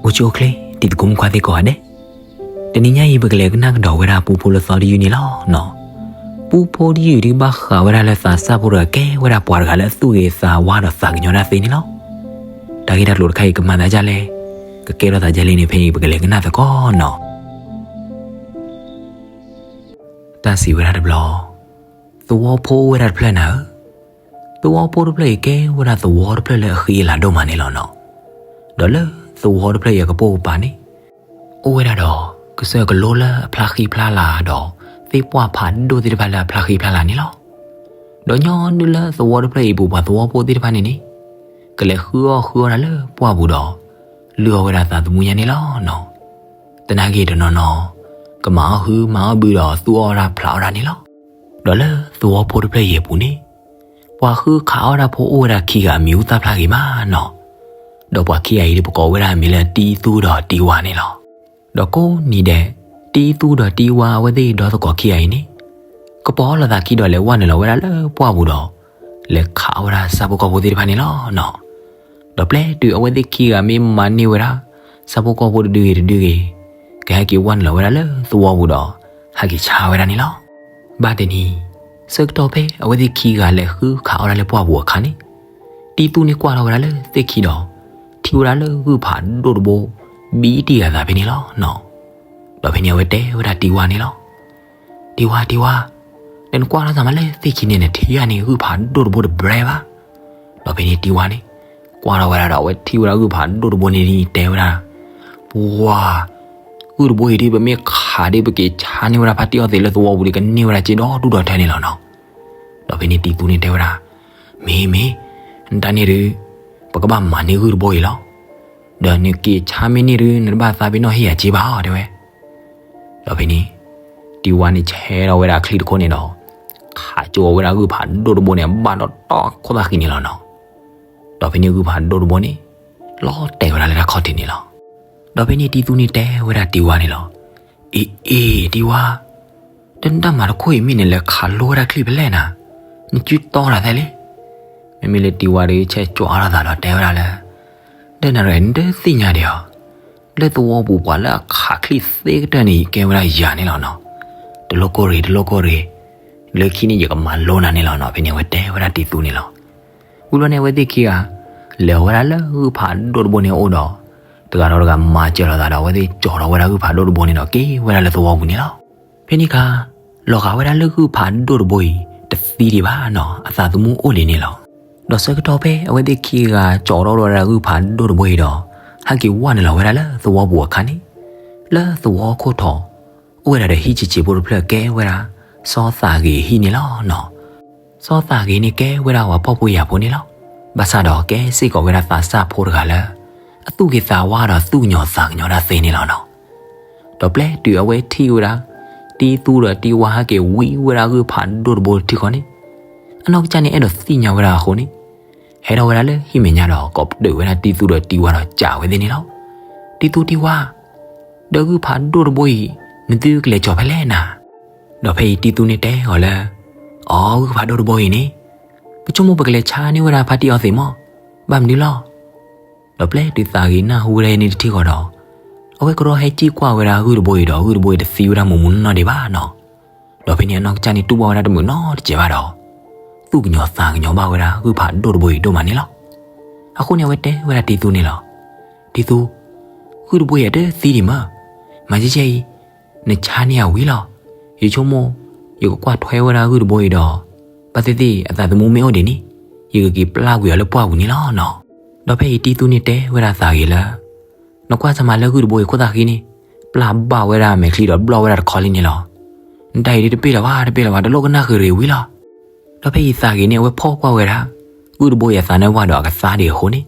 အိၣ်ဆူၣ်အိၣ်ချ့ တံၤသကိးမုၣ်ခွါသ့ၣ်ကိးဂၤဒဲး, တနံၤညါအံၤ ပကလဲၤကနၣ်ကဒီးဝဲဒၣ်ပူဖိလၢသီတယုၢ်န့ၣ်လီၤနီၤ. ပူဖိတယုၢ်အံၤဒုးဘၣ်ဃးဝဲဒၣ်လၢသးစၢ်ဖိတဂၤကဲဝဲဒၣ်ပှၤတဂၤလၢအသူၣ်ဂ့ၤသးဝါဒီးသးကညီၤတၢ်သ့န့ၣ်လီၤ. တၢ်ဂ့ၢ်တၢ်ကျိၤတခါအံၤကမၤသးဒ်လဲၣ်, ကကဲထီၣ်သးဒ်လဲၣ်န့ၣ် ဖဲအံၤပကလဲၤကနၣ်သကိးနီၤ. တၢ်စံးဝဲဒၣ်တဘျီ, သဝီဖိအိၣ်ဝဲဒၣ်တဖျၢၣ်နၤဧၢ, သဝီဖိတဖျၢၣ်အံၤကဲဝဲဒၣ်သဝီတဖျၢၣ်လၢအဃံအလၤဒိၣ်မးန့ၣ်လီၤနီၤ. ဒီးလၢသဝီတဖျၢၣ်အံၤအကပိာ်ကပၤန့ၣ် အိၣ်ဝဲဒၣ်ဒီး ကစၢၢ်ကလိလၢအဖျါဃံဖျါလၤဒီး သ့ၣ်ပှၢ်ဖးဒိၣ်သ့ၣ်တဖၣ်လၢအဖျါဃံဖျါလၤန့ၣ်လီၤ. ဒီးညီနုၢ်လၢသဝီတဖျၢၣ်အံၤပူၤပှၤသဝီဖိသ့ၣ်တဖၣ်န့ၣ်န့ၣ် ကလဲၤဃုအီၣ်ဃုအီတၢ်လၢပှၢ်ပူၤဒီး လုၢ်အီၣ်ဝဲဒၣ်သးသမူညါန့ၣ်လီၤနီၤ. သနာ်က့တနီၤနီၤ ကမၤအီၣ်ဟုမၤအီၣ်ဘုဒီးသူၣ်အီၣ်တၢ်ဖျးအီၣ်တၢ်န့ၣ်လီၤ. ဒီးလၢသဝီဖိတဖျၢၣ်အံၤအပူၤန့ၣ် ပှၤဃုခးအီၣ်တၢ်ဖိအိၣ်ဝဲဒၣ်ခံဂၤအမံၤအူသၣ်ဖျါဂ့ၤမးနီၤ. ဒီးပှၤခံဂၤအံၤဒုး ပကိးဝဲဒၣ်အမံၤလၢတံသူဒီးတံဝါန့ၣ်လီၤ. ဒီးကိးနံၤဒဲး တံသူဒီးတံဝါအဝဲသ့ၣ်ဒီသကိးခံဂၤအံၤန့ၣ် ကပီၤအီၣ်လိာ်သးခံဒီး လဲၤဝဲနုာ်လီၤဝဲဒၣ်လၢပှၢ်ပူၤဒီး လဲၤခးအီၣ်ဝဲဒၣ်ဆၣ်ဖိကီၢ်ဖိသ့ၣ်တဖၣ်န့ၣ်လီၤနီၤ. ဒီးပျဲတုၤအဝဲသ့ၣ်ခံဂၤမ့ၢ်မၤန့ၢ်ဝဲဒၣ် ဆၣ်ဖိကီၢ်ဖိတဒုဂ့ၤတဒုဂ့ၤ ကဟဲက့ၤဝဲနုာ်လီၤဝဲဒၣ်လၢသဝီပူၤဒီး ဟဲက့ၤဆါဝဲဒၣ်န့ၣ်လီၤ. ဘၣ်တနံၤ ဆၢကတီၢ်ဖဲအဝဲသ့ၣ်ခံဂၤလဲၤဃုခးအီၣ်တၢ်လၢပှၢ်ပူၤအခါန့ၣ် တံသူန့ၣ်ကွၢ်ထီၣ်ဝဲဒၣ်လၢသ့ၣ်ခံဒီး ထံၣ်ဝဲဒၣ်လၢဂုၢ်ဖးဒိၣ်တဘိ ဘံတံၢ်ဂၤသးဖဲန့ၣ်လီၤနီၤ. ဒီးဖဲန့ၣ်အဝဲတဲဝဲဒၣ်တံဝါန့ၣ်လီၤ. တံဝါ တံဝါ, ဒီးနကွၢ်ထီၣ်သးမးလၢသ့ၣ်ခံန့ၣ် နထံၣ်ဧါန့ၣ် ဂုၢ်ဖးဒိၣ်တဘိတဘြဲဘၣ်. ဒီးဖဲန့ၣ်တံဝါန့ၣ် ကွၢ်ထီၣ်ဝဲဒၣ်ဒီး အဝဲထံၣ်ဝဲဒၣ်ဂုၢ်ဖးဒိၣ်တဘိန့ၣ် တဲဝဲဒၣ်, ပှၤ ဂုၢ်တဘိအံၤဒုး ပမ့ၢ်ခးဒုး ပက့ၤဆါန့ၢ်ဝဲဒၣ်ဖါတံၢ်အီသံးလၢသဝီပူၤဒီး ကန့ၢ်ဝဲဒၣ်စ့ဒီဒူၣ်ဒီထၢန့ၣ်လီၤနီၤ. ဒီးဖဲန့ၣ်တံသူန့ၣ်တဲဝဲဒၣ်, မ့ၢ်မ့ၢ်, နတၢ်န့ၣ်ဒုး ပကဘၣ်မၤန့ၢ်ဂုၢ်တဘိအံၤလီၤ. ဒီးနက့ၤဆါမ့ၢ်န့ၢ်ဒုး နတဘၣ်သးပ့ၤနီၣ်ဟ့ၣ်ယၤစ့ဘၣ်အီၤ တဲဝဲ. ဒီးဖဲန့ၣ် တံဝါန့ၣ်ဆဲးထီၣ်ဝဲဒၣ်အချံတခိၣ်န့ၣ်ဒီး ခးကၠိအီၤဝဲဒၣ်ဂုၢ်ဖးဒိၣ်တဘိန့ၣ် ဘၣ်ဒီးတီၢ်ခိၣ်သၣ်ဃံန့ၣ်လီၤနီၤ. ဒီးဖဲန့ၣ်ဂုၢ်ဖးဒိၣ်တဘိန့ၣ် လီၤတဲာ်ဝဲဒၣ်လၢတၢ်ခီၣ်ထံးန့ၣ်လီၤ. ဒီးဖဲန့ၣ်တံသူန့ၣ်တဲဝဲဒၣ်တံဝါန့ၣ်လီၤ. အ့ အ့ တံဝါ, ဒီးနတၢ်မၤတခိၣ်အံၤမ့ၢ်နလဲၤခးလိဝဲဒၣ်ချံဖဲလဲၣ်နၤ, နစုတီတၢ်သဲလဲၣ်. မ့မ့ၢ်လၢတံဝါဒီး ဆဲးကၠီထီၣ်သးဒီးတဲဝဲဒၣ်လၢ ဒီးနရဲၣ် နတသ့ၣ်ညါဒံးဧါ, လၢသဝီပူၤပှၤလၢအခးချံသ့ကတၢၢ်န့ၣ် ကဲဝဲဒၣ်ယၤန့ၣ်လီၤနီၤ. တလိၣ်ကိၢ်ရ့ၣ် တလိၣ်ကိၢ်ရ့ၣ်, လၢခံန့ၣ်ယကမၤလိနၤန့ၣ်လီၤနီၤ. ဖဲန့ၣ်အဝဲတဲဝဲဒၣ်တံသူန့ၣ်လီၤ. ဝံၤဘျီန့ၣ် အဝဲသ့ၣ်ခံဂၤ လဲၤဝဲဒၣ်လၢဂုၢ်ဖးဒိၣ်တဘိန့ၣ်အအိၣ်ဒီး တဂၤဒီးတဂၤမၤစၢၤလိာ်သးဒီး အဝဲသ့ၣ်ကၠီထီၣ်ဝဲဒၣ်ဂုၢ်ဖးဒိၣ်တဘိန့ၣ်ဒီး က့ၤဝဲဒၣ်လၢသဝီပူၤန့ၣ်လီၤ. ဖဲန့ၣ်အခါ လီၤဂာ်ဝဲဒၣ်လၢဂုၢ်ဖးဒိၣ်တဘိအံၤ တသံဒံးဘၣ်နီၤ, အသးသမူအိၣ်လံန့ၣ်လီၤ. ဒီးဆၢကတီၢ်ဖဲအဝဲသ့ၣ်ခံဂၤကၠီထီၣ်ဝဲဒၣ်ဂုၢ်ဖးဒိၣ်တဘိအံၤဒီး ဟဲက့ၤဝဲနုာ်လီၤဝဲဒၣ်လၢသဝီပူၤအခါန့ၣ် လၢသဝီခိၣ်ထီၣ် အိၣ်ဝဲဒၣ်ဒီးဟံၣ်ဆံးဆံးဖိတဖျၢၣ်ကဲဝဲဒၣ် စီၤသးဂ့ၤအဟံၣ်န့ၣ်လီၤနီၤ. စီၤသးဂ့ၤန့ၣ် ကဲဝဲဒၣ်ပှၤပှၢ်ဖိယာ်ဖိန့ၣ်လီၤ. ဘၣ်ဆၣ်ဒီးကဲစ့ၢ်ကီးဝဲဒၣ်သးစၢ်ဖိတဂၤလၢ အသူၣ်ဂ့ၤသးဝါဒီးသူၣ်ကညီၤသးကညီၤတၢ်သ့န့ၣ်လီၤနီၤ. ဒီးပျဲတုၤအဝဲထံၣ်ဝဲဒၣ် တံသူဒီးတံဝါဟဲက့ၤဝံဝဲဒၣ်ဂုၢ်ဖးဒိၣ်တဘိတထံဃီန့ၣ် အနီၢ်ကစၢ်န့ၣ်အဲၣ်ဒိးသ့ၣ်ညါဝဲဒၣ်အဃိန့ၣ် ဟဲထီၣ်ဝဲဒၣ်လၢဟံၣ်မဲာ်ညါဒီး ကိးပတုာ်ဝဲဒၣ်တံသူဒီးတံဝါဒီးစံးဝဲသ့ၣ်န့ၣ်လီၤ. တံသူတံဝါ, ဒီးဂုၢ်ဖးဒိၣ်တဘိအံၤ နသုကလဲၤကၠီၤဖဲလဲၣ်နၤ. ဒီးဖဲအံၤတံသူန့ၣ်တဲအီၤလၢ အီ ဂုၢ်ဖးဒိၣ်တဘိအံၤန့ၣ် ပဆိကမိၣ်ပကလဲၤဆါန့ၢ်ဝဲဒၣ်ဖါတံၢ်အီသံးမး, ဘၣ်မနုၤလီၤ. ဒီးပျဲတုၤသးဂ့ၤနၢ်ဟူဝဲဒၣ်န့ၣ်တထံၣ်ဃီဒီး အဝဲကရီဟဲစံၣ်ကွၢ်ဝဲဒၣ်ဂုၢ်တဘိအံၤဒီး ဂုၢ်တဘိအံၤတသံဝဲဒၣ်မူးမူးနီၢ်နီၢ်ဒံးဘၣ်နီၤ. ဒီးဖဲန့ၣ်အနီၢ်ကစၢ်န့ၣ်တူၢ်ဘၣ်ဝဲဒၣ်တမုာ်နီတစဲးဘၣ်ဒီး သူၣ်ကညီၤသးကညီၤဘၣ်ဝဲဒၣ်ဂုၢ်ဖးဒိၣ်တဘိအံၤဒိၣ်မးန့ၣ်လီၤ. အဃိန့ၣ် အဝဲတဲဝဲဒၣ်တံသူန့ၣ်လီၤ. တံသူ, ဂုၢ်တဘိအံၤအတသံဒံးမး, မၤကဲကဲအံၤ နဆါန့ၢ်ယၤဝံၤလီၤ. ယဆိကမိၣ် ယကကွၢ်ထွဲဝဲဒၣ်ဂုၢ်တဘိအံၤဒီး ဘၣ်သ့ၣ်သ့ၣ်အသးသမူမ့ၢ်အိၣ်ဒံးန့ၣ် ယကက့ၤပျၢ်ကွံာ်အီၤလၢပှၢ်ပူၤန့ၣ်လီၤနီၤ. ဒီးဖဲအံၤတံသူန့ၣ်တဲဝဲဒၣ်သးဂ့ၤလၢ နကွၢ်စၢ်မးလၢဂုၢ်တဘိအံၤခိၣ်သၣ်ဃံန့ၣ် ပျၢ်ဘၣ်ဝဲဒၣ်အမဲာ်ချံဒီးဘျီၣ်ဝဲဒၣ်တခီလံန့ၣ်လီၤ. နတၢ်အံၤဒ်တပ့ၢ်လၢၤဘၣ် တပ့ၢ်လၢၤဘၣ် တလိၣ်ကနၣ်ဃုာ်ရ့ၣ်ဝံၤလီၤ. ဒီးဖဲအံၤသးဂ့ၤန့ၣ် အဝဲဖီၣ်ကွၢ်ဝဲဒၣ် ဂုၢ်တဘိအံၤအသးနၢ်ဝၣ်ဒီးအကသါဒံးအဃိန့ၣ်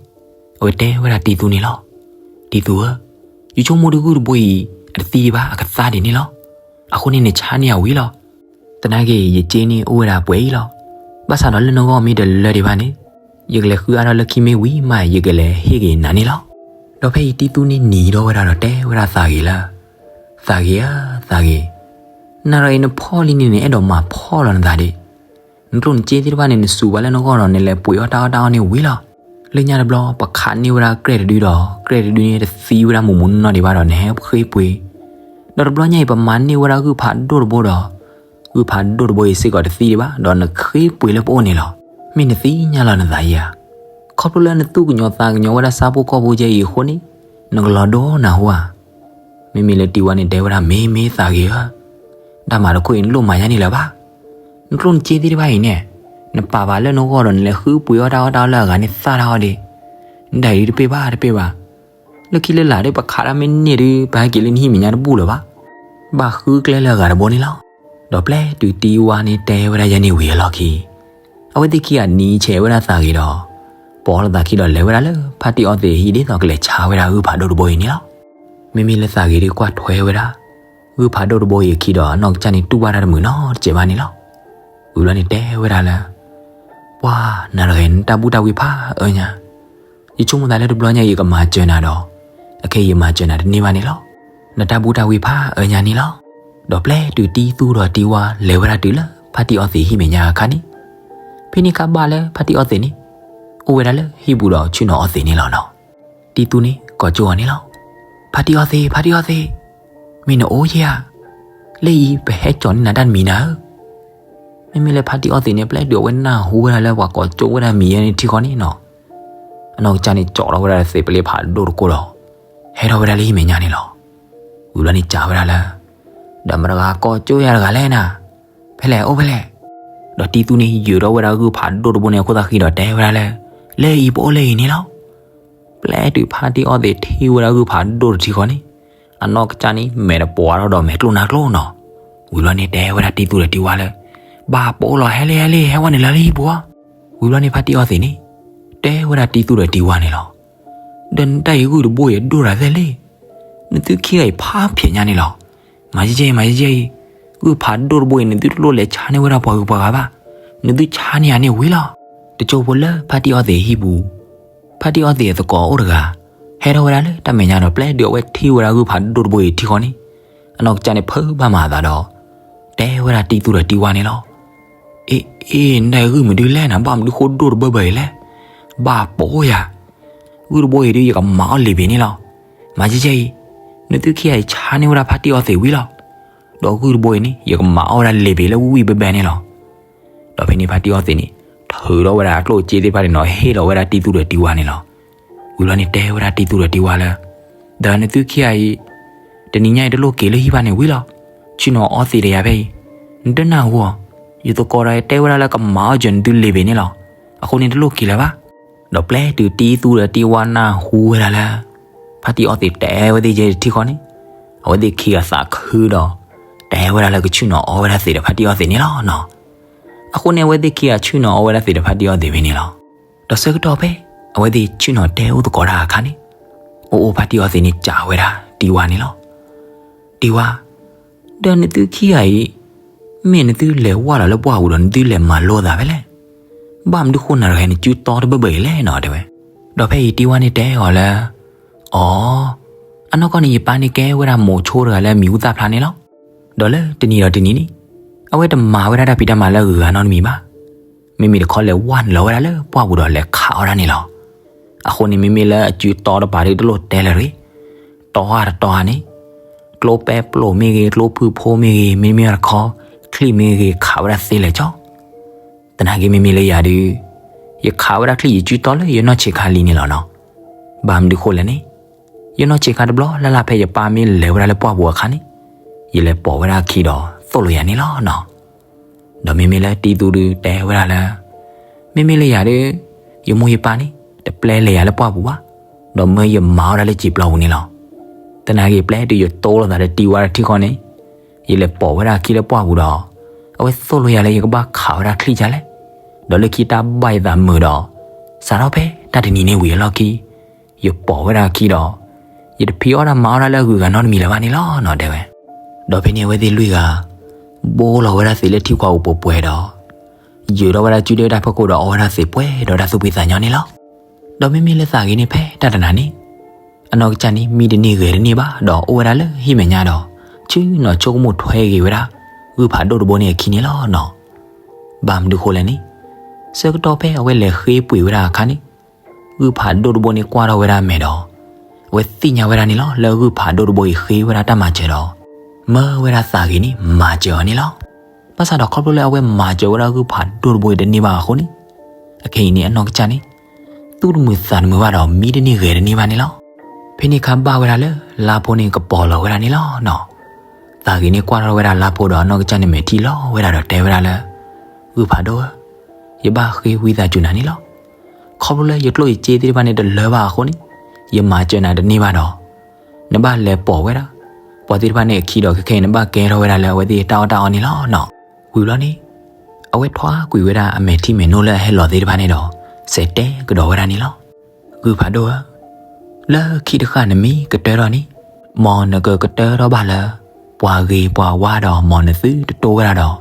အဝဲတဲဝဲဒၣ်တံသူန့ၣ်လီၤ. တံသူဧၢ, ယဆိကမိၣ်ဒ်ဂုၢ်တဘိအံၤ အတသံဒံးဘၣ် အကသါဒံးန့ၣ်လီၤ. အဃိန့ၣ်နဆါန့ၢ်ယၤဝံၤလီၤ. သနာ်က့ ယစ့န့ၣ်အိၣ်ဝဲဒၣ်ပှဲၤအံၤလီၤ. ဘၣ်ဆၣ်ဒီးလၢနဂီၢ်မ့ၢ်တလၢဒံးဘၣ်န့ၣ် ယကလဲၤဃုအါထီၣ်လၢခံမ့ၢ်ဝံၤမး ယကလဲၤဟ့ၣ်က့ၤနၤန့ၣ်လီၤ. ဒီးဖဲအံၤတံသူန့ၣ်နံၤဒီးဝဲဒၣ်ဒီးတဲဝဲဒၣ်သးဂ့ၤလၢ သးဂ့ၤဧၢ သးဂ့ၤ, နၤဒီးအံၤနဖီၣ်လံန့ၣ်န့ၣ် အဲၣ်ဒိးမၤဖီၣ်လီၤနသးဒံး. နကျိၣ်နစ့သ့ၣ်တဖၣ်န့ၣ် နစူးဘၣ်လၢနဂီၢ်ဒီး နလဲၤပှ့ၤအီၣ်တၢ်အီၣ်တၢ်အီန့ၣ်ဝံၤလီၤ. လၢညါတဘျီ ပခးန့ၢ်ဝဲဒၣ်ကြဲၢ်တဒုဒီး ကြဲၢ်တဒုန့ၣ်တသံဝဲဒၣ်မူးမူးနီၢ်နီၢ်ဒံးဘၣ်ဒီး နဟဲဃ့ပှ့ၤ, ဒီးတဘျီညါအံၤ ပမၤန့ၢ်ဝဲဒၣ်ဂုၢ်ဖးဒိၣ်တဘိဒီး ဂုၢ်ဖးဒိၣ်တဘိအံၤစ့ၢ်ကီးတသံဒံးဘၣ် ဒီးနဃ့ပှ့ၤလၢပအိၣ်န့ၣ်လီၤ. မ့ၢ်နသ့ၣ်ညါလီၤနသးဧါ. ခီဖျိလၢနသူၣ်ကညီၤသးကညီၤဝဲဒၣ်ဆၣ်ဖိကီၢ်ဖိကဲအံၤအဃိန့ၣ် နကလီၤဒိနၢ်ဟူဧါ. မ့မ့ၢ်လၢတံဝါန့ၣ်တဲဝဲဒၣ် မ့ၢ်မ့ၢ်သးဂ့ၤဧၢ, တၢ်မၤတခိၣ်အံၤနလိၣ်မၤယါန့ၣ်လၢၤဘၣ်. နကျိၣ်နစ့သ့ၣ်တဖၣ်အံၤန့ၣ် နပာ်ဘၣ်လၢနဂီၢ်ဒီး နလဲၤဃုပှ့ၤအီၣ်တၢ်အီၣ်တၢ်အီလၢအဂၤန့ၣ်သၣ်တၢ်အီၣ်ဒ့, နဒၣ်အံၤတပ့ၢ်ဘၣ်တပ့ၢ်ဘၣ်. လၢခံလၢလာ်ဒီး ပခးတၢ်မ့ၢ်န့ၢ်ဒုး ပဟဲက့ၤလၢနဟံၣ်မဲာ်ညါတဘူၣ်လၢၤဘၣ်. ဘၣ်ဃုကျဲလၢအဂၤတဘိန့ၣ်လီၤ. ဒီးပျဲတုၤတံဝါန့ၣ်တဲဝဲဒၣ်ယဲန့ၣ်ဝံၤအလီၢ်ခံ အဝဲသ့ၣ်ခံဂၤနံၤဆဲးဝဲဒၣ်သးဂ့ၤဒီး ပိာ်လိာ်သးခံဒီးလဲၤဝဲဒၣ်လၢဖါတံၢ်အီသံးအဟံၣ် ဒ်သိးကလဲၤဆါဝဲဒၣ်ဂုၢ်ဖးဒိၣ်တဘိအံၤန့ၣ်လီၤ. မ့မ့ၢ်လၢသးဂ့ၤဒီးကွၢ်ထွဲဝဲဒၣ် ဂုၢ်ဖးဒိၣ်တဘိအံၤအခံဒီး အနီၢ်ကစၢ်န့ၣ်တူၢ်ဘၣ်တၢ်တမုာ်နီတစဲးဘၣ်န့ၣ်လီၤ. ဝံၤဘျီန့ၣ်တဲဝဲဒၣ်လၢ ပှၤနၤတဂၤ နတၢ်ဘူၣ်တၢ်ဝံဖးအၢညါ, ယဆိကမိၣ်သးလၢတဘျီညါအံၤ ယကမၤစၢၤနၤဒီး အခဲအံၤယမၤစၢၤနၤတန့ၢ်ဘၣ်န့ၣ်လီၤ. နတၢ်ဘူၣ်တၢ်ဝံဖးအၢညါန့ၣ်လီၤ. ဒီးပျဲတုၤတံသူဒီးတံဝါလဲၤဝဲဒၣ်တုၤလၢဖါတံၢ်အီသံးအဟံၣ်မဲာ်ညါအခါန့ၣ်, ဖဲန့ၣ်အခါဘၣ်လၢဖါတံၢ်အီသံးန့ၣ် အိၣ်ဝဲဒၣ်လၢဟံၣ်ပူၤဒီးဆ့ၣ်နီၤအီသံးန့ၣ်လီၤနီၤ. တံသူန့ၣ်ကိးကၠိအီၤန့ၣ်လီၤ. ဖါတံၢ်အီသံး, ဖါတံၢ်အီသံး, မ့ၢ်နအိၣ်ယဲဧါ. လၢအံၤပဟဲကၠီၤန့ၢ်နၤတၢ်တမံၤနၤဧၢ. မ့မ့ၢ်လၢဖါတံၢ်အီသံးန့ၣ် ပျဲတုၤအဝဲနၢ်ဟူဝဲဒၣ်လၢပှၤကိးကၠိဝဲဒၣ်မံၤယဲန့ၣ်ထံဃီန့ၣ်နီၤ, အနီၢ်ကစၢ်န့ၣ် ကၠီထီၣ်ဝဲဒၣ်သံးပလ့ဖးဒိၣ်တကိၢ်ဒီး ဟဲထီၣ်ဝဲဒၣ်လၢဟံၣ်မဲာ်ညါန့ၣ်လီၤ. ဝံၤဘျီန့ၣ်စံးဝဲဒၣ်လၢ ဒီးမတၤတဂၤကိးကၠိယၤတဂၤလဲၣ်နၤ, ဖဲလဲၣ်အိၣ်ဖဲလဲၣ်. ဒီးတံသူန့ၣ် ယၢၤထီၣ်ဝဲဒၣ်ဂုၢ်ဖးဒိၣ်တဘိန့ၣ်အခိၣ်သၣ်ဃံဒီးတဲဝဲဒၣ်လၢ လၢအံၤပအိၣ်လၢအံၤန့ၣ်လီၤ. ပျဲတုၤဖါတံၢ်အီသံးထံၣ်ဝဲဒၣ်ဂုၢ်ဖးဒိၣ်တထံဃီန့ၣ်, အနီၢ်ကစၢ်န့ၣ် မဲာ်တပှၤထီၣ်ဒီးမဲာ်ကျိၣ်နါကျိၣ်နီၤ. ဝံၤဘျီန့ၣ်တဲဝဲဒၣ်တံသူဒီးတံဝါလၢ ဘၣ်ပအိၣ်လီၤ ဟဲလံ ဟဲလံ ဟဲဝဲနုာ်လၢလၢဟံၣ်ပူၤ. ဝံၤဘျီန့ၣ်ဖါတံၢ်အီသံးန့ၣ် တဲဝဲဒၣ်တံသူဒီးတံဝါန့ၣ်လီၤ. ဒီးနတၢ်အံၤဂုၢ်တဘိအံၤအဒိၣ်တၢ်သဲလံ. နသုခံဂၤအံၤဖးဖျဲးညါန့ၣ်လီၤ. မၤယဲယဲအံၤ မၤယဲယဲအံၤ, ဂုၢ်ဖးဒိၣ်တဘိအံၤ နသုတလိၣ်လဲၤဆါန့ၢ်ဝဲဒၣ်ပှၤဂုၤပှၤဂၤဘၣ်. နသုဆါန့ၢ်ယၤန့ၣ်ဝံၤလီၤ. တကၠိဖိလၢဖါတံၢ်အီသံးအဟံၣ်ပူၤ, ဖါတံၢ်အီသံးအသကိးအိၣ်တဂၤ ဟဲထီၣ်ဝဲဒၣ်လၢတၢ်မဲာ်ညါဒီး ပျဲဒုးအဝဲထံၣ်ဝဲဒၣ်ဂုၢ်ဖးဒိၣ်တဘိအံၤထံဃီန့ၣ်, အနီၢ်ကစၢ်န့ၣ်ဖုးဘၣ်မၤအသးဒီး တဲဝဲဒၣ်တံသူဒီးတံဝါန့ၣ်လီၤ. အ့ အ့ နတၢ်အံၤဂုၢ်မနုၤလဲၣ်နၤ, ဘၣ်မနုၤဃိဒိၣ်တဘၢဘၢအံၤလဲၣ်. ဘၣ်ပိာ်ယၤ, ဂုၢ်တဘိအံၤဒုး ယကမၤအီၣ်လံာ်ဘ့ၣ်န့ၣ်လီၤ. မၤယဲယဲအံၤ, နသုခံဂၤအံၤဆါန့ၢ်ဝဲဒၣ်ဖါတံၢ်အီသံးဝံၤလီၤ. ဒီးဂုၢ်တဘိအံၤန့ၣ် ယကမၤအီၣ်ဝဲဒၣ်လံာ်ဘ့ၣ်လၢဝံၣ်ဘဲဘဲန့ၣ်လီၤ. ဒီးဖဲန့ၣ်ဖါတံၢ်အီသံးန့ၣ် ထုးထီၣ်ဝဲဒၣ်အကျိၣ်အစ့သ့ၣ်တဖၣ်န့ၣ်နီၤ ဟ့ၣ်လီၤဝဲဒၣ်တံသူဒီးတံဝါန့ၣ်လီၤ. ဝံၤလီၤန့ၣ်တဲဝဲဒၣ်တံသူဒီးတံဝါလၢ ဒီးနသုခံဂၤအံၤ တနံၤညါအံၤတလိၣ်က့ၤလၢဟံၣ်ဘၣ်န့ၣ်ဝံၤလီၤ. ဆ့ၣ်နီၤအီသံးတယၤဖဲအံၤ နတနၢ်ဟူဧါ. ယသကိးဒီးတဲဝဲဒၣ်လၢကမၤအီၣ်စၢၤနသုလံာ်ဘ့ၣ်န့ၣ်လီၤ. အဃိန့ၣ်တလိၣ်က့ၤလၢၤဘၣ်. ဒီးပျဲတုၤတံသူဒီးတံဝါနၢ်ဟူဝဲဒၣ်လၢ ဖါတံၢ်အီသံးတဲဝဲသ့ၣ်ယဲတထံဃီန့ၣ်, အဝဲသ့ၣ်ခံဂၤသးခုဒီး တဲဝဲဒၣ်လၢကဆ့ၣ်နီၤအီဝဲဒၣ်သံးဒီးဖါတံၢ်အီသံးန့ၣ်လီၤနီၤ. အဃိန့ၣ် အဝဲသ့ၣ်ခံဂၤဆ့ၣ်နီၤအီဝဲဒၣ်သံးဒီးဖါတံၢ်အီသံးဖဲန့ၣ်လီၤ. ဒီးဆၢကတီၢ်ဖဲ အဝဲသ့ၣ်ဆ့ၣ်နီၤတဲအိၣ်သကိးတၢ်အခါန့ၣ်, အိၣ်အိၣ်ဖါတံၢ်အီသံးန့ၣ် စံးဝဲဒၣ်တံဝါန့ၣ်လီၤ. တံဝါ, ဒီးနသုခံဂၤအံၤ မ့ၢ်နသုလဲၤဝၢ်လီၤလၢပှၢ်ပူၤဒီး နသုလဲၤမၤလိသးဖဲလဲၣ်. ဘၣ်မနုၤဃိနၤတဂၤနစုတီတဘၢဘၢအံၤလဲၣ်နီၤ တဲဝဲ. ဒီးဖဲအံၤတံဝါန့ၣ်တဲအီၤလၢ အီ, အနီၢ်ကီၢ်န့ၣ် ယပၢ်န့ၣ်ကဲဝဲဒၣ်မိၤဆိတဂၤလၢအမံၤဟူသၣ်ဖျါန့ၣ်လီၤ. ဒီးလၢတနံၤဒီးတနံၤန့ၣ် အဝဲတမၤဝဲဒၣ်တၢ်ဖံးတၢ်မၤလၢအဂုၤအဂၤနီတမံၤဘၣ်. မ့မ့ၢ်တခီလဲၤဝၢ်နုာ်လီၤဝဲဒၣ်လၢပှၢ်ပူၤဒီးလဲၤခးအီၣ်ဒၣ်န့ၣ်လီၤ. အဃိန့ၣ် မ့မ့ၢ်လၢအစုတီတပၤဒီးတလိၣ်တဲလၢၤတဂ့ၤ. တီတတီၤဧါန့ၣ် ကျိပဲပျိၢ်မ့ၢ်ဂ့ၤ, ကျိဖုၣ်ဖိမ့ၢ်ဂ့ၤ, မ့မ့ၢ်တခီ ချံၣ်မ့ၢ်ဂ့ၤ ခးဝဲဒၣ်သ့လဲၣ်ကၠီ. သနာ်က့မ့မ့ၢ်လၢယၤဒုး ယခးဝဲဒၣ်ချံၣ် ယစုတီလၢယနီၢ်ဆံးခါလံန့ၣ်လီၤနီၤ. ဘၣ်မနုၤဃိလဲၣ်န့ၣ် ယနီၢ်ဆံးခါတဘျီလၢ်လၢ် ဖဲယပၢ်မ့ၢ်လဲၤဝဲဒၣ်လၢပှၢ်ပူၤအခါန့ၣ် ယလဲၤပိာ်ဝဲဒၣ်အခံဒီးသိၣ်လိယၤန့ၣ်လီၤနီၤ. ဒီးမ့မ့ၢ်လၢတံသူဒုးတဲဝဲဒၣ်လၢ မ့မ့ၢ်လၢယၤဒီး ယမိၢ်ယပၢ်န့ၣ် တပျဲလဲၤယၤလၢပှၢ်ပူၤဘၣ်, ဒီးမၢယမၤအီၣ်ဒၣ်လၢစံာ်ပျီပူၤန့ၣ်လီၤ. သနာ်က့ပျဲတုၤယတိလိာ်သးဒီးတံဝါတထံဃီန့ၣ် ယလဲၤပိာ်ဝဲဒၣ်အခံလၢပှၢ်ပူၤဒီး အဝဲသိၣ်လိယၤလၢယကဘၣ်ခးဝဲဒၣ်ချံၣ်ဒ်လဲၣ်. ဒီးလၢခံတၢ်ဘၣ်ယသးမုာ်ဒီး စးထီၣ်ဖဲတၢ်တနံၤန့ၣ်ဝံၤအလီၢ်ခံ ယပိာ်ဝဲဒၣ်အခံဒီး ယတဖံးအီၣ်တၢ်မၤအီၣ်တၢ်လၢအဂုၤအဂၤနီတမံၤလၢၤဘၣ်န့ၣ်လီၤနီၤ တဲဝဲ. ဒီးဖဲန့ၣ်အဝဲသ့ၣ်လွံၢ်ဂၤ ဘိလီၤဝဲဒၣ်သံးလၢထံခွးပူၤပှဲၤပှဲၤဒီး ယၢၤထီၣ်ဝဲဒၣ်စုဒၢတၢ်ဖီခိၣ်ဒီးအီၣ်ဝဲဒၣ်သံးပှဲၤဒီးဝဲဒၣ်သူၣ်ဖှံသးညီန့ၣ်လီၤ. ဒီးမ့မ့ၢ်လၢသးဂ့ၤန့ၣ် ဖဲတၢ်တနၤန့ၣ် အနီၢ်ကစၢ်န့ၣ် မံတန့ၢ်ဂဲၤတန့ၢ်ဘၣ် ဒီးအိၣ်ဝဲဒၣ်လၢဟံၣ်မဲာ်ညါဒီး ဆ့ၣ်နီၤဆိကမိၣ်ထွဲက့ၤဝဲဒၣ် ဂုၢ်ဖးဒိၣ်တဘိန့ၣ်အခံန့ၣ်လီၤနီၤ. ဘၣ်မနုၤဃိလဲၣ်န့ၣ် ဆၢကတီၢ်ဖဲအဝဲလဲၤဃ့ပှ့ၤဝဲဒၣ်အခါန့ၣ် ဂုၢ်ဖးဒိၣ်တဘိန့ၣ်ကွၢ်ထီၣ်ဝဲဒၣ်အမဲာ်ဒီး အဝဲသ့ၣ်ညါဝဲဒၣ်န့ၣ်လီၤ လၢဂုၢ်ဖးဒိၣ်တဘိအံၤဃ့ဝဲဒၣ်တၢ်မၤစၢၤဒီး မၢဝဲဒၣ်သးဂ့ၤန့ၣ်မၤစၢၤအီၤန့ၣ်လီၤ. ဘၣ်ဆၣ်ဒီးခီဖျိလၢအဝဲမၤစၢၤဝဲဒၣ်ဂုၢ်ဖးဒိၣ်တဘိအံၤတန့ၢ်ဘၣ်အဃိန့ၣ် အခဲအံၤန့ၣ်အနီၢ်ကစၢ်န့ၣ် သူၣ်တမုာ်သးတမုာ်ဘၣ်ဒီးမံတန့ၢ်ဂဲၤတန့ၢ်ဘၣ်န့ၣ်လီၤ. ဖဲန့ၣ်အခါဘၣ်ဝဲဒၣ်လၢ လါဖိန့ၣ်ကပီၤလီၤဝဲဒၣ်န့ၣ်လီၤနီၤ. သးဂ့ၤန့ၣ်ကွၢ်ထီၣ်ဝဲဒၣ်လါဖိဒီးအနီၢ်ကစၢ်န့ၣ်မဲာ်ထံလီၤဝဲဒၣ်ဒီးတဲဝဲဒၣ်လၢ ဂုၢ်ဖးဒိၣ်ဧၢ, ယဘၣ်ဃ့ဝံသးစူၤနၤန့ၣ်လီၤ. ခီဖျိလၢယကျိၣ်ယစ့သ့ၣ်တဖၣ်န့ၣ်တလၢဘၣ်အဃိန့ၣ် ယမၤစၢၤနၤတန့ၢ်ဘၣ်ဒီး နဘၣ်လဲၤပိာ်ဝဲဒၣ် ပှၤသ့ၣ်တဖၣ်န့ၣ်အခံဒီးခဲခဲအံၤ နဘၣ်ကဲထီၣ်ဝဲဒၣ်လၢအဝဲသ့ၣ်တၢ်အီၣ်တၢ်အီန့ၣ်လီၤနီၤ. ဝံၤဘျီန့ၣ် အဝဲထွါကွံာ်ဝဲဒၣ်အမဲာ်ထံမဲာ်နိလၢအဟဲလီၤသ့ၣ်တဖၣ်န့ၣ်ဒီး စဲးတဲကဒီးဝဲဒၣ်န့ၣ်လီၤ. ဂုၢ်ဖးဒိၣ်ဧၢ, လၢခံတဃၣ်နမ့ၢ်ကတၢၢ်ထီၣ်န့ၣ် မ်နကကတၢၢ်ထီၣ်ဘၣ်လၢ ပှၤဂ့ၤပှၤဝါဒီးမ်နသုတတိဝဲဒၣ်ဒီး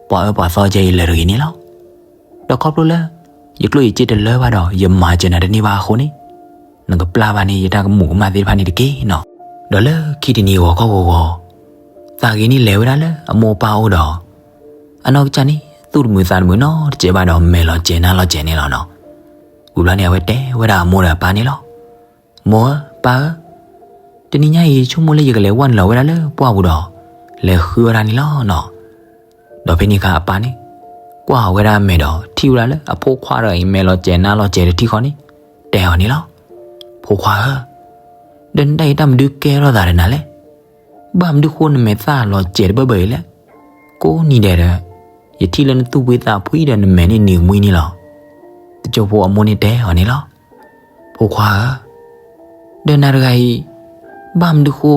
ပှၤအၢပှၤသီကဲအံၤလၢာ်တဂ့ၤန့ၣ်လီၤ. ဒီးခီဖျိလၢ ယကျိၣ်ယစ့တလၢဘၣ်ဒီး ယမၤစၢၤနၤတန့ၢ်ဘၣ်အဃိန့ၣ် နကပျၢ်ဘၣ်န့ၢ်ယတၢ်ကမူးကမၣ်သ့ၣ်တဖၣ်န့ၣ်တက့ၢ်နီၤ. ဒီးလၢခံတနံၤဂီၤခီဂီၤဂီၤ သးဂ့ၤန့ၣ်လဲၤဝဲဒၣ်လၢအမိၢ်အပၢ်အိၣ်ဒီး အနီၢ်ကစၢ်န့ၣ် သူၣ်တမုာ်သးတမုာ်နီတစဲးဘၣ်ဒီး မဲာ်လီၤစဲၤနါလီၤစဲၤန့ၣ်လီၤနီၤ. ဝံၤဘျီန့ၣ် အဝဲတဲဝဲဒၣ်အမိၢ်ဒီးအပၢ်န့ၣ်လီၤ. မိၢ်ဧၢ, ပၢ်ဧၢ, တနံၤညါအံၤ ဆိကမိၣ်လၢယကလဲၤဝဲနုာ်လီၤဝဲဒၣ်လၢပှၢ်ပူၤဒီး လဲၤဃုအီၣ်ဒၣ်န့ၣ်လီၤနီၤ. ဒီးဖဲန့ၣ်အခါအပၢ်န့ၣ် ကွၢ်အီၤဝဲဒၣ်အမဲာ်ဒီး ထံၣ်ဝဲဒၣ်လၢအဖိခွါဒီးအံၤ မဲာ်လီၤစဲၤနါလီၤစဲၤတထံၣ်ဃီန့ၣ် တဲအီၤန့ၣ်လီၤ. ဖိခွါဧၢ, ဒီးနတၢ်အံၤတၢ်မနုၤကဲထီၣ်သးဒီးနၤလဲၣ်. ဘၣ်မနုၤဃိနမဲာ်သၣ်လီၤစဲၤတဘၢဘၢအံၤလဲၣ်. ကိးနံၤဒဲးဒီး ယထံၣ်လၢနသူၣ်ဖှံသးဖှံဒီးနမဲာ်န့ၣ်နံၤကမှံန့ၣ်လီၤ. တစိၢ်ဖိအမိၢ်န့ၣ်တဲအီၤန့ၣ်လီၤ. ဖိခွါဧၢ, ဒီးနၤတဂၤအံၤ ဘၣ်မနုၤဃိ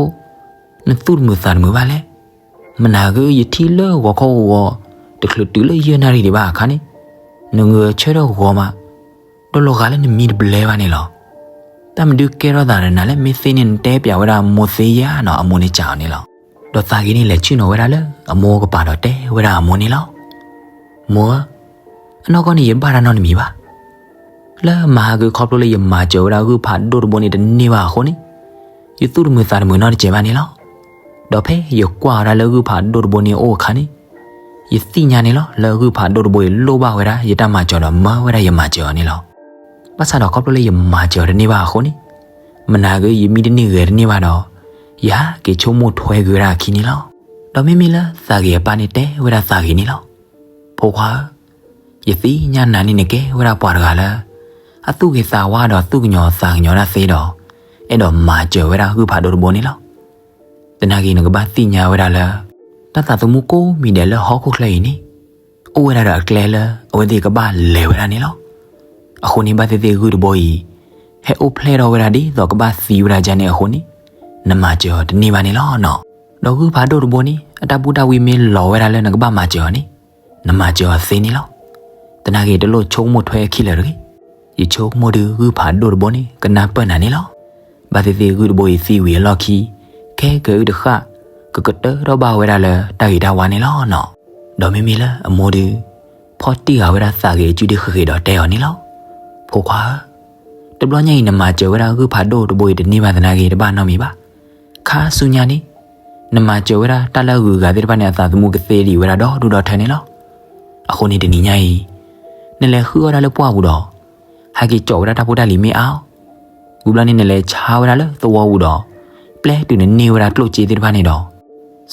နသူၣ်တမုာ်သးတမုာ်ဘၣ်လဲၣ်. မနၤက့ ယထံၣ်လၢဂီၤခီဂီၤဂီၤ တချုးတုၤလၢယဲၢ်နၣ်ရံၣ်ဒံးဘၣ်အခါန့ၣ် နဂဲၤဆၢထၢၣ်ဂီၤမး ဒီးလီၤဂာ်လၢနမံတဘျဲဘၣ်န့ၣ်လီၤ. တၢ်မနုၤကဲထီၣ်သးဒီးနၤလဲၣ်. မ့ၢ်သ့န့ၣ်နတဲပျးဝဲဒၣ်အမိၢ်သ့ယါနီၤ. အမိၢ်န့ၣ်စံးအီၤန့ၣ်လီၤ. ဒီးသးဂ့ၤန့ၣ်လဲၤဆ့ၣ်နီၤဝဲဒၣ်လၢအမိၢ်ကပၤဒီးတဲဝဲဒၣ်အမိၢ်န့ၣ်လီၤ. မိၢ်ဧၢ, အနီၢ်ကီၢ်န့ၣ်ယဘၣ်တၢ်နီတမံၤဘၣ်. လၢမဟါက့ ခီဖျိလၢယမၤစၢၤဝဲဒၣ်ဂုၢ်ဖးဒိၣ်တဘိန့ၣ်တန့ၢ်ဘၣ်အဃိန့ၣ် ယသူၣ်တမုာ်သးတမုာ်နီတစဲးဘၣ်န့ၣ်လီၤ. ဒီးဖဲယကွၢ်ဝဲဒၣ်လၢဂုၢ်ဖးဒိၣ်တဘိန့ၣ်အအိၣ်အခါန့ၣ် ယသ့ၣ်ညါန့ၣ်လီၤ လၢဂုၢ်ဖးဒိၣ်တဘိအံၤလိၣ်ဘၣ်ဝဲဒၣ်ယတၢ်မၤစၢၤဒီးမၢဝဲဒၣ်ယမၤစၢၤအီၤန့ၣ်လီၤ. ဘၣ်ဆၣ်ဒီးခီဖျိလၢယမၤစၢၤအီၤတန့ၢ်ဘၣ်အဃိန့ၣ် မနၤက့ ယမံတန့ၢ်ဂဲၤတန့ၢ်ဘၣ်ဒီး ယဟးက့ၤဆိကမိၣ်ထွဲက့ၤဝဲဒၣ်အခံန့ၣ်လီၤ. ဒီးမ့မ့ၢ်လၢသးဂ့ၤအပၢ်န့ၣ်တဲဝဲဒၣ်သးဂ့ၤန့ၣ်လီၤ. ဖိခွါဧၢ, ယသ့ၣ်ညါနၤန့ၣ်နကဲဝဲဒၣ်ပှၤတဂၤလၢ အသူၣ်ဂ့ၤသးဝါဒီးသူၣ်ကညီၤသးကညီၤဒၣ်သ့ဒီး အဲၣ်ဒိးမၤစၢၤဝဲဒၣ်ဂုၢ်ဖးဒိၣ်တဘိန့ၣ်လီၤ. သနာ်က့နကဘၣ်သ့ၣ်ညါဝဲဒၣ်လၢ တၢ်သးသမူကိးမံၤဒဲးလၢဟီၣ်ခိၣ်ချၢအံၤန့ၣ် အိၣ်ဝဲဒၣ်ဒီးအကျဲလၢအဝဲသ့ၣ်ကဘၣ်လဲၤဝဲဒၣ်န့ၣ်လီၤ. အဃိန့ၣ်ဘၣ်သ့ၣ်သ့ၣ်ဂုၢ်တဘိအံၤ ဟဲအိၣ်ဖျဲၣ်ထီၣ်ဝဲဒၣ်ဒ်သိးကဘၣ်သံဝဲဒၣ်ဒ်န့ၣ်အဃိန့ၣ် နမၤစၢၤအီၤတန့ၢ်ဘၣ်န့ၣ်လီၤနီၤ. ဒီးဂုၢ်ဖးဒိၣ်တဘိန့ၣ် အတၢ်ဘူၣ်တၢ်ဝံမ့ၢ်လီၤဝဲဒၣ်လၢနကဘၣ်မၤစၢၤအီၤန့ၣ် နမၤစၢၤအီၤသ့န့ၣ်လီၤ. သနာ်က့တလိၣ်ဆိကမိၣ်ထွဲအခံလၢာ်တဂ့ၤ. ယဆိကမိၣ်ဒုးဂုၢ်ဖးဒိၣ်တဘိန့ၣ် ကနၢ်ပၢၢ်နၤန့ၣ်လီၤ. ဘၣ်သ့ၣ်သ့ၣ်ဂုၢ်တဘိအံၤသံဝံၤအလီၢ်ခံ ခဲကဲအုၣ်တဃၣ် ကကတၢၢ်ထီၣ်ဘၣ်ဝဲဒၣ်လၢတၢ်ဂ့ၤတၢ်ဝါန့ၣ်လီၤနီၤ. ဒီးမ့မ့ၢ်လၢအမိၢ်ဒုး ဖီၣ်တံၢ်ဃာ်ဝဲဒၣ်သးဂ့ၤအစုဒုးဃ့ၣ်ဃ့ၣ်ဒီးတဲအီၤန့ၣ်လီၤ. ဖိခွါဧၢ, တဘျီညါအံၤနမၤစၢၤဝဲဒၣ်ဂုၢ်ဖးဒိၣ်တဘိအံၤတန့ၢ်ဘၣ်သနာ်က့တဘၣ်နီတမံၤဘၣ်. ခါဆူညါန့ၣ် နမၤစၢၤဝဲဒၣ်တၢ်လၢအဂုၤအဂၤသ့ၣ်တဖၣ်န့ၣ် အသးသမူကသ့ဒံးဝဲဒၣ်ဒီဒူၣ်ဒီထၢန့ၣ်လီၤ. အဃိန့ၣ်တနံၤညါအံၤ နလဲၤဃုအီၣ်ဒၣ်လၢပှၢ်ပူၤဒီး ဟဲက့ၤကၠီးဝဲဒၣ်တၢ်ဖိတၢ်လံၤမ့ၢ်အါအီၤ, ဝံၤဘျီန့ၣ်နလဲၤဆါဝဲဒၣ်လၢသဝီပူၤဒီး ပျဲတုၤနန့ၢ်ဝဲဒၣ်ကျိၣ်စ့သ့ၣ်တဖၣ်န့ၣ်ဒီး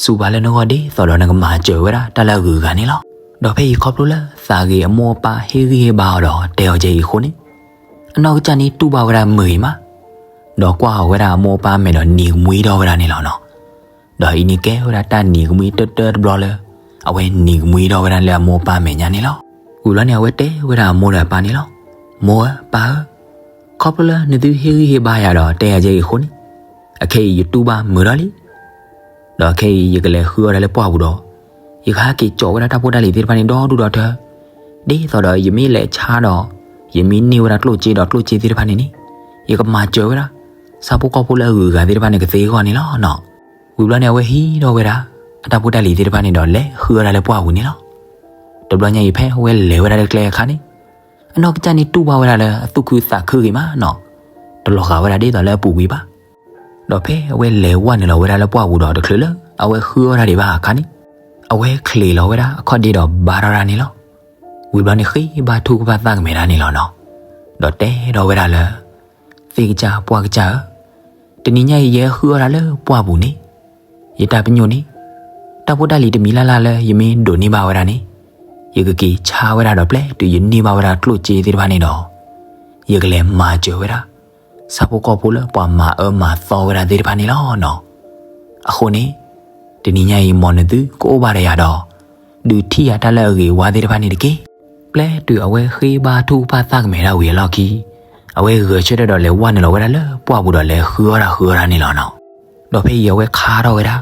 စူးပာ်လၢနဂီၢ်ဒ်သိးဒီးနကမၤစၢၤဝဲဒၣ်တၢ်လၢအဂုၤအဂၤန့ၣ်လီၤ. ဒီးဖဲအံၤခီဖျိလၢသးဂ့ၤအမိၢ်အပၢ်ဟ့ၣ်ဂံၢ်ဟ့ၣ်ဘါအီၤဒီးတဲအီၤကဲအံၤအဃိန့ၣ် အနီၢ်ကစၢ်န့ၣ်တူၢ်ဘၣ်ဝဲဒၣ်မုာ်ဂ့ၤမး, ဒီးကွၢ်အီၤဝဲဒၣ်အမိၢ်အပၢ်မဲာ်ဒီးနံၤကမှံထီၣ်ဝဲဒၣ်န့ၣ်လီၤနီၤ. ဒီးအံၤန့ၣ်ကဲဝဲဒၣ်တၢ်နံၤကမှံတၢတၢတဘျီလၢ အဝဲနံၤကမှံထီၣ်ဝဲဒၣ်လၢအမိၢ်အပၢ်မဲာ်ညါန့ၣ်လီၤ. ဝံၤဘျီန့ၣ် အဝဲတဲဝဲဒၣ်အမိၢ်ဒီးအပၢ်န့ၣ်လီၤ. မိၢ်ဧၢပၢ်ဧၢ, ခီဖျိလၢနသုဟ့ၣ်ဂံၢ်ဟ့ၣ်ဘါယၤဒီးတဲယၤကဲအံၤအဃိန့ၣ် အခဲအံၤယတူၢ်ဘၣ်မုာ်ထီၣ်လံ. ဒီးခဲအံၤယကလဲၤဃုအီၣ်ဒၣ်လၢပှၢ်ပူၤဒီး ယကဟဲက့ၤကၠီးဝဲဒၣ်တၢ်ဖိတၢ်လံၤသ့ၣ်တဖၣ်န့ၣ်ဒီဒူၣ်ဒီထၢ, ဒ်သိးဒီးယမ့ၢ်လဲၤဆါဒီး ယမ့ၢ်န့ၢ်ဝဲဒၣ်ကျိၣ်စ့ဒီးကျိၣ်စ့သ့ၣ်တဖၣ်န့ၣ်န့ၣ် ယကမၤစၢၤဝဲဒၣ် ဆၣ်ဖိကီၢ်ဖိလၢအဂုၤအဂၤသ့ၣ်တဖၣ်န့ၣ်ကသ့အဂီၢ်န့ၣ်လီၤနီၤ. ဝံၤဘျီန့ၣ် အဝဲဟံးထီၣ်ဝဲဒၣ် အတၢ်ဖိတၢ်လံၤသ့ၣ်တဖၣ်န့ၣ်ဒီးလဲၤဃုအီၣ်ဒၣ်လၢပှၢ်ပူၤန့ၣ်လီၤ. တဘျီညါအံၤဖဲအဝဲလဲၤဝဲဒၣ်လၢကျဲအခါန့ၣ် အနီၢ်ကစၢ်န့ၣ်တူၢ်ဘၣ်ဝဲဒၣ်လၢအသူၣ်ခုသးခုဂ့ၤမးနီၤ, တလီၤဂာ်ဝဲဒၣ်ဒ်သိးလၢအပူၤကွံာ်ဘၣ်. ဒီးဖဲအဝဲလဲၤဝဲနုာ်လီၤဝဲဒၣ်လၢပှၢ်ပူၤဒီးတချုးလၢအဝဲဃုအီၣ်ဒၣ်ဒံးဘၣ်အခါန့ၣ် အဝဲချံးလီၤဝဲဒၣ်အခီၣ်ဒ့ဒီးဘါထီၣ်ဒၣ်န့ၣ်လီၤ. ဝံၤဘျီန့ၣ်ဃ့ဘါထုကဖၣ်သၣ်ကမဲာ်ဒၣ်န့ၣ်လီၤနီၤ. ဒီးတဲထီၣ်ဝဲဒၣ်လၢ သ့ၣ်ကစၢ်ပှၢ်ကစၢ်ဧၢ, တနံၤညါအံၤယဟဲဃုအီၣ်ဒၣ်လၢပှၢ်ပူၤန့ၣ်, ယတၢ်ပညိၣ်န့ၣ်, တၢ်ဖိတၢ်လံၤတမံၤလၢ်လၢ်လၢယမ့ၢ်ဒိးန့ၢ်ဘၣ်ဝဲဒၣ်န့ၣ်, ယကက့ၤဆါဝဲဒၣ်ဒီးပျဲတုၤယန့ၢ်ဘၣ်ဝဲဒၣ်ကျိၣ်စ့သ့ၣ်တဖၣ်န့ၣ်ဒီး, ယကလဲၤမၤစၢၤဝဲဒၣ် ဆၣ်ဖိကီၢ်ဖိလၢပှၤမၤအၢမၤသီဝဲဒၣ်သ့ၣ်တဖၣ်န့ၣ်လီၤနီၤ. အဃိန့ၣ်, တနံၤညါအံၤမ်နသုကအိၣ်ဘၣ်ဒီးယၤဒီး, ဒုးထံၣ်ယၤတၢ်လၢအဂ့ၤဝါသ့ၣ်တဖၣ်န့ၣ်တက့ၢ်. ပျဲတုၤအဝဲဃ့ဘါထုကဖၣ်သၣ်ကမဲာ်ဒၣ်ဝံၤအလီၢ်ခံ, အဝဲဂဲၤဆၢထၢၣ်ဒီးလဲၤဝဲနုာ်လီၤဝဲဒၣ်လၢပှၢ်ပူၤဒီးလဲၤဃုအီၣ်တၢ်ဃုအီၣ်တၢ်န့ၣ်လီၤနီၤ. ဒီးဖဲအံၤအဝဲခါထီၣ်ဝဲဒၣ်,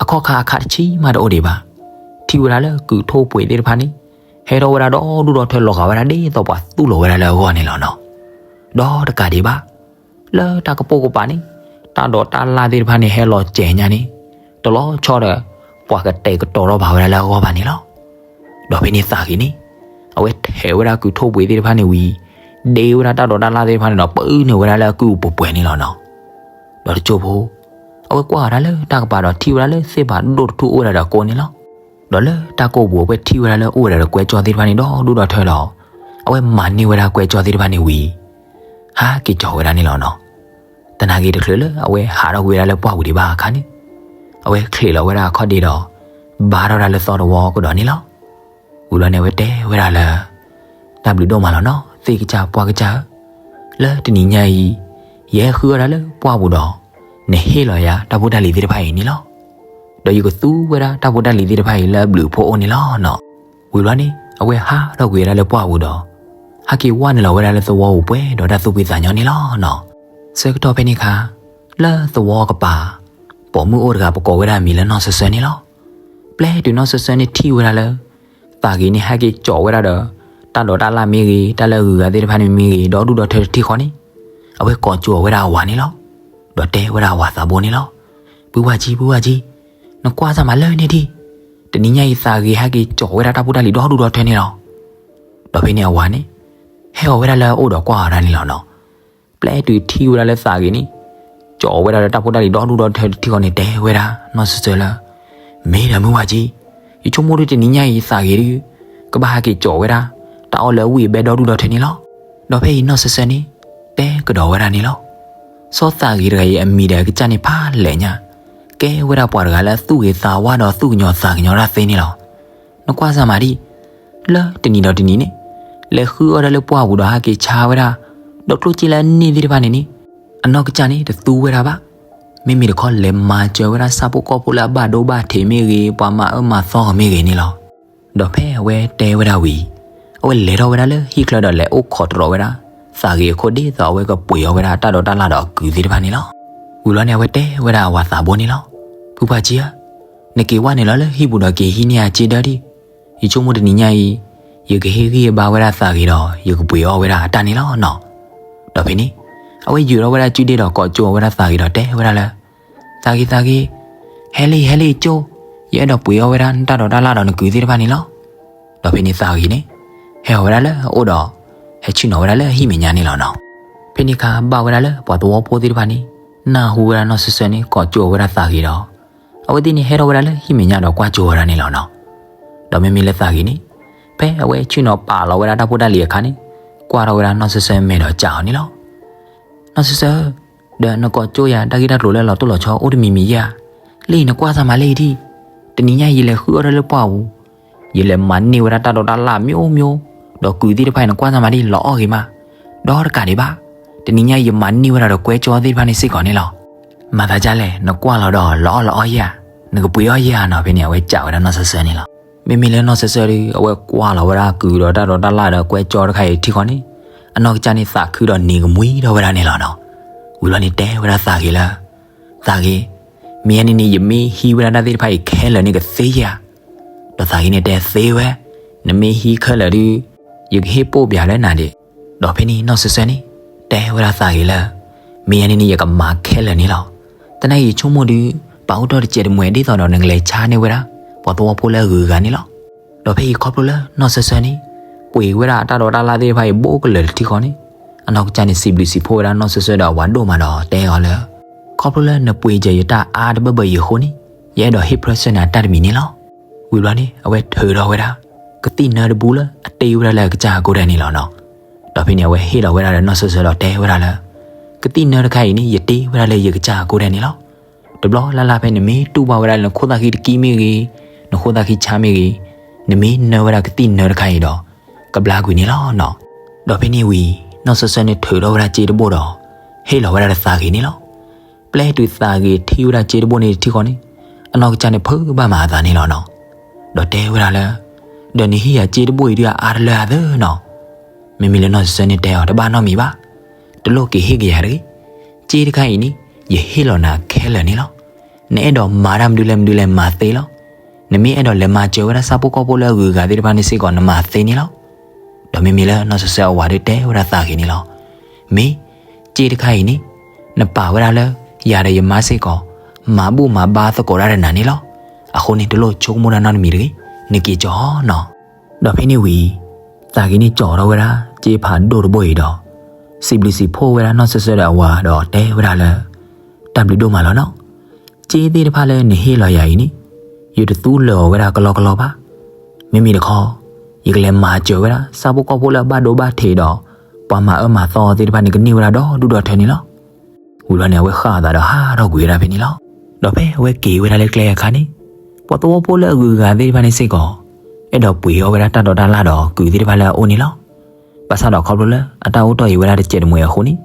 အခီၣ်ခါအခါတဆံမးတအိၣ်ဒံးဘၣ်, ထံၣ်ဝဲဒၣ်လၢကုၢ်ထိၣ်ပှ့ၤသ့ၣ်တဖၣ်န့ၣ်, ဟဲထီၣ်ဝဲဒၣ်ဒီဒူၣ်ဒီထၢလီၤဂာ်ဝဲဒၣ်ဒ်သိးပှၤသူၣ်လီၤဝဲဒၣ်လၢအဂီၢ်န့ၣ်လီၤနီၤ. ဒီးတကးဒံးဘၣ်, လၢတၢ်ကပိာ်ကပၤန့ၣ်, တၢ်ဒိးတၢ်လၣ်သ့ၣ်တဖၣ်န့ၣ်ဟဲလီၤစဲၤညါန့ၣ်, တလီၤဆီဒီး, ပှၤကတဲာ်ကတီၤထီၣ်ဘၣ်ဝဲဒၣ်လၢအဂီၢ်ဘၣ်န့ၣ်လီၤ. ဒီးဖဲန့ၣ်သးဂ့ၤန့ၣ်, အဝဲထဲးဝဲဒၣ်ကုၢ်ထိၣ်ပှ့ၤသ့ၣ်တဖၣ်န့ၣ်ဝံၤ, ဒ့ဝဲဒၣ်တၢ်ဒိးတၢ်လၣ်သ့ၣ်တဖၣ်န့ၣ်ဒီး ပာ်န့ၢ်ဝဲဒၣ်လၢအကုၢ်ပှဲၤပှဲၤန့ၣ်လီၤနီၤ. ဒီးတစိၢ်ဖိ, အဝဲကွၢ်အီၤဒၣ်လၢတၢ်ကပၤဒီးထံၣ်ဝဲဒၣ်လၢသ့ၣ်ဖးဒိၣ်တထူၣ်အိၣ်ဝဲဒၣ်ဒီးကိးန့ၣ်လီၤ. ဒီးလၢတၢ်ကိၢ်ပူၤအဝဲထံၣ်ဝဲဒၣ်လၢအိၣ်ဝဲဒၣ်ဒီးကွဲးကၠီသ့ၣ်တဖၣ်န့ၣ်ဒီဒူၣ်ဒီထၢလီၤ. အဝဲမၤန့ၢ်ဝဲဒၣ်ကွဲးကၠီသ့ၣ်တဖၣ်န့ၣ်ဝံၤ, ဟးက့ၤကၠီၤဝဲဒၣ်န့ၣ်လီၤနီၤ. သနာ်က့တချုးလၢအဝဲဟးထီၣ်ကွံာ်ဝဲဒၣ်လၢပှၢ်ပူၤဒံးဘၣ်အခါန့ၣ်, အဝဲချံးလီၤဝဲဒၣ်အခီၣ်ဒ့ဒီး, ဘါထီၣ်ဝဲဒၣ်လၢသီတဝီကဒီးန့ၣ်လီၤ. ဝံၤလီၤန့ၣ်အဝဲတဲဝဲဒၣ်လၢ တၢ်ဘျုးဒိၣ်မးလီၤနီၤ သ့ၣ်ကစၢ်ပှၢ်ကစၢ်ဧၢ, လၢတနံၤညါအံၤ, ယဟဲဃုအီၣ်ဒၣ်လၢပှၢ်ပူၤဒီး, နဟ့ၣ်လီၤယၤတၢ်ဖိတၢ်လံၤသ့ၣ်တဖၣ်အံၤန့ၣ်လီၤ. ဒီးယကသူဝဲဒၣ်တၢ်ဖိတၢ်လံၤသ့ၣ်တဖၣ်အံၤလၢအဘျုးအဖှိၣ်အိၣ်န့ၣ်လီၤနီၤ. ဝံၤဘျီန့ၣ် အဝဲဟးထီၣ်ကွံာ်ဝဲဒၣ်လၢပှၢ်ပူၤဒီး, ဟဲက့ၤဝဲနုာ်လီၤဝဲဒၣ်လၢသဝီပူၤပှဲၤဒီးတၢ်သူၣ်ဖှံသးညီန့ၣ်လီၤနီၤ. ဆၢကတီၢ်ဖဲန့ၣ်အခါ, လၢသဝီကပၤ, ပိာ်မုၣ်အိၣ်တဂၤပကိးဝဲဒၣ်အမံၤလၢနီၢ်ဆၢဆၢန့ၣ်လီၤ. ပျဲတုၤနီၢ်ဆၢဆၢန့ၣ်ထံၣ်ဝဲဒၣ်လၢ သးဂ့ၤန့ၣ်ဟဲက့ၤကၠီၤဝဲဒၣ်ဒီး, တၢ်ဒိးတၢ်လၣ်မ့ၢ်ဂ့ၤ, တၢ်လၢအဂုၤအဂၤသ့ၣ်တဖၣ်န့ၣ်မ့ၢ်ဂ့ၤ, ဒီဒူၣ်ဒီထၢတထံၣ်ဃီန့ၣ်, အဝဲကိးကၠိအီၤဝဲဒၣ်အဝၤန့ၣ်လီၤ. ဒီးတဲဝဲဒၣ်အဝၤသးဘိန့ၣ်လီၤ. ပုၢ်ဝဲၢ်ကၠံ, ပုၢ်ဝဲၢ်ကၠံ, နကွၢ်စၢ်မးလၢန့ၣ်ဒံး, တနံၤညါအံၤသးဂ့ၤဟဲက့ၤကၠီၤဝဲဒၣ်တၢ်ဖိတၢ်လံၤဒီဒူၣ်ဒီထၢန့ၣ်လီၤ. ဒီးဖဲန့ၣ်အဝၤန့ၣ်, ဟဲအီၤဝဲဒၣ်လၢအအိၣ်ဒီးကွၢ်အီၤဒၣ်န့ၣ်လီၤနီၤ. ပျဲတုၤထံၣ်ဝဲဒၣ်လၢသးဂ့ၤန့ၣ်, ကၠီၤဝဲဒၣ်လၢတၢ်ဖိတၢ်လံၤဒီဒူၣ်ဒီထၢတထံၣ်ဃီန့ၣ်တဲဝဲဒၣ်နီၢ်ဆၢဆၢလၢ, မ့ၢ်ဒီးမုၢ်ဝါကၠံ, ယဆိကမိၣ်ဒုးတနံၤညါအံၤသးဂ့ၤဒုး, ကဘၣ်ဟဲက့ၤကၠီၤဝဲဒၣ်, တၢ်အီၣ်လၢအဝံၣ်အဘဲဒီဒူၣ်ဒီထၢန့ၣ်လီၤ. ဒီးဖဲအံၤနီၢ်ဆၢဆၢန့ၣ်, တဲကဒီးဝဲဒၣ်န့ၣ်လီၤ. စီၤသးဂ့ၤတဂၤအံၤအမံၤဒီးအကစၢ်န့ၣ်ဖးလဲၢ်ညါ, ကဲဝဲဒၣ်ပှၤတဂၤလၢအသူၣ်ဂ့ၤသးဝါဒီးသူၣ်ကညီၤသးကညီၤတၢ်သ့န့ၣ်လီၤ. နကွၢ်စၢ်မးဒံး, လၢတနံၤဒီးတနံၤန့ၣ်, လဲၤဃုအီၣ်ဒၣ်လၢပှၢ်ပူၤဒီးဟဲက့ၤဆါဝဲဒၣ်, ဒီးကျိၣ်စ့လၢအန့ၢ်သ့ၣ်တဖၣ်န့ၣ်န့ၣ်, အနီၢ်ကစၢ်န့ၣ်တသူဝဲဒၣ်ဘၣ်. မ့မ့ၢ်တခီလဲၤမၤစၢၤဝဲဒၣ်ဆၣ်ဖိကီၢ်ဖိလၢအဘၣ်ဒိဘၣ်ထံးမ့ၢ်ဂ့ၤ, ပှၤမၤအၢမၤသီမ့ၢ်ဂ့ၤန့ၣ်လီၤ. ဒီးဖဲအဝဲတဲဝဲဒၣ်ဝံၤ, အဝဲလဲၤထီၣ်ဝဲဒၣ်လၢဟံၣ်ချၢဒီးလဲၤအိၣ်ခိးတရီၤဝဲဒၣ်, သးဂ့ၤအခိၣ်ဒ်သိးအဝဲကပှ့ၤအီၣ်ဝဲဒၣ်တၢ်ဒိးတၢ်လၣ်ဒီးအကုၢ်သ့ၣ်တဖၣ်န့ၣ်လီၤ. ဝံၤလီၤန့ၣ်အဝဲတဲဝဲဒၣ်အဝၤသးဘိန့ၣ်လီၤ. ဖုပှၢ်ကၠံဧၢ, နက့ၤဝဲနုာ်လီၤလၢဟံၣ်ပူၤဒီးက့ၤဟံးန့ၢ်အစ့ဒၢဒံး, ယဆိကမိၣ်တနံၤညါအံၤ, ယကဟ့ၣ်ဂံၢ်ဟ့ၣ်ဘါဝဲဒၣ်သးဂ့ၤဒီး ယကပှ့ၤအီၣ်ဝဲဒၣ်အတၢ်န့ၣ်လီၤနီၤ. ဒီးဖဲန့ၣ်, အဝဲယုာ်ထီၣ်ဝဲဒၣ်ကုၢ်ဒ့ဒီးကိးကၠိအီၤဝဲဒၣ်သးဂ့ၤဒီးတဲဝဲဒၣ်လၢ သးဂ့ၤသးဂ့ၤ, ဟဲလံဟဲလံကၠိ, ယအဲၣ်ဒိးပှ့ၤအီၣ်ဝဲဒၣ်နတၢ်ဒိးတၢ်လၣ်ဒီးနကုၢ်သ့ၣ်တဖၣ်န့ၣ်လီၤ. ဒီးဖဲန့ၣ်သးဂ့ၤန့ၣ်, ဟဲအီၤဝဲဒၣ်လၢအအိၣ်ဒီး, ဟဲဆ့ၣ်နီၤဝဲဒၣ်လၢဟံၣ်မဲာ်ညါန့ၣ်လီၤနီၤ. ဖဲန့ၣ်အခါဘၣ်ဝဲဒၣ်လၢပှၤသဝီဖိသ့ၣ်တဖၣ်န့ၣ်, နၢ်ဟူဝဲဒၣ်နီၢ်ဆၢဆၢန့ၣ် ကိးကၠိအီၤဝဲဒၣ်သးဂ့ၤဒီး, အဝဲသ့ၣ်န့ၣ်ဟဲထီၣ်ဝဲဒၣ်လၢဟံၣ်မဲာ်ညါဒီးကွၢ်ကၠိအီၤဝဲဒၣ်န့ၣ်လီၤနီၤ. ဒီးမ့မ့ၢ်လၢသးဂ့ၤန့ၣ်, ဖဲအဝဲဆ့ၣ်နီၤပာ်လီၤဝဲဒၣ်တၢ်ဖိတၢ်လံၤအခါန့ၣ်, ကွၢ်ထီၣ်ဝဲဒၣ်နီၢ်ဆၢဆၢမဲာ်ဒီးစံးအီၤန့ၣ်လီၤ. နီၢ်ဆၢဆၢ, ဒီးနကိးကၠိယၤတၢ်ဂ့ၢ်တၢ်ကျိၤလၢလီၤတိၢ်လီၤဆီအိၣ်တမံၤမံၤဧါ. လၢအံၤနကွၢ်စၢ်မးလၢအံၤဒံး, တနံၤညါယလဲၤဃုအီၣ်ဒၣ်လၢပှၢ်ပူၤ, ယလဲၤမၤန့ၢ်ဝဲဒၣ်တၢ်ဒိးတၢ်လၣ်မ့ၢ်အိၣ်မ့ၢ်အိၣ်, ဒီးကုၢ်သ့ၣ်တဖၣ်အံၤနကွၢ်စၢ်မးဒံးလီၤအီၣ်ဂ့ၤမး, ဒီးတကးဒံးဘၣ်, တနံၤညါယမၤန့ၢ်ဝဲဒၣ်ဒီးကွဲကၠိသ့ၣ်တဖၣ်န့ၣ်စ့ၢ်ကီးန့ၣ်လီၤ. မၤသးဒ်လဲၣ် နကွၢ်လီၤဒီးလီၤအီၣ်လီၤအီယဲဧါ, နကပှ့ၤအီၣ်ယဲဧါနီၤ. ဖဲန့ၣ်အဝဲစံးဝဲဒၣ်နီၢ်ဆၢဆၢန့ၣ်လီၤ. မ့မ့ၢ်လၢနီၢ်ဆၢဆၢဒီး အဝဲကွၢ်လီၤဝဲဒၣ်ကုၢ်ဒီးတၢ်ဒိးတၢ်လၣ်ဒီးကွဲကၠိတခါအံၤထံဃီန့ၣ်, အနီၢ်ကစၢ်န့ၣ်သးခုဒီးနံၤကမှံထီၣ်ဝဲဒၣ်န့ၣ်လီၤနီၤ. ဝံၤလီၤန့ၣ်တဲဝဲဒၣ်သးဂ့ၤလၢ, သးဂ့ၤ, မ့ၢ်ယၤန့ၣ်န့ၣ် ယမ့ၢ်ဟံးဝဲဒၣ်တၢ်သ့ၣ်တဖၣ်အံၤခဲလၢာ်န့ၣ်ကသ့ဧါ. ဒီးသးဂ့ၤန့ၣ်တဲသ့ဝဲ, နမ့ၢ်ဟံးခဲလၢာ်ဒီး, ယကဟ့ၣ်ပိၢ်ပၠးလၢနၤဒံး. ဒီးဖဲန့ၣ်နီၢ်ဆၢဆၢန့ၣ်, တဲဝဲဒၣ်သးဂ့ၤလၢ, မ့ၢ်ယၤန့ၣ်န့ၣ် ယကမၤခဲလၢာ်န့ၣ်လီၤ. သနာ်က့ယဆိကမိၣ်ဒီး, ပာ်အိၣ်ထီၣ်တစဲးတမှဲၤဒ်သိးဒီးနကလဲၤဆါန့ၢ်ဝဲဒၣ်, ပှၤသဝီဖိလၢအဂုၤအဂၤန့ၣ်လီၤ. ဒီးဖဲအံၤခီဖျိလၢနီၢ်ဆၢဆၢန့ၣ်, ပှ့ၤဝဲဒၣ်အတၢ်ဒိးတၢ်လၣ်သ့ၣ်တဖၣ်အံၤဘိးကလၢာ်တထံဃီန့ၣ်, အနီၢ်ကစၢ်န့ၣ်စံးဘျုးစံးဖှိၣ်ဝဲဒၣ်နီၢ်ဆၢဆၢဒီးအဝၤဒိၣ်မးဒီးတဲအီၤလၢ, ခီဖျိလၢနပှ့ၤစၢၤယတၢ်အါတဘၢဘၢအံၤအဃိန့ၣ်, ယအဲၣ်ဒိးဟ့ၣ်ဖြၢဆၢနၤတၢ်တမံၤန့ၣ်လီၤ. ဝံၤဘျီန့ၣ် အဝဲထုးထီၣ်ဝဲဒၣ်, ကသံၣ်နၢတဘုလၢအတ့ဝဲဒၣ်လၢအကစၢ်အကိးဒဲးန့ၣ်လီၤနီၤ. ဒီးဖဲန့ၣ်အဝဲဟ့ၣ်လီၤဝဲဒၣ်ဒီးနီၢ်ဆၢဆၢဒီးတဲဝဲဒၣ်လၢ ကသံၣ်နၢတခါအံၤန့ၣ် ယတ့ဝဲဒၣ်လၢယကစၢ်အကိးဒဲးန့ၣ်လီၤ. တဘျီလၢ်လၢ်ဖဲနမ့ၢ်တူၢ်ဘၣ်ဝဲဒၣ်လၢနခိၣ်သၣ်ခံတကံမ့ၢ်ဂ့ၤ, နခိၣ်သၣ်ခံဆါမ့ၢ်ဂ့ၤ, နမ့ၢ်နၢဝဲဒၣ်ကသံၣ်နၢတခါအံၤဒီး ကဘျါကွံာ်န့ၣ်လီၤနီၤ. ဒီးဖဲန့ၣ်ဝံၤ နီၢ်ဆၢဆၢန့ၣ်ထုးထီၣ်ဝဲဒၣ်စ့တဘိဒီး ဟ့ၣ်လီၤဝဲဒၣ်ဒီးသးဂ့ၤန့ၣ်လီၤ. ပျဲတုၤသးဂ့ၤထံၣ်ဝဲဒၣ်စ့တဘိန့ၣ်တထံၣ်ဃီန့ၣ် အနီၢ်ကစၢ်န့ၣ်ဖုးဘၣ်မးအသးန့ၣ်လီၤနီၤ. ဒီးတဲဝဲဒၣ်လၢ ဒီးနဟ့ၣ်ယၤစ့တဘိအံၤဒုးအါတလၢအသၢနီၤ. မ့မ့ၢ်လၢနီၢ်ဆၢဆၢန့ၣ်တဲအီၤ တဘၣ်နီတမံၤဘၣ်, တလိၣ်က့ၤဟ့ၣ်က့ၤယၤတဂ့ၤ. စ့တခါအံၤန့ၣ် ယဟ့ၣ်လီၤနၤခဲလၢာ်န့ၣ်လီၤ. နအဲၣ်ဒိးမၤတၢ်မနုၤလဲၣ်မနုၤလဲၣ်မၤသ့လီၤ. နမ့ၢ်အဲၣ်ဒိးလဲၤမၤစၢၤဝဲဒၣ်ဆၣ်ဖိကီၢ်ဖိလၢအဂုၤအဂၤသ့ၣ်တဖၣ်န့ၣ်စ့ၢ်ကီး နမၤသ့န့ၣ်လီၤ. ဒီးမ့မ့ၢ်လၢနီၢ်ဆၢဆၢအဝၤဒုးတဲဝဲဒၣ်သးဂ့ၤန့ၣ်လီၤ. မ့ၢ် စ့တခါအံၤန့ၣ် နပာ်ဝဲဒၣ်လၢ ယၤဒီးယမါစ့ၢ်ကီး မၤဘူၣ်မၤဘါသကိးတၢ်ဒီးနၤန့ၣ်လီၤ. အဃိန့ၣ် တလိၣ်ဆိကမိၣ်တၢ်နီတမံၤတဂ့ၤ, နက့ၤကၠီၤအီၤနီၤ. ဒီးဖဲန့ၣ်ဝံၤ သးဂ့ၤန့ၣ်ကၠီၤထီၣ်ဝဲဒၣ် စ့ဖးဒိၣ်တဘိအံၤဒီး စံးဘျုးစံးဖှိၣ်ဝဲဒၣ်နီၢ်ဆၢဆၢဒီးအဝၤဒီးတဲဝဲဒၣ်လၢ တၢ်ဘျုးဒိၣ်မးလီၤနီၤ. စ့သ့ၣ်တဖၣ်လၢနဟ့ၣ်လီၤယၤအံၤန့ၣ် ယတသူလၢာ်အီၤဝဲဒၣ်ကလီကလီဘၣ်. မ့မ့ၢ်တခီ ယကလဲၤမၤစၢၤဝဲဒၣ် ဆၣ်ဖိကီၢ်ဖိလၢအဘၣ်ဒိဘၣ်ထံးဒီး ပှၤမၤအၢမၤသီသ့ၣ်တဖၣ်န့ၣ် ကန့ၢ်ဝဲဒၣ်ဒီဒူၣ်ဒီထၢန့ၣ်လီၤ. ဝံၤဘျီန့ၣ် အဝဲဃၣ်အသးဒီးဟးထီၣ်ကွံာ်ဝဲဒၣ်ဖဲန့ၣ်လီၤ. ဒီးဖဲအဝဲက့ၤဝဲဒၣ်လၢကျဲအခါန့ၣ် ပှၤသဝီဖိလၢအဂုၤအဂၤသ့ၣ်တဖၣ်န့ၣ်စ့ၢ်ကီး အဲၣ်ဒိးပှ့ၤအီၣ်ဝဲဒၣ်တၢ်ဒိးတၢ်လၣ်ဒီးကုၢ်သ့ၣ်တဖၣ်လၢအအိၣ်န့ၣ်လီၤ. ဘၣ်ဆၣ်ဒီးခီဖျိလၢအတၢ်အိၣ်တီၢ်အံၤဝဲဒၣ်တစဲးတမှဲၤအဃိန့ၣ်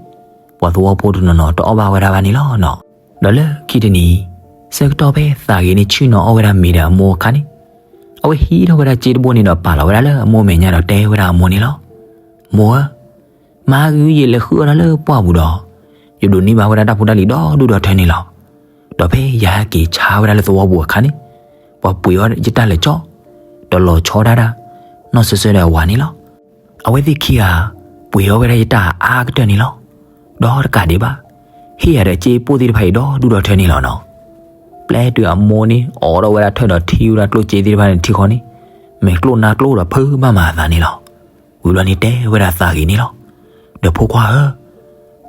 ပှၤသဝီဖိတနီၤနီၤတအီၣ်ဘၣ်ဝဲဒၣ်ဘၣ်န့ၣ်လီၤနီၤ. ဒီးလၢခံတနံၤ ဆၢကတီၢ်ဖဲသးဂ့ၤန့ၣ်ဆ့ၣ်နီၤအီၣ်ဝဲဒၣ်မ့ၤဒီးအမိၢ်အခါန့ၣ် အဝဲဟံးထီၣ်ဝဲဒၣ်စ့တဘိန့ၣ်ဒီးပာ်လီၤဝဲဒၣ်လၢအမိၢ်မဲာ်ညါဒီးတဲဝဲဒၣ်အမိၢ်န့ၣ်လီၤ. မိၢ်ဧၢ, မဟါဂုၤယလဲၤဃုအီၣ်တၢ်လၢပှၢ်ပူၤဒီး ယဒိးန့ၢ်ဘၣ်ဝဲဒၣ်တၢ်ဖိတၢ်လံၤဒီဒူၣ်ဒီထၢန့ၣ်လီၤ. ဒီးဖဲယဟဲက့ၤဆါဝဲဒၣ်လၢသဝီပူၤအခါန့ၣ် ပှၤပှ့ၤအီၣ်ယတၢ်လၢာ်ကၠီ ဒီးလီၤဆီဒၣ်တၢ် နီၢ်ဆၢဆၢဒီးအဝၤန့ၣ်လီၤ. အဝဲသ့ၣ်ခံဂၤ ပှ့ၤအီၣ်ဝဲဒၣ်ယတၢ်အါကတၢၢ်န့ၣ်လီၤ. ဒီးတကးဒံးဘၣ် ဟ့ၣ်ယၤဒီးစ့ပိၢ်သ့ၣ်တဖၣ်အံၤဒီဒူၣ်ဒီထၢန့ၣ်လီၤနီၤ. ပျဲတုၤအမိၢ်န့ၣ်အိးထီၣ်ဝဲဒၣ်ထၢၣ်ဒီးထံၣ်ဝဲဒၣ်ကျိၣ်စ့သ့ၣ်တဖၣ်န့ၣ်ထံၣ်ဃီန့ၣ် မဲာ်ကျိၣ်နါကျိၣ်ဒီးဖုးဘၣ်မးအသးန့ၣ်လီၤ. ဝံၤဘျီန့ၣ်တဲဝဲဒၣ်သးဂ့ၤန့ၣ်လီၤ. ဒီးဖိခွါဧၢ,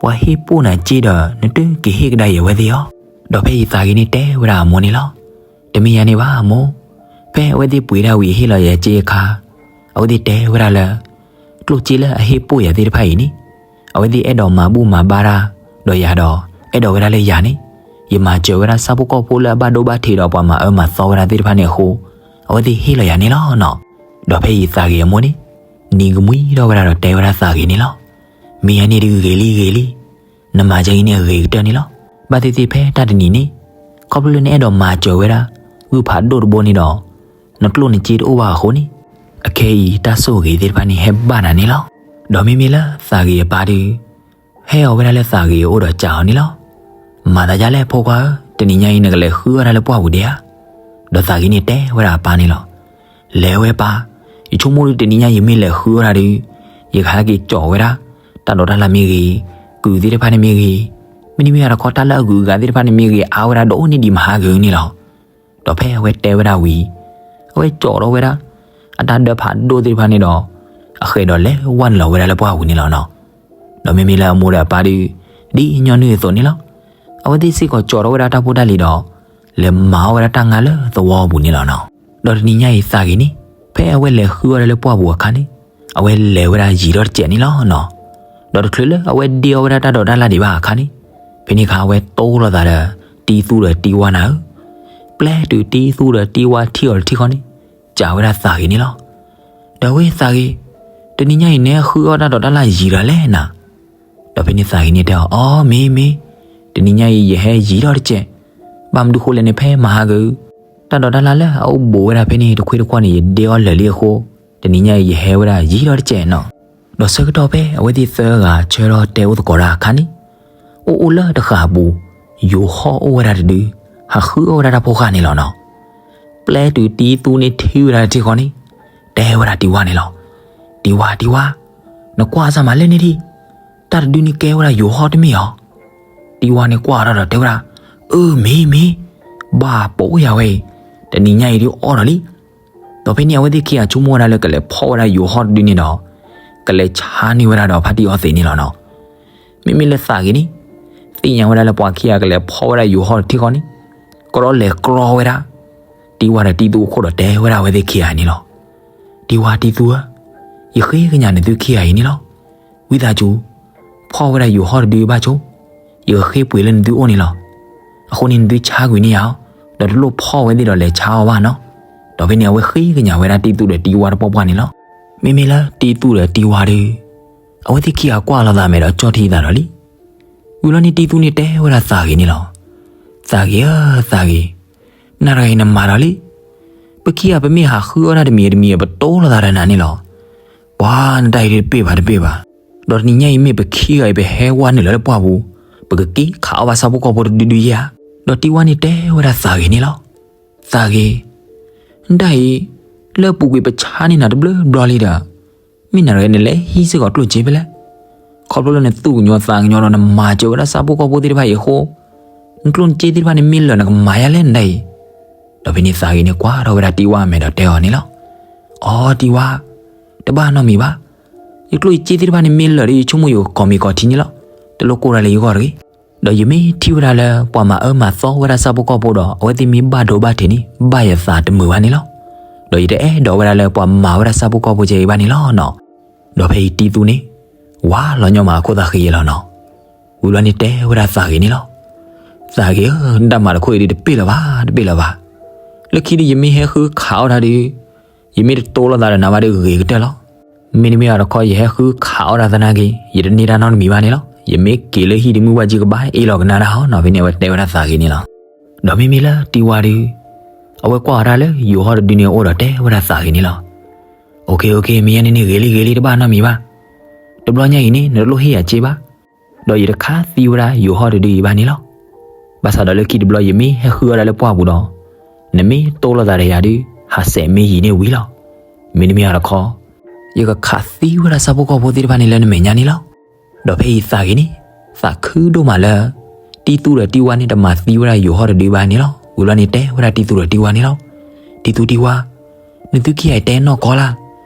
ပှၤဟ့ၣ်ပိၢ်နၤစ့ဒီး နတက့ၤဟ့ၣ်ကဒါယဲဝဲသ့ၣ်ဧါ. ဒီးဖဲအံၤသးဂ့ၤန့ၣ်တဲဝဲဒၣ်အမိၢ်န့ၣ်လီၤ. တမ့ၢ်ယၤန့ၣ်ဘၣ်အမိၢ်, ဖဲအဝဲသ့ၣ်ပှ့ၤဒၣ်ဝံၤဟ့ၣ်လီၤယၤစ့အခါ အဝဲသ့ၣ်တဲဝဲဒၣ်လၢ ကျိၣ်စ့လၢအဟ့ၣ်ပိၢ်ယၤသ့ၣ်တဖၣ်အံၤန့ၣ် အဝဲသ့ၣ်အဲၣ်ဒိးမၤဘူၣ်မၤဘါတၢ်ဒီးယၤဒီး အဲၣ်ဒိးဝဲဒၣ်လၢယၤန့ၣ် ယမၤစၢၤဝဲဒၣ်ဆၣ်ဖိကီၢ်ဖိလၢအဘၣ်ဒိဘၣ်ထံးဒီးပှၤမၤအၢမၤသီဝဲဒၣ်သ့ၣ်တဖၣ်န့ၣ်အဃိ အဝဲသ့ၣ်ဟ့ၣ်လီၤယၤန့ၣ်လီၤနီၤ. ဒီးဖဲအံၤသးဂ့ၤအမိၢ်န့ၣ် နံၤကမှံဒီးဝဲဒၣ်ဒီးတဲဝဲဒၣ်သးဂ့ၤန့ၣ်လီၤ. မ့ၢ်ယၤန့ၣ်ဒုးဂ့ၤလံဂ့ၤလံ, နမၤကဲအံၤန့ၣ်အဂ့ၤကတၢၢ်န့ၣ်လီၤ. ဘၣ်သ့ၣ်သ့ၣ်ဖဲတၢ်တနံၤန့ၣ် ခီဖျိလၢနအဲၣ်ဒိးမၤစၢၤဝဲဒၣ် ဂုၢ်ဖးဒိၣ်တဘိန့ၣ်ဒီး နကျိၣ်နစ့တအိၣ်ဘၣ်အဃိန့ၣ် အခဲအံၤတၢ်ဆိၣ်ဂ့ၤသ့ၣ်တဖၣ်န့ၣ်ဟဲဘၣ်နၤန့ၣ်လီၤ. ဒီးမ့မ့ၢ်လၢသးဂ့ၤအပၢ်ဒုး ဟဲအီၤဝဲဒၣ်လၢသးဂ့ၤအအိၣ်ဒီးစံးအီၤန့ၣ်လီၤ. မၤသးဒ်လဲၣ်ဖိခွါဧၢ, တနံၤညါအံၤနကလဲၤဃုအီၣ်တၢ်လၢပှၢ်ပူၤဒံးဧါ. ဒီးသးဂ့ၤန့ၣ်တဲဝဲဒၣ်အပၢ်န့ၣ်လီၤ. လဲၤဝဲပၢ်, ယဆိကမိၣ်ဒုးတနံၤညါအံၤယမ့ၢ်လဲၤဃုအီၣ်တၢ်ဒုး ယကဟဲက့ၤကၠီၤဝဲဒၣ် တၢ်ဒိးတၢ်လၣ်မ့ၢ်ဂ့ၤ, ကုၢ်သ့ၣ်တဖၣ်န့ၣ်မ့ၢ်ဂ့ၤ, မ့တမ့ၢ်တခီတၢ်လၢအဂုၤအဂၤသ့ၣ်တဖၣ်န့ၣ်မ့ၢ်ဂ့ၤ အါဝဲဒၣ်ဒိၣ်န့ၢ်ဒံးမဟါဂ့ၤန့ၣ်လီၤ. ဒီးဖဲအဝဲတဲဝဲဒၣ်ဝံၤ အဝဲကၠီၤထီၣ်ဝဲဒၣ် အတၢ်ဒၢဖးဒိၣ်သ့ၣ်တဖၣ်န့ၣ်ဒီး အဃဲၤဒီးလဲၤဝဲနုာ်လီၤဝဲဒၣ်လၢပှၢ်ပူၤန့ၣ်လီၤနီၤ. ဒီးမ့မ့ၢ်လၢအမိၢ်ဒီးအပၢ်ဒုး ဒ်ညီနုၢ်အသိးန့ၣ်လီၤ. အဝဲသ့ၣ်စ့ၢ်ကီးကၠီၤထီၣ်ဝဲဒၣ်တၢ်ဖိတၢ်လံၤဒီး လဲၤမၤအီၣ်ဝဲဒၣ်တၢ်ငါလၢသဝီပူၤန့ၣ်လီၤနီၤ. ဒီးတနံၤညါအံၤသးဂ့ၤန့ၣ် ဖဲအဝဲလဲၤဃုအီၣ်တၢ်လၢပှၢ်ပူၤအခါန့ၣ် အဝဲလဲၤဝဲဒၣ်ယံာ်ထီၣ်တစဲးန့ၣ်လီၤနီၤ. ဒီးတချုးလၢအဝဲဒ့အီၣ်ဝဲဒၣ်တၢ်ဒိးတၢ်လၣ်ဒံးဘၣ်အခါန့ၣ် ဖဲန့ၣ်အခါအဝဲတိလိာ်သးဒီး တံသူဒီးတံဝါနၤဧၢ. ပျဲတုၤတံသူဒီးတံဝါထံၣ်အီၤတထံၣ်ဃီန့ၣ် စံးဝဲဒၣ်သးဂ့ၤန့ၣ်လီၤ. ဒီးဝဲသးဂ့ၤ, တနံၤညါအံၤနဟဲဃုအီၣ်တၢ်ဒိးတၢ်လၣ်ယံာ်ဒီးလဲၣ်နၤ. ဒီးဖဲန့ၣ်သးဂ့ၤန့ၣ်တဲအီၤ, အီ မ့ၢ်မ့ၢ်, တနံၤညါအံၤယဟဲယံာ်ထီၣ်တစဲး, ဘၣ်မနုၤဃိလဲၣ်န့ၣ် ဖဲမဟါက တၢ်ဒိးတၢ်လၣ်လၢအအိၣ်ဘူးဝဲဒၣ် ဖဲန့ၣ်တခွ့တခွါန့ၣ် ယဒ့အီၣ်လၢာ်လံအဃိ တနံၤညါအံၤယဟဲဝဲဒၣ်ယံာ်ထီၣ်တစဲးနီၤ. ဒီးဆၢကတီၢ်ဖဲအဝဲသ့ၣ်သၢဂၤဆၢထီၣ်တဲအိၣ်သကိးတၢ်အခါန့ၣ် အိၣ်အိၣ်လၢတဃာ်ပူၤ ယိၤဟီၣ်အိၣ်ဝဲဒၣ်တဒု ဟးဃုအီၣ်ဝဲဒၣ်တၢ်ဖိဃၢ်န့ၣ်လီၤနီၤ. ပျဲတုၤတံသူန့ၣ်ထံၣ်ဝဲဒၣ်တထံၣ်ဃီန့ၣ် တဲဝဲဒၣ်တံဝါန့ၣ်လီၤ. တံဝါ တံဝါ, နကွၢ်စၢ်မးလဲၣ်န့ၣ်ဒံး, တၢ်တဒုန့ၣ်ကဲဝဲဒၣ်ယိၤဟီၣ်တမ့ၢ်ဧါ. တံဝါန့ၣ်ကွၢ်ထီၣ်ဒီးတဲဝဲဒၣ်, အၢ မ့ၢ်မ့ၢ်, ဘၣ်ပိာ်ယၤဝဲအံၤ, တနံၤညါအံၤဒုးအီၣ်ဒီးလံ. ဒီးဖဲန့ၣ်အဝဲသ့ၣ်ခံဂၤဆိကမိၣ်ဝဲဒၣ်လၢကလဲၤဖီၣ်ဝဲဒၣ်ယိၤဟီၣ်တဒုန့ၣ်ဒီး ကလဲၤဆါန့ၢ်ဝဲဒၣ်ဒီးဖါတံၢ်အီသံးန့ၣ်လီၤနီၤ. မ့မ့ၢ်လၢသးဂ့ၤန့ၣ် သ့ၣ်ညါဝဲဒၣ်လၢပှၤခံဂၤကလဲၤဖီၣ်ဝဲဒၣ်ယိၤဟီၣ်တထံၣ်ဃီန့ၣ် ကရီလဲၤကြီဝဲဒၣ် တံဝါဒီးတံသူအခိၣ်ဒီးတဲဝဲဒၣ်အဝဲသ့ၣ်ခံဂၤအံၤန့ၣ်လီၤ. တံဝါ တံသူဧၢ, ယဃ့ကညးနသုခံဂၤအံၤန့ၣ်လီၤ. ဝံသးစူၤ, ဖီၣ်ဝဲဒၣ်ယိၤဟီၣ်တဒုဘၣ်ဆိ, ယကဃ့ပှ့ၤလၢနသုအိၣ်န့ၣ်လီၤ. အဃိန့ၣ်နသုဆါကွံာ်န့ၢ်ယၤအီၤ, ဒီးတလိၣ်ဖီၣ်ဝဲသ့ၣ်ဒီးလဲၤဆါအီၤဘၣ်နီၤ. ဒီးဖဲန့ၣ်အဝဲဃ့ကညးဝဲဒၣ်တံသူဒီးတံဝါတပှၢ်ပှၢ်န့ၣ်လီၤ. မ့မ့ၢ်လၢတံသူဒီးတံဝါဒီး, အဝဲသ့ၣ်ခံဂၤကွၢ်လိာ်သးမဲာ်ဒီးကၠီၣ်ထံသးဒီးလံ. ဝံၤလီၤန့ၣ် တံသူန့ၣ်တဲဝဲဒၣ်သးဂ့ၤန့ၣ်လီၤ. သးဂ့ၤဧၢ သးဂ့ၤ, နၤတဂၤအံၤနမၤဒီးလံ. ပခံဂၤပမ့ၢ်ဟးဃုအီၣ်တၢ်တမံၤတမံၤ ပတိလိာ်သးဒီးနၤန့ၣ်လီၤ. ပှၤနတၢ်အံၤဒုးတပ့ၢ်ဘၣ်တပ့ၢ်ဘၣ်. ဒီးတနံၤညါအံၤမ့ၢ်ပခံဂၤအံၤ ပဟဲဝဲနုာ်လီၤလၢပှၢ်ပူၤ, ပကက့ၤခးအီၣ်ဘၣ်ဆၣ်ဖိကီၢ်ဖိတဒုဒုယဲဧါ. ဒီးတံဝါန့ၣ်တဲဝဲဒၣ်သးဂ့ၤန့ၣ်လီၤ. သးဂ့ၤ, နတၢ်အံၤ, လၢအပူၤကွံာ်ပဆါန့ၢ်နၤတဘျီဘျီလံဒီး မ့ၢ်နၤတဂၤနလဲၤဟံးစ့ၢ်ကီးကျိၣ်စ့ဖဲလဲၣ်. ခီဖျိလၢနသူၣ်ကညီၤသးကညီၤဒီးနမၤစၢၤဝဲဒၣ်ဆၣ်ဖိကီၢ်ဖိသ့ၣ်တဖၣ်အံၤအဃိ, နကျိၣ်နစ့သ့ၣ်တဖၣ်န့ၣ်မ့ၢ်လၢာ်နကမၤယါလဲၣ်နတၢ်အံၤ. ဒီးဖဲန့ၣ်သးဂ့ၤန့ၣ်ကွၢ်ထီၣ်ဝဲဒၣ်တံဝါအမဲာ်ဒီးတဲအီၤန့ၣ်လီၤ. အိ တံဝါ, တဘၣ်နီတမံၤဘၣ်. ယကျိၣ်ယစ့သ့ၣ်တဖၣ်န့ၣ်မ့ၢ်လၢာ်ဒီး ယဆိကမိၣ်ယကကိးမံၤကိးထံန့ၣ်လီၤ. တလိၣ်ကိၢ်တၢ်လၢယဂီၢ်တဂ့ၤ. ဒီးယမ့ၢ်ထံၣ်ဝဲဒၣ်လၢပှၤမၤအၢမၤသီဝဲဒၣ်ဆၣ်ဖိကီၢ်ဖိဒီး အဝဲသ့ၣ်မ့ၢ်ဘၣ်ဒိဘၣ်ထံးန့ၣ် ဘၣ်ယသးတမုာ်ဘၣ်န့ၣ်လီၤ. ဒီးယတအဲၣ်ဒိးဝဲဒၣ်လၢပှၤမၤဝဲဒၣ်ဆၣ်ဖိကီၢ်ဖိကဲအံၤဘၣ်န့ၣ်လီၤနီၤ. ဒီးဖဲအံၤတံသူန့ၣ် ဝါလီၤညီမးအခိၣ်သးဃံယဲလီၤနီၤ. ဝံၤလီၤန့ၣ်တဲဝဲဒၣ်သးဂ့ၤန့ၣ်လီၤ. သးဂ့ၤဧၢ, တၢ်မၤတခိၣ်အံၤဒုးတပ့ၢ်လၢၤဘၣ်, တပ့ၢ်လၢၤဘၣ်. လၢခံဒုးယမ့ၢ်ဟဲဃုခးအီၣ်တၢ်ဒီး ယမ့ၢ်တတိလိာ်သးဒီးနၤဘၣ်ဒီးဂ့ၤကတၢၢ်လီၤ. မ့တမ့ၢ်အတခီ ယဟဲဃုခးအီၣ်တၢ်သနာ်က့ ယတန့ၢ်တၢ်နီတမံၤဘၣ်န့ၣ်လီၤ. ယမ့ၢ်က့ၤလၢဟံၣ်ဒုးမုၢ်ဝဲကံကဘၣ်အ့ၣ်လီၤကနၣ်တၢ်ဟီနီၤ. ဖဲန့ၣ်အဝဲတဲဝဲဒၣ်သးဂ့ၤန့ၣ်လီၤ. ဒီးမ့မ့ၢ်လၢတံဝါဒုး အဝဲကွၢ်အီၤတၢ်လၢယိၤဟီၣ်တဒုန့ၣ်အအိၣ်ဒီးတဲဝဲဒၣ်သးဂ့ၤန့ၣ်လီၤ. အိၣ်ခ့ အိၣ်ခ့ မ့ၢ်ညါန့ၣ်န့ၣ်ဂ့ၤလံဂ့ၤလံ တဘၣ်နီတမံၤဘၣ်. တဘျီညါအံၤန့ၣ် နတလိၣ်ဟ့ၣ်ယၤစ့ဘၣ်. ဒီးယတခးသံဝဲဒၣ်ယိၤဟီၣ်တဒုအံၤဘၣ်န့ၣ်လီၤ. ဘၣ်ဆၣ်ဒီးလၢခံတဘျီယမ့ၢ်ဟဲဃုအီၣ်ဒၣ်လၢပှၢ်ပူၤဒီး နမ့ၢ်တိလိာ်သးဒီးယၤဒုး ဟးစဲးမ့ၢ်ယံာ်န့ၣ်ဝံၤလီၤ. မ့တမ့ၢ်အတခီ ယကခးသံဝဲဒၣ်ဆၣ်ဖိကီၢ်ဖိသ့ၣ်တဖၣ်န့ၣ်လၢနမဲာ်ညါန့ၣ်လီၤ. ဒီးဖဲအံၤသးဂ့ၤန့ၣ် သးခုဒိၣ်မးလၢ တံသူဒီးတံဝါန့ၣ် တမၤသံဝဲဒၣ်ယိၤဟီၣ်တဒုဘၣ်န့ၣ်လီၤ. ဝံၤလီၤန့ၣ်တဲဝဲဒၣ်တံသူဒီးတံဝါန့ၣ်လီၤ. တံသူတံဝါ, နသုခံဂၤအံၤတဲနီၢ်ကီၢ်လၢ်,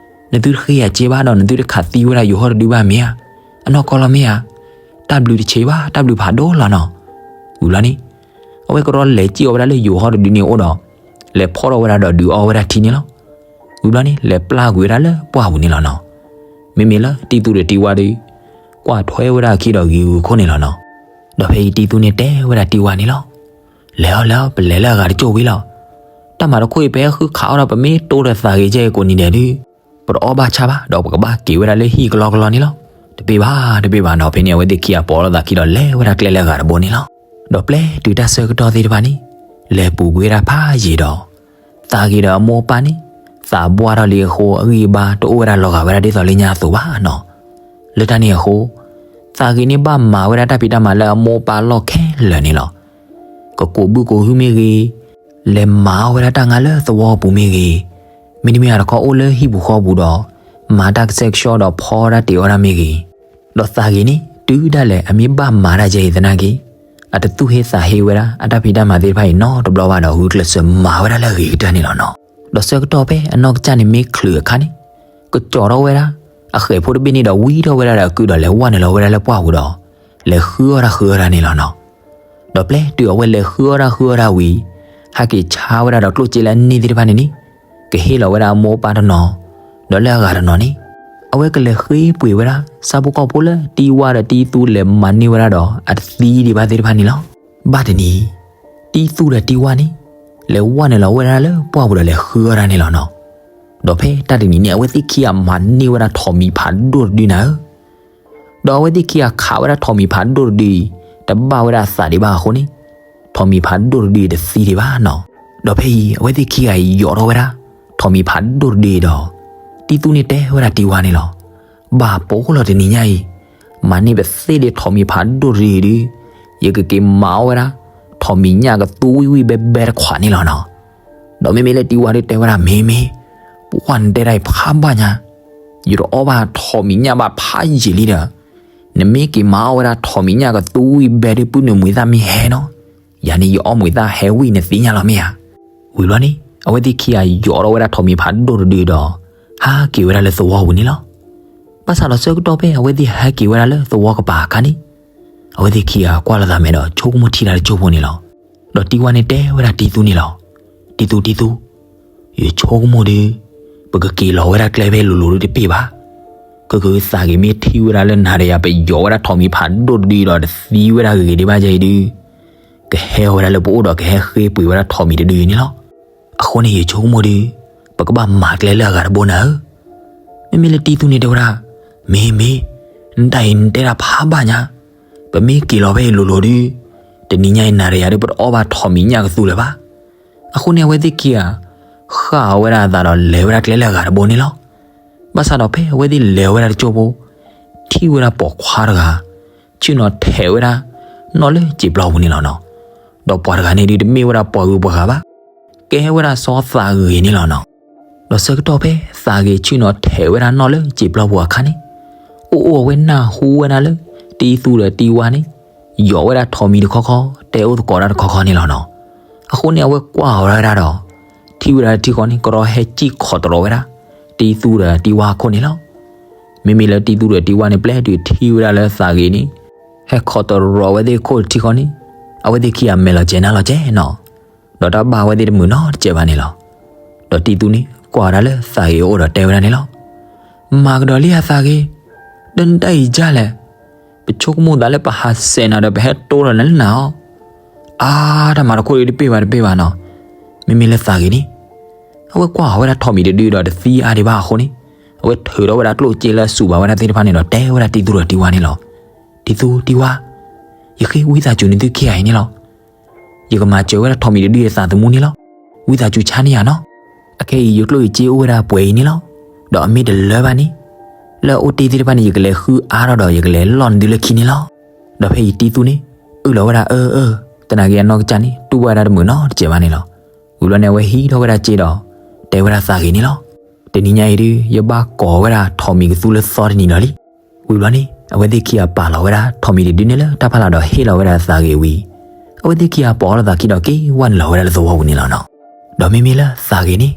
နသုတဃ့ယၤစ့ဘၣ်ဒီး နသုတခးသံဝဲဒၣ်ယိၤဟီၣ်တဒုဘၣ်မ့ၢ်ဧါ. အနီၢ်ကီၢ်လီၤမ့ၢ်ဧါ. တၢ်ဘျုးတဆံးဘၣ်, တၢ်ဘျုးဖးဒိၣ်လီၤနီၤ. ဝံၤလီၤန့ၣ် အဝဲကရီလဲၤစံၣ်အီၤဝဲဒၣ်လၢယိၤဟီၣ်တဒုန့ၣ်အအိၣ်ဒီး လဲၤဖီၣ်ထီၣ်ဝဲဒၣ်ဒီးဒုးအီဝဲဒၣ်ထံန့ၣ်လီၤ. ဝံၤဘျီန့ၣ် လဲၤပျၢ်ကွံာ်ဝဲဒၣ်လၢပှၢ်ပူၤန့ၣ်လီၤနီၤ. မ့မ့ၢ်လၢတံသူဒီးတံဝါဒီး ကွၢ်ထွဲဝဲဒၣ်အခံဒီးဂ့ၤဂုာ်ခိၣ်န့ၣ်လီၤနီၤ. ဒီးဖဲအံၤတံသူန့ၣ်တဲဝဲဒၣ်တံဝါန့ၣ်လီၤ. လဲၤအီၤလဲၤအီၤ ပလဲၤလၢအဂၤတကၠိၢ်ဝံၤလီၤ. တၢ်မၤတခိၣ်အံၤ ပဟဲဃုခးအီၣ်ဒီး ပမ့ၢ်တိဒီးသးဂ့ၤကဲအံၤကိးနံၤဒဲးဒုး ပတအီၣ်ဘၣ်ဆၣ်ဘၣ် ဒီးပကဘၣ်က့ၤဝဲဒၣ်လၢဟံၣ်ကလီကလီန့ၣ်လီၤ. တပ့ၢ်ဘၣ် တပ့ၢ်ဘၣ်နီၤ. ဖဲန့ၣ် အဝဲသ့ၣ်ခံဂၤပိာ်လိာ်သးခံဒီးလဲၤဝဲဒၣ်ကျဲလၢအဂၤတဘိန့ၣ်လီၤ. ဒီးပျဲတုၤတၢ်ဆၢကတီၢ်သ့ၣ်တဖၣ်န့ၣ် လဲၤပူၤကွံာ်ဝဲဒၣ်ဖးယံာ်ဒီး သးဂ့ၤဒီးအမိၢ်အပၢ်န့ၣ် သးဘှါထီၣ်လံအဃိ အဂံၢ်အဘါတအိၣ်ဝဲဒၣ်လီၤဂာ်ဝဲဒၣ်ဒ်သိးလၢညါအသိးဘၣ်နီၤ. လၢတၢ်န့ၣ်အဃိ သးဂ့ၤန့ၣ်ဘၣ်မၤဝဲဒၣ်တၢ်ဖံးတၢ်မၤလၢအမိၢ်အပၢ်အလီၢ်ခဲလၢာ်န့ၣ်လီၤ. ကကိးဘုကိးဟုမ့ၢ်ဂ့ၤ, လဲၤမၤအီၣ်ဝဲဒၣ်တၢ်ငါလၢသဝီပူၤမ့ၢ်ဂ့ၤ, မ့တမ့ၢ်အတခီအိၣ်လၢဟံၣ်ပူၤဃီပူၤဒီး မၤတၢ်ကဆှဲကဆှီဒီးဖီဒၣ်တၢ်တ့အီၣ်ဒၣ်မ့ၢ်ဂ့ၤ, ဒီးသးဂ့ၤန့ၣ် တုၤဒၣ်လဲာ်အမ့ၢ်ဘၣ်မၤတၢ်ကဲအံၤသနာ်က့ အတသူၣ်ဟ့သးဟ့ဝဲဒၣ် အတၢ်ဖံးတၢ်မၤသ့ၣ်တဖၣ်အံၤနီတဘျီဘၣ်ဒီး ဂုာ်ကျဲးစၢးမၤဝဲဒၣ်လၢအဂ့ၤကတၢၢ်န့ၣ်လီၤနီၤ. ဒီးဆၢကတီၢ်ဖဲအနီၢ်ကစၢ်န့ၣ်မ့ၢ်ချုးအခါန့ၣ် ကကၠီၤထီၣ်ဝဲဒၣ် အဃဲးဖိတဘ့ၣ်န့ၣ်ဒီး ဝံထီၣ်ဝဲဒၣ်ဒီးအကုဒီး လဲၤဝဲနုာ်လီၤဝဲဒၣ်လၢပှၢ်ပူၤဒီး လဲၤဃုအီၣ်တၢ်ဃုအီၣ်တၢ်န့ၣ်လီၤနီၤ. ဒီးပျဲတုၤအဝဲလဲၤဃုအီၣ်တၢ်ဃုအီၣ်တၢ်ဝံၤ ဟဲက့ၤဆါဝဲဒၣ်ဒီးကျိၣ်စ့လၢအန့ၢ်သ့ၣ်တဖၣ်န့ၣ်န့ၣ် ကဟ့ၣ်လီၤဝဲဒၣ်အမိၢ်အပၢ်တနီၤ, ဒီးလၢအဂၤတနီၤန့ၣ် အဝဲကလဲၤဃ့ပှ့ၤဝဲဒၣ် ဆၣ်ဖိကီၢ်ဖိလၢတံဝါဒီးတံသူလဲၤမၤန့ၢ်ဝဲဒၣ်ဒီး အတသံဒံးဘၣ်သ့ၣ်တဖၣ်န့ၣ်လီၤ. ဘၣ်တနံၤ တံသူဒီးတံဝါန့ၣ် လဲၤဝဲနုာ်လီၤဝဲဒၣ်လၢပှၢ်ပူၤဒီးလဲၤဃုအီၣ်တၢ်န့ၣ်လီၤနီၤ. ဒီးဖဲတၢ်တနံၤန့ၣ် အဝဲသ့ၣ်ခံဂၤမၤန့ၢ်ဝဲဒၣ်ထိးမံၤဖးဒိၣ်တဒုနၤဧၢ ဒီးအဝဲသ့ၣ်ခံဂၤခးဝဲဒၣ်ထိးမံၤဖးဒိၣ်တဒုအံၤ တဘၣ်ဝဲဒၣ်အသးဒံးဘၣ်အဃိန့ၣ် ထိးမံၤဖးဒိၣ်တဒုအံၤတသံဒံးဘၣ်နီၤ. ဒီးဖဲအံၤ အဝဲသ့ၣ်ခံဂၤအံၤယိးထီၣ်ဝဲဒၣ် ထိးမံၤဖးဒိၣ်တဒုအံၤဒီး တံသူန့ၣ်တဲဝဲဒၣ်တံဝါန့ၣ်လီၤ. ဘၣ်ပိာ်လီၤတနံၤညါအံၤ မၤန့ၢ်ပသ့ၣ်ဒီးထိးမံၤဖးဒိၣ်တဒုအံၤဒုး ယကက့ၤမၤအီၣ်ဝဲဒၣ် ထိးမံၤညၣ်ကသူဝံၣ်ဝံၣ်ဘဲဘဲတခွးန့ၣ်လီၤနီၤ. ဒီးမ့မ့ၢ်လၢတံဝါဒုးတဲဝဲဒၣ်မ့ၢ်မ့ၢ် ပှၢ်နတဲဒၣ်အံၤဖးဘၣ်ညါ ယတအီၣ်ဘၣ်ထိးမံၤညၣ်ဘၣ်ဖးယံာ်လံဒီး နမ့ၢ်က့ၤမၤအီၣ်ဝဲဒၣ်ထိးမံၤညၣ်ကသူဝံၣ်ဘဲဒုး ပုၢ်နုာ်မှံသၣ်မ့ၢ်ဟဲနီၤ. ယၤန့ၣ်ယအီၣ်မှံသၣ်ဟဲဝံၣ်နသ့ၣ်ညါလီၤမ့ၢ်ဧါ. ဝံၤဘျီန့ၣ် အဝဲသ့ၣ်ခံဂၤယိးထီၣ်ဝဲဒၣ်ထိးမံၤဖးဒိၣ်တဒုဒီး ဟးက့ၤဝဲဒၣ်လၢသဝီပူၤန့ၣ်လီၤ. ဘၣ်ဆၣ်ဒီးဆၢကတီၢ်ဖဲအဝဲသ့ၣ်ဟဲက့ၤဝဲဒၣ်လၢသဝီကပၤအခါန့ၣ် အဝဲသ့ၣ်ခံဂၤကွၢ်လိာ်သးမဲာ်ဒီးဆိကမိၣ်ထံတၢ်တစိၢ်ဖိန့ၣ်လီၤ. ဒီးတံဝါန့ၣ်တဲဝဲဒၣ်တံသူန့ၣ်လီၤ. တံသူ တံသူ ယဆိကမိၣ်ဒီး ပကက့ၤလီၤဝဲဒၣ်ကျဲဖဲလိၤလိၤဒုးတပ့ၢ်ဘၣ်. က အဂ့ၤသးဂ့ၤမ့ၢ်ထံၣ်ဝဲဒၣ်လၢနၤဒီးယၤ ပယီၤဝဲဒၣ်ထိးမံၤဖးဒိၣ်တဒုဒီး တသံဝဲဒၣ်ဂ့ၤဂ့ၤဒံးဘၣ်ယဲအံၤဒုး ကဟဲဝဲဒၣ်လၢပအိၣ်ဒီးကဟဲဃ့ပှ့ၤဝဲဒၣ်ထိးမံၤတဒုအံၤန့ၣ်လီၤ. အဃိန့ၣ်ယဆိကမိၣ်ဒုး ပကဘၣ်မၤကျဲလၢအဂၤတဘိနၤဧၢ. မ့မ့ၢ်လၢတံၤသူန့ၣ်တဲဝဲဒၣ်, မ့ၢ်မ့ၢ်, နတၢ်အံၤနတဲဒၣ်ဖးဘၣ်ညါ, ပမ့ၢ်က့ၤလီၤဖဲအံၤလိၤလိၤဒုး တနံၤညါအံၤနၤဒီးယၤဒုး ပတအီၣ်ဘၣ်ထိးမံၤညၣ်ကသူလၢၤဘၣ်. အဃိန့ၣ် အဝဲသ့ၣ်ခံဂၤ ဃၣ်အီၤဝဲဒၣ်အသးဒီးလဲၤဝဲဒၣ်ကျဲလၢအဂၤတဘိန့ၣ်လီၤ. ဘၣ်ဆၣ်ဒီးဖဲအဝဲသ့ၣ်လဲၤဝဲဒၣ်တစိၢ်ဖိ ထံၣ်ဝဲဒၣ်ပိာ်ခွါတဂၤ ဆ့ၣ်နီၤထဲးဝဲဒၣ် နီၣ်လၢစံာ်ပျီပူၤန့ၣ်လီၤနီၤ. ဒီးပှၤတဂၤန့ၣ်ဒုးတမ့ၢ်ဝဲဒၣ်ပှၤဂုၤပှၤဂၤဘၣ်, ကဲဝဲဒၣ်စီၤသးဂ့ၤန့ၣ်လီၤနီၤ. ဒီးဆၢကတီၢ်ဖဲသးဂ့ၤဆ့ၣ်နီၤထဲးဝဲဒၣ်နီၣ်လၢစံာ်ပျီပူၤအခါန့ၣ်, အိၣ်အိၣ်အဝဲနၢ်ဟူဝဲဒၣ်လၢ တံၤသူဒီးတံၤဝါန့ၣ် ယီၤဝဲဒၣ်ထိးမံၤတခီခီ တဲအိၣ်သကိးတၢ်တခီခီန့ၣ်လီၤနီၤ. အဃိန့ၣ် အဝဲကွၢ်အီၤဝဲဒၣ်ဒီး ထံၣ်ဝဲဒၣ်ထံဃီန့ၣ် ကရီဟဲစံၣ်ခိးတရီၤဝဲဒၣ် တံၤသူဒီးတံၤဝါအခိၣ်န့ၣ်လီၤ. မ့မ့ၢ်လၢတံၤသူဒီးတံၤဝါန့ၣ် ပျဲတုၤထံၣ်ဝဲဒၣ်လၢသးဂ့ၤန့ၣ် ဟဲခိးတရီၤဝဲသ့ၣ်အခိၣ်တထံဃီန့ၣ် အဝဲသ့ၣ်ခံဂၤမဲာ်လီၤကဲၤနါလီၤကဲၤနီၤ. ဒီးတၢ်ဘၣ်ဝဲသ့ၣ်တမုာ်နီတစဲးဘၣ်န့ၣ်လီၤ. ဒီးတံၤသူန့ၣ် ကွၢ်ဝဲဒၣ်လၢသးဂ့ၤအအိၣ်ဒီးတဲဝဲဒၣ်န့ၣ်လီၤ. မၤကဒီးလံအသးဂ့ၤ, ဒီးနတၢ်အံၤဒ်လဲၣ်. ပဆိကမိၣ်သးလၢပဟးစဲးနၤဒီးပဟဲတိဒီးနၤလၢနၤအီၤ. အါ တၢ်မၤတခိၣ်ဒုးတပ့ၢ်ဘၣ်တပ့ၢ်ဘၣ်နီၤ. မ့မ့ၢ်လၢသးဂ့ၤန့ၣ် အဝဲကွၢ်အီၤဝဲဒၣ်ထိးမံၤတဒုဒီးတသံအါဒံးဘၣ်အဃိန့ၣ် အဝဲထုးထီၣ်ဝဲဒၣ်ကျိၣ်စ့လၢအစူးဘၣ်ဝဲဒၣ်သ့ၣ်တဖၣ်န့ၣ်ဒီးတဲဝဲဒၣ်တံၤသူဒီးတံၤဝါန့ၣ်လီၤ. တံၤသူတံၤဝါ, ယဃ့ဝံသးစူၤနသုခံဂၤအံၤန့ၣ်လီၤ. ယကမၤစၢၤဝဲဒၣ်ထိးမံၤတဒုအသးသမူန့ၣ်လီၤ. ဝံသးစူၤဆါန့ၢ်ယၤနီၤ. အခဲအံၤယကျိၣ်ယစ့အိၣ်ဝဲဒၣ်ပှဲၤအံၤန့ၣ်လီၤ. ဒီးအမ့ၢ်တလၢဘၣ်န့ၣ် လၢအအိၣ်တ့ၢ်သ့ၣ်တဖၣ်န့ၣ် ယကလဲၤဃုအါထီၣ်ဒီးယကလဲၤလီၢ်နသုလၢခံန့ၣ်လီၤ. ဒီးဖဲအံၤတံၤသူန့ၣ် အၢၣ်လီၤဝဲဒၣ်အၢအၢ, သနာ်က့အနီၢ်ကစၢ်န့ၣ် တူၢ်ဘၣ်ဝဲဒၣ်တမုာ်နီတစဲးဘၣ်န့ၣ်လီၤ. ဝံၤဘျီန့ၣ် အဝဲဟံးထီၣ်ဝဲဒၣ်စ့ဒီး တဲဝဲဒၣ်သးဂ့ၤန့ၣ်လီၤ. တနံၤညါအံၤဒုး ယဘၣ်ကိးဝဲဒၣ်ထိးမံၤကသူလၢသီတနံၤလီၤလံ. ဝံၤဘျီန့ၣ် အဝဲသ့ၣ်ခံဂၤပာ်လီၤဝဲဒၣ်ထိးမံၤတဒုန့ၣ်လၢတၢ်ဖးလာ်ဒီးဟ့ၣ်လီၤဝဲဒၣ်သးဂ့ၤဝံၤ အဝဲသ့ၣ်ခံဂၤပိာ်အီၤလိာ်သးခံဒီးက့ၤဝဲနုာ်လီၤဝဲဒၣ်လၢသဝီပူၤန့ၣ်လီၤနီၤ. ဒီးမ့မ့ၢ်လၢသးဂ့ၤန့ၣ်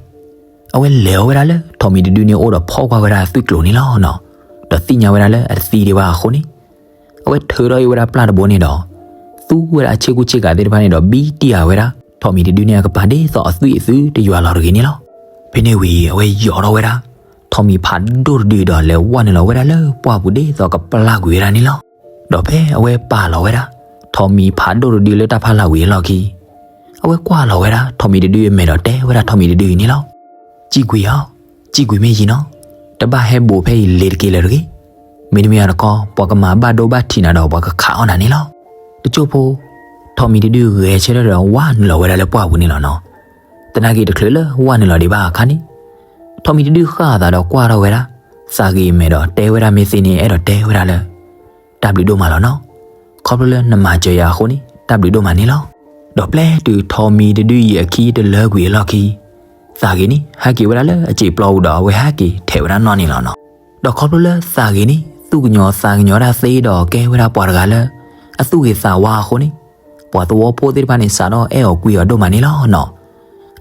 အဝဲလဲၤအီၤဝဲဒၣ်လၢထိးမံၤတဒုန့ၣ်အအိၣ်ဒီးဖီၣ်ကွၢ်ဝဲဒၣ်အသွံၣ်ကျိၤန့ၣ်လီၤနီၤ. ဒီးသ့ၣ်ညါဝဲဒၣ်လၢအတသံဒံးဘၣ်အဃိန့ၣ် အဝဲထုးထီၣ်အီၤဝဲဒၣ်ပျၢ်တဘိန့ၣ်ဒီး သူဝဲဒၣ်အဆ့ကူဆ့ကၤသ့ၣ်တဖၣ်န့ၣ်ဒီး ဘံတံၢ်အဝဲဒၣ် ထိးမံၤတဒုန့ၣ်အကပၤဒ်သိးအသွံၣ်အသုတယွၤလီၤတဂ့ၤန့ၣ်လီၤ. ဖဲန့ၣ်ဝံၤ အဝဲယီၤထီၣ်ဝဲဒၣ် ထိးမံၤဖးဒိၣ်တဒုဒီး လဲၤဝဲနုာ်လီၤဝဲဒၣ်လၢပှၢ်ပူၤဒ်သိးကပျၢ်ကွံာ်ဝဲဒၣ်န့ၣ်လီၤ. ဒီးဖဲအဝဲပာ်လီၤဝဲဒၣ် ထိးမံၤဖးဒိၣ်တဒုလၢတၢ်ဖးလာ်ဝံၤအလီၢ်ခံ အဝဲကွၢ်လီၤဝဲဒၣ် ထိးမံၤတဒုအမဲာ်ဒီးတဲဝဲဒၣ်ထိးမံၤတဒုအံၤန့ၣ်လီၤ. စံၣ်ကွံာ်အီၤ, စံၣ်ကွံာ်မ့ၢ်ယံၤနီၤ, တဘၣ်ဟဲဘူးဖဲအံၤလ့ၤတက့ၤလၢၤတဂ့ၤ. မ့တမ့ၢ်အတခီ ပှၤကမၤဘၣ်ဒိဘၣ်ထံးနၤဒီးပှၤကခးအီၣ်နၤန့ၣ်လီၤ. တစိၢ်ဖိ ထိးမံၤတဒုဂဲၤဆၢထၢၣ်ဒီးဝဲနုာ်လီၤဝဲဒၣ်လၢပှၢ်ပူၤန့ၣ်လီၤနီၤ. သနာ်က့တချုးလၢဝဲနုာ်လီၤဒံးဘၣ်အခါန့ၣ် ထိးမံၤတဒုဃၣ်အသးဒီးကွၢ်ထီၣ်ဝဲဒၣ် သးဂ့ၤအမဲာ်ဒီးတဲဝဲဒၣ်မ့ၢ်သ့န့ၣ် အဲၣ်ဒိးတဲဝဲဒၣ်လၢ တၢ်ဘျုးဒိၣ်မးလီၤနီၤ. ခီဖျိလၢနမၤစၢၤယၤအဃိန့ၣ် တၢ်ဘျုးဒိၣ်မးန့ၣ်လီၤ. ဒီးပျဲတုၤထိးမံၤတဒုအံၤအခံတလၢကွံာ်အလီၢ်ခံ သးဂ့ၤန့ၣ် ဟဲက့ၤဝဲဒၣ်လၢအစံာ်ပျီပူၤဒီးအဝဲဟဲက့ၤထဲးဝဲဒၣ်နီၣ်န့ၣ်လီၤနီၤ. ဒီးခီဖျိလၢသးဂ့ၤန့ၣ် သူၣ်ကညီၤသးကညီၤတၢ်သ့ဒီးကဲဝဲဒၣ်ပှၤတဂၤလၢ အသူၣ်ဂ့ၤသးဝါအဃိန့ၣ် ပှၤသဝီဖိသ့ၣ်တဖၣ်န့ၣ် စးထီၣ်အဲၣ်အီၤကွံအီၤဒိၣ်မးန့ၣ်လီၤနီၤ.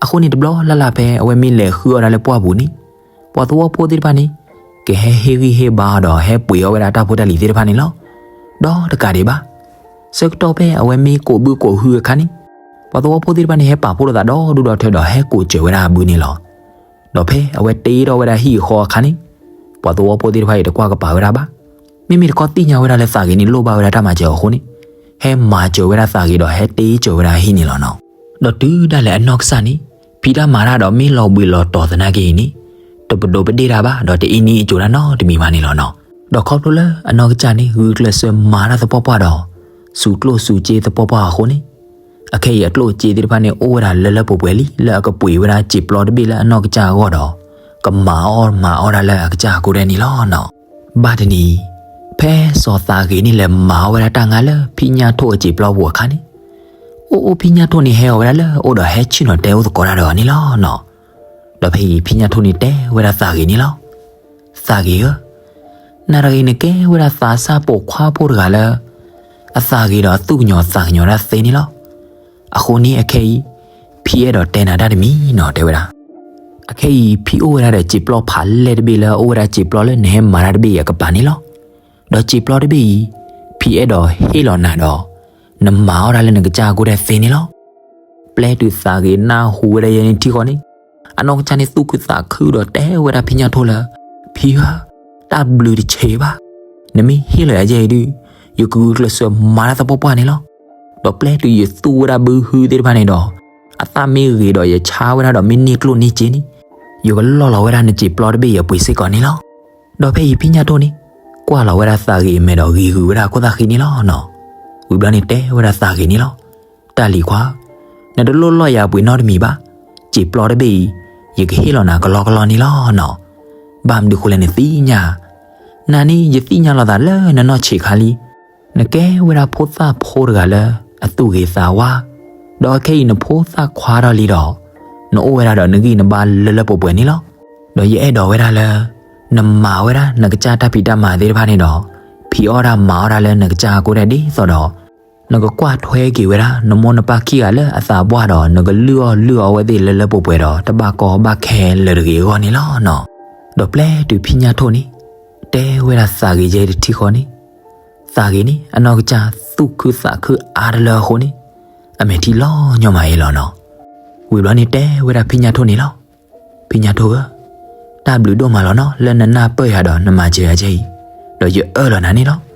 အဃိန့ၣ်တဘျီလၢ်လၢ်ဖဲအဝဲမ့ၢ်လဲၤဃုအီၣ်ဒၣ်လၢပှၢ်ပူၤန့ၣ် ပှၤသဝီဖိသ့ၣ်တဖၣ်န့ၣ် ကဟဲဟ့ၣ်ဂံၢ်ဟ့ၣ်ဘါအီၤဒီးဟဲပှ့ၤအီၣ်ဝဲဒၣ်တၢ်ဖိတၢ်လံၤသ့ၣ်တဖၣ်န့ၣ်လီၤ. ဒီးတကးဒံးဘၣ် ဆၢကတီၢ်ဖဲအဝဲမ့ၢ်ကိးဘုကိးဟုအခါန့ၣ် ပှၤသဝီဖိသ့ၣ်တဖၣ်န့ၣ် ဟဲပာ်ဖှိၣ်လိာ်သးဒီဒူၣ်ဒီထၢဒီးဟဲကိးစၢၤဝဲဒၣ်အဘုန့ၣ်လီၤ. ဒီးဖဲအဝဲတ့ထီၣ်ဝဲဒၣ်ဟံၣ်အဃီအခါန့ၣ် ပှၤသဝီဖိသ့ၣ်တဖၣ်အံၤတကွၢ်ကပၤဝဲဒၣ်ဘၣ်. မ့မ့ၢ်တခီသ့ၣ်ညါဝဲဒၣ်လၢသးဂ့ၤန့ၣ်လိၣ်ဘၣ်ဝဲဒၣ်တၢ်မၤစၢၤအဃိန့ၣ် ဟဲမၤစၢၤဝဲဒၣ်သးဂ့ၤဒီးဟဲတ့စၢၤဝဲဒၣ်ဟံၣ်န့ၣ်လီၤနီၤ. ဒီးတုၤဒၣ်လဲာ်အနီၢ်ကစၢ်န့ၣ် ဖံးတၢ်မၤတၢ်ဒီးမ့ၢ်လီၤဘှံးလီၤတီၤသနာ်က့အံၤန့ၣ် တပဒိးပဒ့ၣ်တၢ်ဘၣ် ဒီးတအ့န့ၢ်အစိၤတၢ်နီတမံၤဘၣ်န့ၣ်လီၤနီၤ. ဒီးခီဖျိလၢအနီၢ်ကစၢ်န့ၣ် ဂုာ်ကျဲးစၢးမၤတၢ်သပှၢ်ပှၢ်ဒီး စူးကျိၣ်စူးစ့သပှၢ်ပှၢ်အဃိန့ၣ် အခဲအံၤအကျိၣ်အစ့သ့ၣ်တဖၣ်န့ၣ် အိၣ်ဝဲဒၣ်လၢလၢပှဲၤပှဲၤလံ လၢအကပှ့ၤဝဲဒၣ်စံာ်ပျီတဘ့ၣ်လၢအနီၢ်ကစၢ်အဂီၢ်ဒီး ကမၤအီၣ်မၤအီၣ်ဒၣ်လၢအကစၢ်အဃိဒဲးန့ၣ်လီၤနီၤ. ဘၣ်တနံၤ ဖဲစီၤသးဂ့ၤန့ၣ်လဲၤမၤအီၣ်ဝဲဒၣ်တၢ်ငါလၢဖံညၣ်ထိၣ်အစံာ်ပျီပူၤအခါန့ၣ် အိၣ်အိၣ်ဖံညၣ်ထိၣ်န့ၣ်ဟဲအီၤဝဲဒၣ်လၢအအိၣ်ဒီးဟဲဆ့ၣ်နီၤတဲအိၣ်သကိးတၢ်ဒီးအီၤန့ၣ်လီၤနီၤ. ဒီးဖဲအံၤဖံညၣ်ထိၣ်န့ၣ်တဲဝဲဒၣ်သးဂ့ၤန့ၣ်လီၤ. သးဂ့ၤဧၢ, နၤတဂၤအံၤနကဲဝဲဒၣ်သးစၢ်ပိာ်ခွါဖိတဂၤလၢ အသးဂ့ၤဒီးသူၣ်ကညီၤသးကညီၤတၢ်သ့န့ၣ်လီၤ. အဃိန့ၣ်အခဲအံၤ ဖံအဲၣ်ဒိးတဲနၤတၢ်တမံၤနီၤ တဲဝဲဒၣ်. အခဲအံၤ ဖံအိၣ်ဝဲဒၣ်ဒီးစံာ်ပျီဖးလဲၢ်တဘ့ၣ်လၢအအိၣ်ဝဲဒၣ်စံာ်ပျီလၢနဟဲမၤတၢ်တဘ့ၣ်အံၤအကပၤန့ၣ်လီၤ. ဒီးစံာ်ပျီတဘ့ၣ်အံၤ ဖံအဲၣ်ဒိးဟ့ၣ်လီၤနၤဒီး နမၤအီၣ်တၢ်လၢနကစၢ်အဃိဒဲးသ့န့ၣ်လီၤ. ပျဲတုၤသးဂ့ၤနၢ်ဟူဝဲဒၣ်ယဲန့ၣ်ထံဃီန့ၣ် အနီၢ်ကစၢ်န့ၣ်သူၣ်ခုသးခုဒီးတဲဝဲဒၣ်ဖံညၣ်ထိၣ်လၢ ဖံဧၢ, တၢ်ဘျုးတဆံးဘၣ်. နမ့ၢ်ဟ့ၣ်လီၤယၤယဲအံၤဒုး, ယကဂုာ်ကျဲးစၢးမၤတၢ်သပှၢ်ပှၢ်န့ၣ်လီၤ. ဒီးပျဲတုၤယသူၣ်ဝဲဒၣ်ဘုဟုသ့ၣ်တဖၣ်န့ၣ်ဒီး, အသၣ်မ့ၢ်ဂ့ၤဒီးယဆါဝဲဒၣ်ဒီးမ့ၢ်န့ၢ်ကျိၣ်န့ၢ်စ့န့ၣ်, ယကလီၢ်လီၤဝဲဒၣ်နစံာ်ပျီတဘ့ၣ်အံၤအပှ့ၤစ့ၢ်ကီးန့ၣ်လီၤ. ဒီးဖဲအံၤဖံညၣ်ထိၣ်န့ၣ်, ကွၢ်လီၤဝဲဒၣ်သးဂ့ၤအမဲာ်ဒီးဂ့ၤဂုာ်ဝဲဒၣ်ခိၣ်သၣ်ဃံန့ၣ်လီၤနီၤ. ဝံၤဘျီန့ၣ်တဲဝဲဒၣ်သးဂ့ၤန့ၣ်လီၤ. တၢ်လံၤခွါ, နတလိၣ်လီၢ်ယၤအပှ့ၤနီတမံၤဘၣ်. စံာ်ပျီတဘ့ၣ်အံၤ, ယကဟ့ၣ်လီၤနၤကလီကလီန့ၣ်လီၤနီၤ. ဘၣ်မနုၤဃိလဲၣ်နသ့ၣ်ညါ, နၤန့ၣ်ယသ့ၣ်ညါလီၤသးလၢနနီၢ်ဆံးခါလံ. နကဲဝဲဒၣ်ဖိသၣ်ဖိတဂၤလၢအသူၣ်ဂ့ၤသးဝါ, ဒီးခဲအံၤနဖိသၣ်ခွါထီၣ်လံဒီး, နအိၣ်ဝဲဒၣ်ဒီးနဂံၢ်နဘါလၢလၢပှဲၤပှဲၤန့ၣ်လီၤ. ဒီးယအဲၣ်ဒိးဝဲဒၣ်လၢ နမၤဝဲဒၣ်နကစၢ်တၢ်ဖံးတၢ်မၤသ့ၣ်တဖၣ်န့ၣ်ဒီး, ဖံးအီၣ်တၢ်မၤအီၣ်တၢ်လၢနကစၢ်အကိးဒဲးဒ်သိးဒီး နကကွၢ်ထွဲက့ၤဝဲဒၣ် နမိၢ်နပၢ်ခံဂၤလၢအသးပှၢ်ဒီး နကလုၢ်အီၣ်လုၢ်အီဝဲသ့ၣ်လၢလၢပှဲၤပှဲၤဒီး တဘၣ်ကီဘၣ်ခဲလၢာ်တဂ့ၤအဂီၢ်န့ၣ်လီၤနီၤ. ဒီးပျဲတုၤဖံညၣ်ထိၣ်န့ၣ်, တဲဝဲဒၣ်သးဂ့ၤယဲတထံၣ်ဃီန့ၣ်, သးဂ့ၤန့ၣ် အနီၢ်ကစၢ်သူၣ်ခုသးခုအါတလၢအဃိန့ၣ်, အမဲာ်ထံလီၤညီမးအံၤလီၤနီၤ. ဝံၤဘျီန့ၣ်တဲဝဲဒၣ်ဖံညၣ်ထိၣ်န့ၣ်လီၤ. ဖံညၣ်ထိၣ်ဧၢ, တၢ်ဘျုးဒိၣ်မးလီၤနီၤ လၢနနၢ်ပၢၢ်ယၤဒီးနမၤစၢၤယၤကဲအံၤ, ဒီးယအၢၣ်လီၤနၤန့ၣ်လီၤ.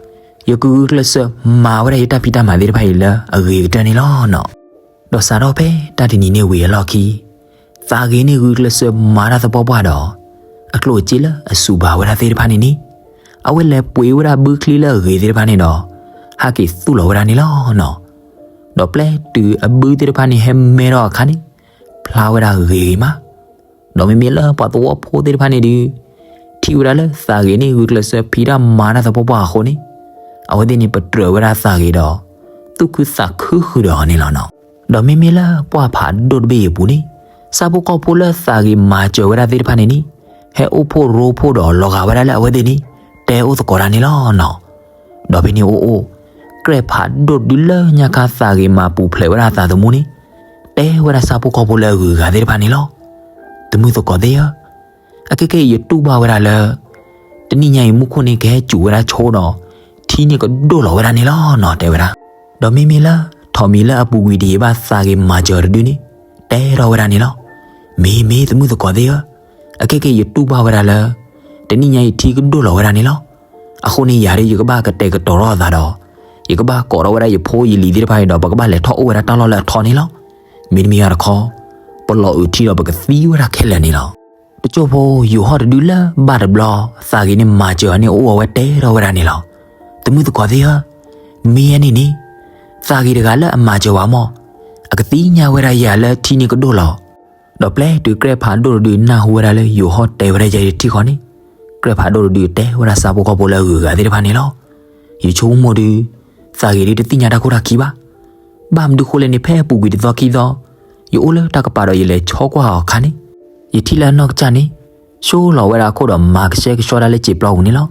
ယကဂုာ်ကျဲးစၢးမၤဝဲဒၣ်ယတၢ်ဖံးတၢ်မၤသ့ၣ်တဖၣ်အံၤလၢအဂ့ၤကတၢၢ်န့ၣ်လီၤနီၤ. ဒီးစးထီၣ်ဖဲတၢ်တနံၤန့ၣ်ဝံၤအလီၢ်ခံ, သးဂ့ၤန့ၣ်ဂုာ်ကျဲးစၢးမၤတၢ်သပှၢ်ပှၢ်ဒီး, အကျိၣ်အစ့လၢအစူၤဘၣ်ဝဲဒၣ်သ့ၣ်တဖၣ်န့ၣ်န့ၣ်, အဝဲလဲၤပှ့ၤဝဲဒၣ်ဘုချံလၢအဂ့ၤသ့ၣ်တဖၣ်န့ၣ်ဒီး, ဟးက့ၤသူၣ်လီၤဝဲဒၣ်န့ၣ်လီၤနီၤ. ဒီးပျဲတုၤအဘုသ့ၣ်တဖၣ်န့ၣ်ဟဲမဲထီၣ်အခါန့ၣ်, ဖျါဝဲဒၣ်ဂ့ၤဂ့ၤမး. ဒီးမ့မ့ၢ်လၢပှၤသဝီဖိသ့ၣ်တဖၣ်န့ၣ်ဒုး, ထံၣ်ဝဲဒၣ်လၢသးဂ့ၤန့ၣ်ဂုာ်ကျဲးစၢးဖံးတၢ်မၤတၢ်သပှၢ်ပှၢ်အဃိန့ၣ်, အဝဲသ့ၣ်န့ၣ်ပတြၢၤဝဲဒၣ်သးဂ့ၤဒီး, သူၣ်ခုသးခုဃုာ်ဒီးအီၤန့ၣ်လီၤနီၤ. ဒီးမ့မ့ၢ်လၢပှၢ်ဖးဒိၣ်တဘ့ၣ်အံၤအပူၤန့ၣ်, ဆၣ်ဖိကီၢ်ဖိလၢသးဂ့ၤမၤစၢၤဝဲဒၣ်သ့ၣ်တဖၣ်န့ၣ်န့ၣ်, ဟဲအိၣ်ဖှိၣ်ရိဖှိၣ်ဒီးလီၤဂာ်ဝဲဒၣ်လၢအဝဲသ့ၣ်န့ၣ်, တဲအိၣ်သကိးတၢ်န့ၣ်လီၤနီၤ. ဒီးဖဲန့ၣ်အိၣ်အိၣ်, ကြဲၢ်ဖးဒိၣ်တဒုလၢညါခါသးဂ့ၤမၤပူၤဖျဲးဝဲဒၣ်အသးသမူန့ၣ်, တဲဝဲဒၣ်ဆၣ်ဖိကီၢ်ဖိလၢအဂုၤအဂၤသ့ၣ်တဖၣ်န့ၣ်လီၤ. သမုၣ်သကိးသ့ၣ်ဧၢ, အခဲကဲအံၤယတူၢ်ဘၣ်ဝဲဒၣ်လၢ တနံၣ်ညါအံၤမူခိၣ်န့ၣ်ကဟဲစူၤဝဲဒၣ်ဆိဒီး, ထံန့ၣ်ကဒိၣ်လီၤဝဲဒၣ်န့ၣ်လီၤနီၤ တဲဝဲဒၣ်. ဒီးမ့မ့ၢ်လၢ ထိးမံၤလၢအပူၤကွံာ်တယံာ်ဘၣ်သးဂ့ၤမၤစၢၤတဒုန့ၣ်, တဲထီၣ်ဝဲဒၣ်န့ၣ်လီၤ. မ့ၢ်မ့ၢ်သမုၣ်သကိးသ့ၣ်ဧၢ, အခဲကဲအံၤယတူၢ်ဘၣ်ဝဲဒၣ်လၢ တနံၣ်ညါအံၤထံကဒိၣ်လီၤဝဲဒၣ်န့ၣ်လီၤ. အဃိန့ၣ်ယၤဒ်ယကဘၣ်ကတဲာ်ကတီၤထီၣ်အသးဒီး, ယကဘၣ်ကိးထီၣ်ဝဲဒၣ်ယဖိယလံၤသ့ၣ်တဖၣ်အံၤဒီး ပကဘၣ်လဲၤထီၣ်အိၣ်ဝဲဒၣ်တၢ်လီၢ်လၢအထီန့ၣ်လီၤ. မ့တမ့ၢ်ဘၣ်တခီ, ပလီၤအုးထံဒီးပကသံဝဲဒၣ်ခဲလၢာ်န့ၣ်လီၤ. တစိၢ်ဖိယိၤဟီၣ်တဒုလၢဘၣ်တဘျီ, သးဂ့ၤန့ၣ်မၤစၢၤအီၤန့ၣ်အိၣ်အဝဲတဲထီၣ်ဝဲဒၣ်န့ၣ်လီၤ. သမုၣ်သကိးသ့ၣ်ဧၢ, မ့ၢ်အန့ၣ်န့ၣ်, သးဂ့ၤတဂၤလၢအမၤစၢၤဝဲမီၢ်, အကသ့ၣ်ညါဝဲဒၣ်ယၤလၢထံန့ၣ်ကဒိၣ်လီၤ. ဒီးပျဲတုၤကြဲၢ်ဖးဒိၣ်တဒုနၢ်ဟူဝဲဒၣ်လၢယိၤဟီၣ်တဲဝဲဒၣ်ယဲအံၤတထံၣ်ဃီန့ၣ်, ကြဲၢ်ဖးဒိၣ်တဒုတဲဝဲဒၣ်ဆၣ်ဖိကီၢ်ဖိလၢအဂုၤအဂၤသ့ၣ်တဖၣ်န့ၣ်လီၤ. ယဆိကမိၣ်ဒုး, သးဂ့ၤဒုးတသ့ၣ်ညါတၢ်ခိၣ်တၢ်ခံဘၣ်. ဘၣ်မနုၤဃိလဲၣ်န့ၣ် ဖဲအပူၤကွံာ်တသီခံသီ, ယအိၣ်လၢတၢ်ကပၤဒီးယလဲၤဆီကွၢ်အီၤအခါန့ၣ်, ယထံၣ်လၢအနီၢ်ကစၢ်န့ၣ်, ဆိလီၤဝဲဒၣ်အခိၣ်ဒီးမၤကဆှဲကဆှီဒၣ်လၢစံာ်ပျီပူၤန့ၣ်လီၤ.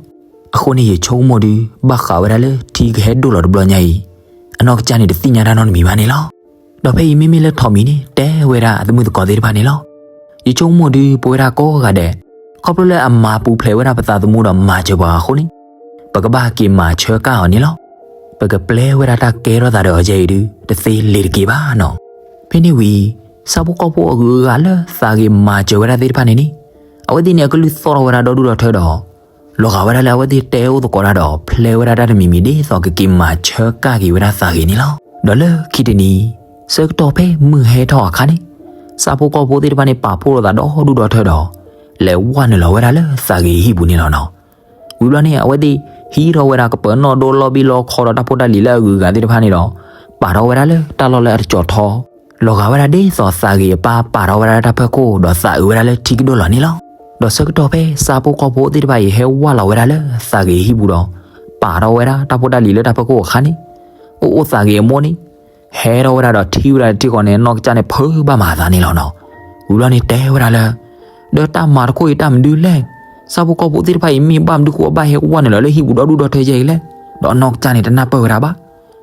အဃိန့ၣ်ယဆိကမိၣ်ဒုး, ဘၣ်ဃးဝဲဒၣ်လၢထံကဟဲဒိၣ်လီၤတဘျီညါအံၤ, အနီၢ်ကစၢ်န့ၣ်တသ့ၣ်ညါတၢ်နီတမံၤဘၣ်န့ၣ်လီၤ. ဒီးဖဲအံၤမ့မ့ၢ်လၢထိးမံၤန့ၣ် တဲဝဲဒၣ်အသမုၣ်သကိးသ့ၣ်တဖၣ်န့ၣ်လီၤ. ယဆိကမိၣ်ဒုးပဝဲဒၣ်ကိးဂၤဒဲး, ခီဖျိလၢအမၤပူၤဖျဲးဝဲဒၣ်ပသးသမူဒီးမၤစၢၤပှၤအဃိန့ၣ်, ပကဘၣ်က့ၤမၤဆၢကၣ်အီၤန့ၣ်လီၤ. ပကပျဲဝဲဒၣ်တၢ်ကဲထီၣ်သးဒီးအီၤယဲအံၤဒုး တသ့လ့ၤတက့ၤဘၣ်နီၤ. ဖဲန့ၣ်ဝံၤ, ဆၣ်ဖိကီၢ်ဖိအဂုၤအဂၤလၢသးဂ့ၤမၤစၢၤဝဲဒၣ်သ့ၣ်တဖၣ်န့ၣ်န့ၣ်, အဝဲသ့ၣ်န့ၣ်အကလုၢ်သီၣ်ထီၣ်ဝဲဒၣ်ဒီဒူၣ်ဒီထၢဒီး လီၤဂာ်ဝဲဒၣ်လၢအဝဲသ့ၣ်တဲအိၣ်သကိးတၢ်ဒီး ဖျဲဝဲဒၣ်တၢ်တမံၤမံၤဒ်သိးကက့ၤမၤဆၢကၣ်က့ၤဝဲဒၣ်သးဂ့ၤန့ၣ်လီၤ. ဒီးလၢခံတနံၤ, ဆၢကတီၢ်ဖဲမုၢ်ဟဲထီၣ်အခါန့ၣ်, ဆၣ်ဖိကီၢ်ဖိသ့ၣ်တဖၣ်န့ၣ်ပာ်ဖှိၣ်လိာ်သးဒီဒူၣ်ဒီထၢဒီး လဲၤဝဲနုာ်လီၤဝဲဒၣ်လၢသးဂ့ၤအဟံၣ်ပူၤန့ၣ်လီၤနီၤ. ဝံၤဘျီန့ၣ် အဝဲသ့ၣ်ဟံးထီၣ်ဝဲဒၣ်ကပၢၤနီၣ်ဒိလီၢ်ဘံၣ်လီခီဒီးတၢ်ဖိတၢ်လံၤလၢအဂုၤအဂၤသ့ၣ်တဖၣ်န့ၣ်ဒီး, ပာ်ထီၣ်ဝဲဒၣ်လၢတၢ်လီၢ်လၢအတကၠီၤထီ, လီၤဂာ်ဝဲဒၣ်ဒ်သိးသးဂ့ၤအပၢ်ပာ်ထီၣ်ဝဲဒၣ်လၢတၢ်ဖၢခိၣ်ဒီးသးအုးဝဲဒၣ်လၢထံကဒိၣ်လီၤန့ၣ်လီၤ. ဒီးဆၢကတီၢ်ဖဲဆၣ်ဖိကီၢ်ဖိသ့ၣ်တဖၣ်အံၤဟဲဝဲလီၤဝဲဒၣ်လၢသးဂ့ၤအဟံၣ်ပူၤဒီး, ပာ်ထီၣ်ဝဲဒၣ်တၢ်ဖိတၢ်လံၤလၢတၢ်ဖၢခိၣ်အခါန့ၣ်, အိၣ်အိၣ်သးဂ့ၤအမိၢ်န့ၣ် ဟဲထီၣ်ဝဲဒၣ်ဒီးထံၣ်ဝဲဒၣ်တထံၣ်ဃီန့ၣ် အနီၢ်ကစၢ်န့ၣ်ဖုးဘၣ်မၤအသးန့ၣ်လီၤနီၤ. ဝံၤဘျီန့ၣ်တဲဝဲဒၣ်လၢ, ဒီးတၢ်မၤတခိၣ်အံၤတၢ်မနုၤလဲၣ်. ဆၣ်ဖိကီၢ်ဖိသ့ၣ်တဖၣ်အံၤမ့ၢ်ဘၣ်မနုၤဃိအဘၣ်ဟဲဝဲနုာ်လီၤလၢဟံၣ်ပူၤဒီဒူၣ်ဒီထၢယဲအံၤလဲၣ်. ဒီးအနီၢ်ကစၢ်န့ၣ်တနၢ်ပၢၢ်ဝဲဒၣ်ဘၣ်.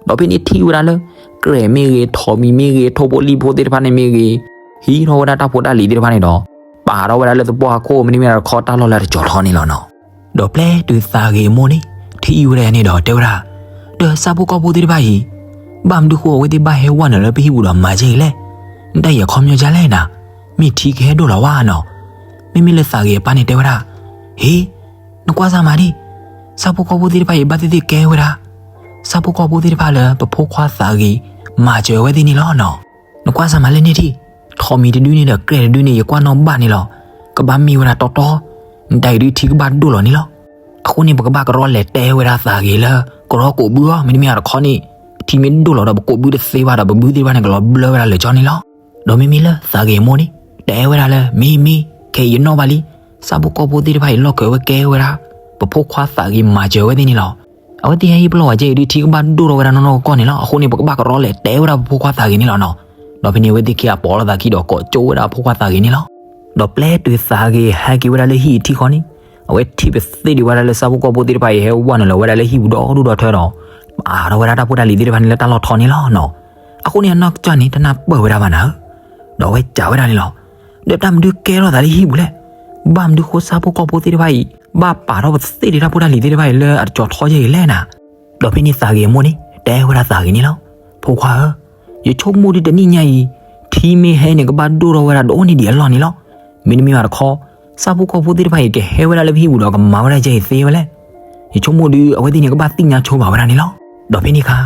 ဒီးဖဲန့ၣ်ထံၣ်ဝဲဒၣ်လၢ, ကြဲၢ်မ့ၢ်ဂ့ၤ, ထိးမံၤမ့ၢ်ဂ့ၤ, ထိၣ်ဖိလံၣ်ဖိသ့ၣ်တဖၣ်န့ၣ်မ့ၢ်ဂ့ၤ, ဟံးထီၣ်ဝဲဒၣ်တၢ်ဖိတၢ်လံၤသ့ၣ်တဖၣ်န့ၣ်ဒီး, ပာ်ထီၣ်ဝဲဒၣ်လၢသပှၢ်ခိၣ် မ့တမ့ၢ်တခီတၢ်လီၢ်လၢအတကၠီၤထီန့ၣ်လီၤနီၤ. ဒီးပျဲတုၤသးဂ့ၤအမိၢ်န့ၣ် ထံၣ်ဝဲဒၣ်န့ၣ်ဒီးတဲဝဲဒၣ်, ဒီးဆၣ်ဖိကီၢ်ဖိသ့ၣ်တဖၣ်အံၤ, ဘၣ်မနုၤဃိအဝဲသ့ၣ်ဘၣ်ဟဲဝဲနုာ်လီၤလၢပဟံၣ်ပူၤဒီးမၤယဲအံၤလဲၣ်. နတၢ်အံၤအခီပညီဒ်လဲၣ်နၤ, မ့ၢ်ထံကဟဲဒိၣ်လီၤဝဲနီၤ. မ့မ့ၢ်လၢသးဂ့ၤအပၢ်န့ၣ်တဲဝဲဒၣ်, ဟ့ၣ်, နကွၢ်စၢ်မးဒံး, ဆၣ်ဖိကီၢ်ဖိသ့ၣ်တဖၣ်အံၤ ဘၣ်သ့ၣ်သ့ၣ်ကဲဝဲဒၣ် ဆၣ်ဖိကီၢ်ဖိသ့ၣ်တဖၣ်လၢပဖိခွါသးဂ့ၤ မၤစၢၤဝဲသ့ၣ်န့ၣ်လီၤနီၤ. နကွၢ်စၢ်မးလၢန့ၣ်ထံၣ်, ထိးမံၤတဒုန့ၣ်ဒီးကြဲၢ်တဒုန့ၣ် ယကွၢ်နီၣ်ဘၣ်န့ၣ်လီၤ. ကဘၣ်မ့ၢ်ဝဲဒၣ်တီတီ, နတၢ်အံၤဒုးထံကဘၣ်ဒိၣ်လီၤန့ၣ်လီၤ. အဃိန့ၣ် ပကဘၣ်ကရီလဲၤတဲဝဲဒၣ်သးဂ့ၤလၢ ကရီကိးဘုအီၤ, မ့တမ့ၢ်အတခီန့ၣ် ထံမ့ၢ်ဒိၣ်လီၤဒီး ပကိးဘုတသ့ဘၣ်ဒီး ပဘုသ့ၣ်တဖၣ်န့ၣ် ကလီၤဘျၢဝဲဒၣ်လၢာ်ကၠီန့ၣ်လီၤ. ဒီးမ့မ့ၢ်လၢသးဂ့ၤအမိၢ်န့ၣ် တဲဝဲဒၣ်လၢ မ့ၢ်မ့ၢ် ခဲအံၤယနီၣ်ဘၣ်လံ, ဆၣ်ဖိကီၢ်ဖိသ့ၣ်တဖၣ်အံၤ လီၢ်ခၢးဝဲကဲဝဲဒၣ် ပဖိခွါသးဂ့ၤမၤစၢၤဝဲသ့ၣ်န့ၣ်လီၤ. အဝဲသ့ၣ်ဟဲဟ့ၣ်ပလီၢ်ဝဲကဲအံၤဒုး ထံကဘၣ်ဒိၣ်ထီၣ်ဝဲဒၣ်နီၢ်နီၢ်ကီၢ်ကီၢ်န့ၣ်လီၤ. အဃိန့ၣ် ပကဘၣ်ကရီလဲၤတဲဝဲဒၣ်ပဖိခွါသးဂ့ၤန့ၣ်လီၤနီၤ. ဒီးဖဲန့ၣ် အဝဲသ့ၣ်ခံဂၤပိာ်လိာ်သးခံဒီး ကိးကၠိဝဲဒၣ်အဖိခွါသးဂ့ၤန့ၣ်လီၤ. ဒီးပျဲတုၤသးဂ့ၤဟဲက့ၤဝဲဒၣ်လၢဟံၣ်အထံဃီန့ၣ်, အဝဲထံၣ်ပသ့ၣ်ဒံးဝဲဒၣ်လၢဆၣ်ဖိကီၢ်ဖိသ့ၣ်တဖၣ်အံၤ ဟဲဝဲနုာ်လီၤဝဲဒၣ်လၢဟံၣ်ပူၤဒီဒူၣ်ဒီထၢဒီး ပာ်ထီၣ်ဝဲဒၣ်တၢ်ဖိတၢ်လံၤသ့ၣ်တဖၣ်န့ၣ်လၢတၢ်လီၢ်ထီန့ၣ်လီၤနီၤ. အဃိန့ၣ် အနီၢ်ကစၢ်န့ၣ် တနၢ်ပၢၢ်ဝဲဒၣ်ဘၣ်နၤဧၢ, ဒီးအဝဲစံးဝဲဒၣ်န့ၣ်လီၤ. ဒီးတၢ်မနုၤကဲထီၣ်သးလၢဟံၣ်ပူၤလဲၣ်. ဘၣ်မနုၤဃိဆၣ်ဖိကီၢ်ဖိသ့ၣ်တဖၣ်အံၤ ဘၣ်ပာ်ထီၣ်ပသ့ၣ်ဒံးတၢ်ဖိတၢ်လံၤသ့ၣ်တဖၣ်အံၤလၢအတကၠီၤထီယဲၢ်အံၤလဲၣ်နၤ. ဒီးဖဲန့ၣ်သးဂ့ၤအမိၢ်န့ၣ် တဲဝဲဒၣ်သးဂ့ၤန့ၣ်လီၤ. ဖိခွါဧၢ, ယဆိကမိၣ်ဒုးတနံၣ်ညါအံၤ ထံမ့ၢ်ဟဲန့ၣ် ကဘၣ်ဒိၣ်ထီၣ်ဝဲဒၣ်တအိၣ်န့ၢ်ဒံးအလီၢ်န့ၣ်လီၤ. မ့တမ့ၢ်ဘၣ်တခီ ဆၣ်ဖိကီၢ်ဖိသ့ၣ်တဖၣ်အံၤ ကဟဲဝဲဒၣ်လၢပဟံၣ်ပူၤဒီး ကမၤဝဲဒၣ်ကဲအံၤသ့ဝဲလဲၣ်. ယဆိကမိၣ်ဒုး အဝဲသ့ၣ်န့ၣ် ကဘၣ်သ့ၣ်ညါဆိဘၣ်ဝဲဒၣ်န့ၣ်လီၤ. ဒီးဖဲန့ၣ်အခါ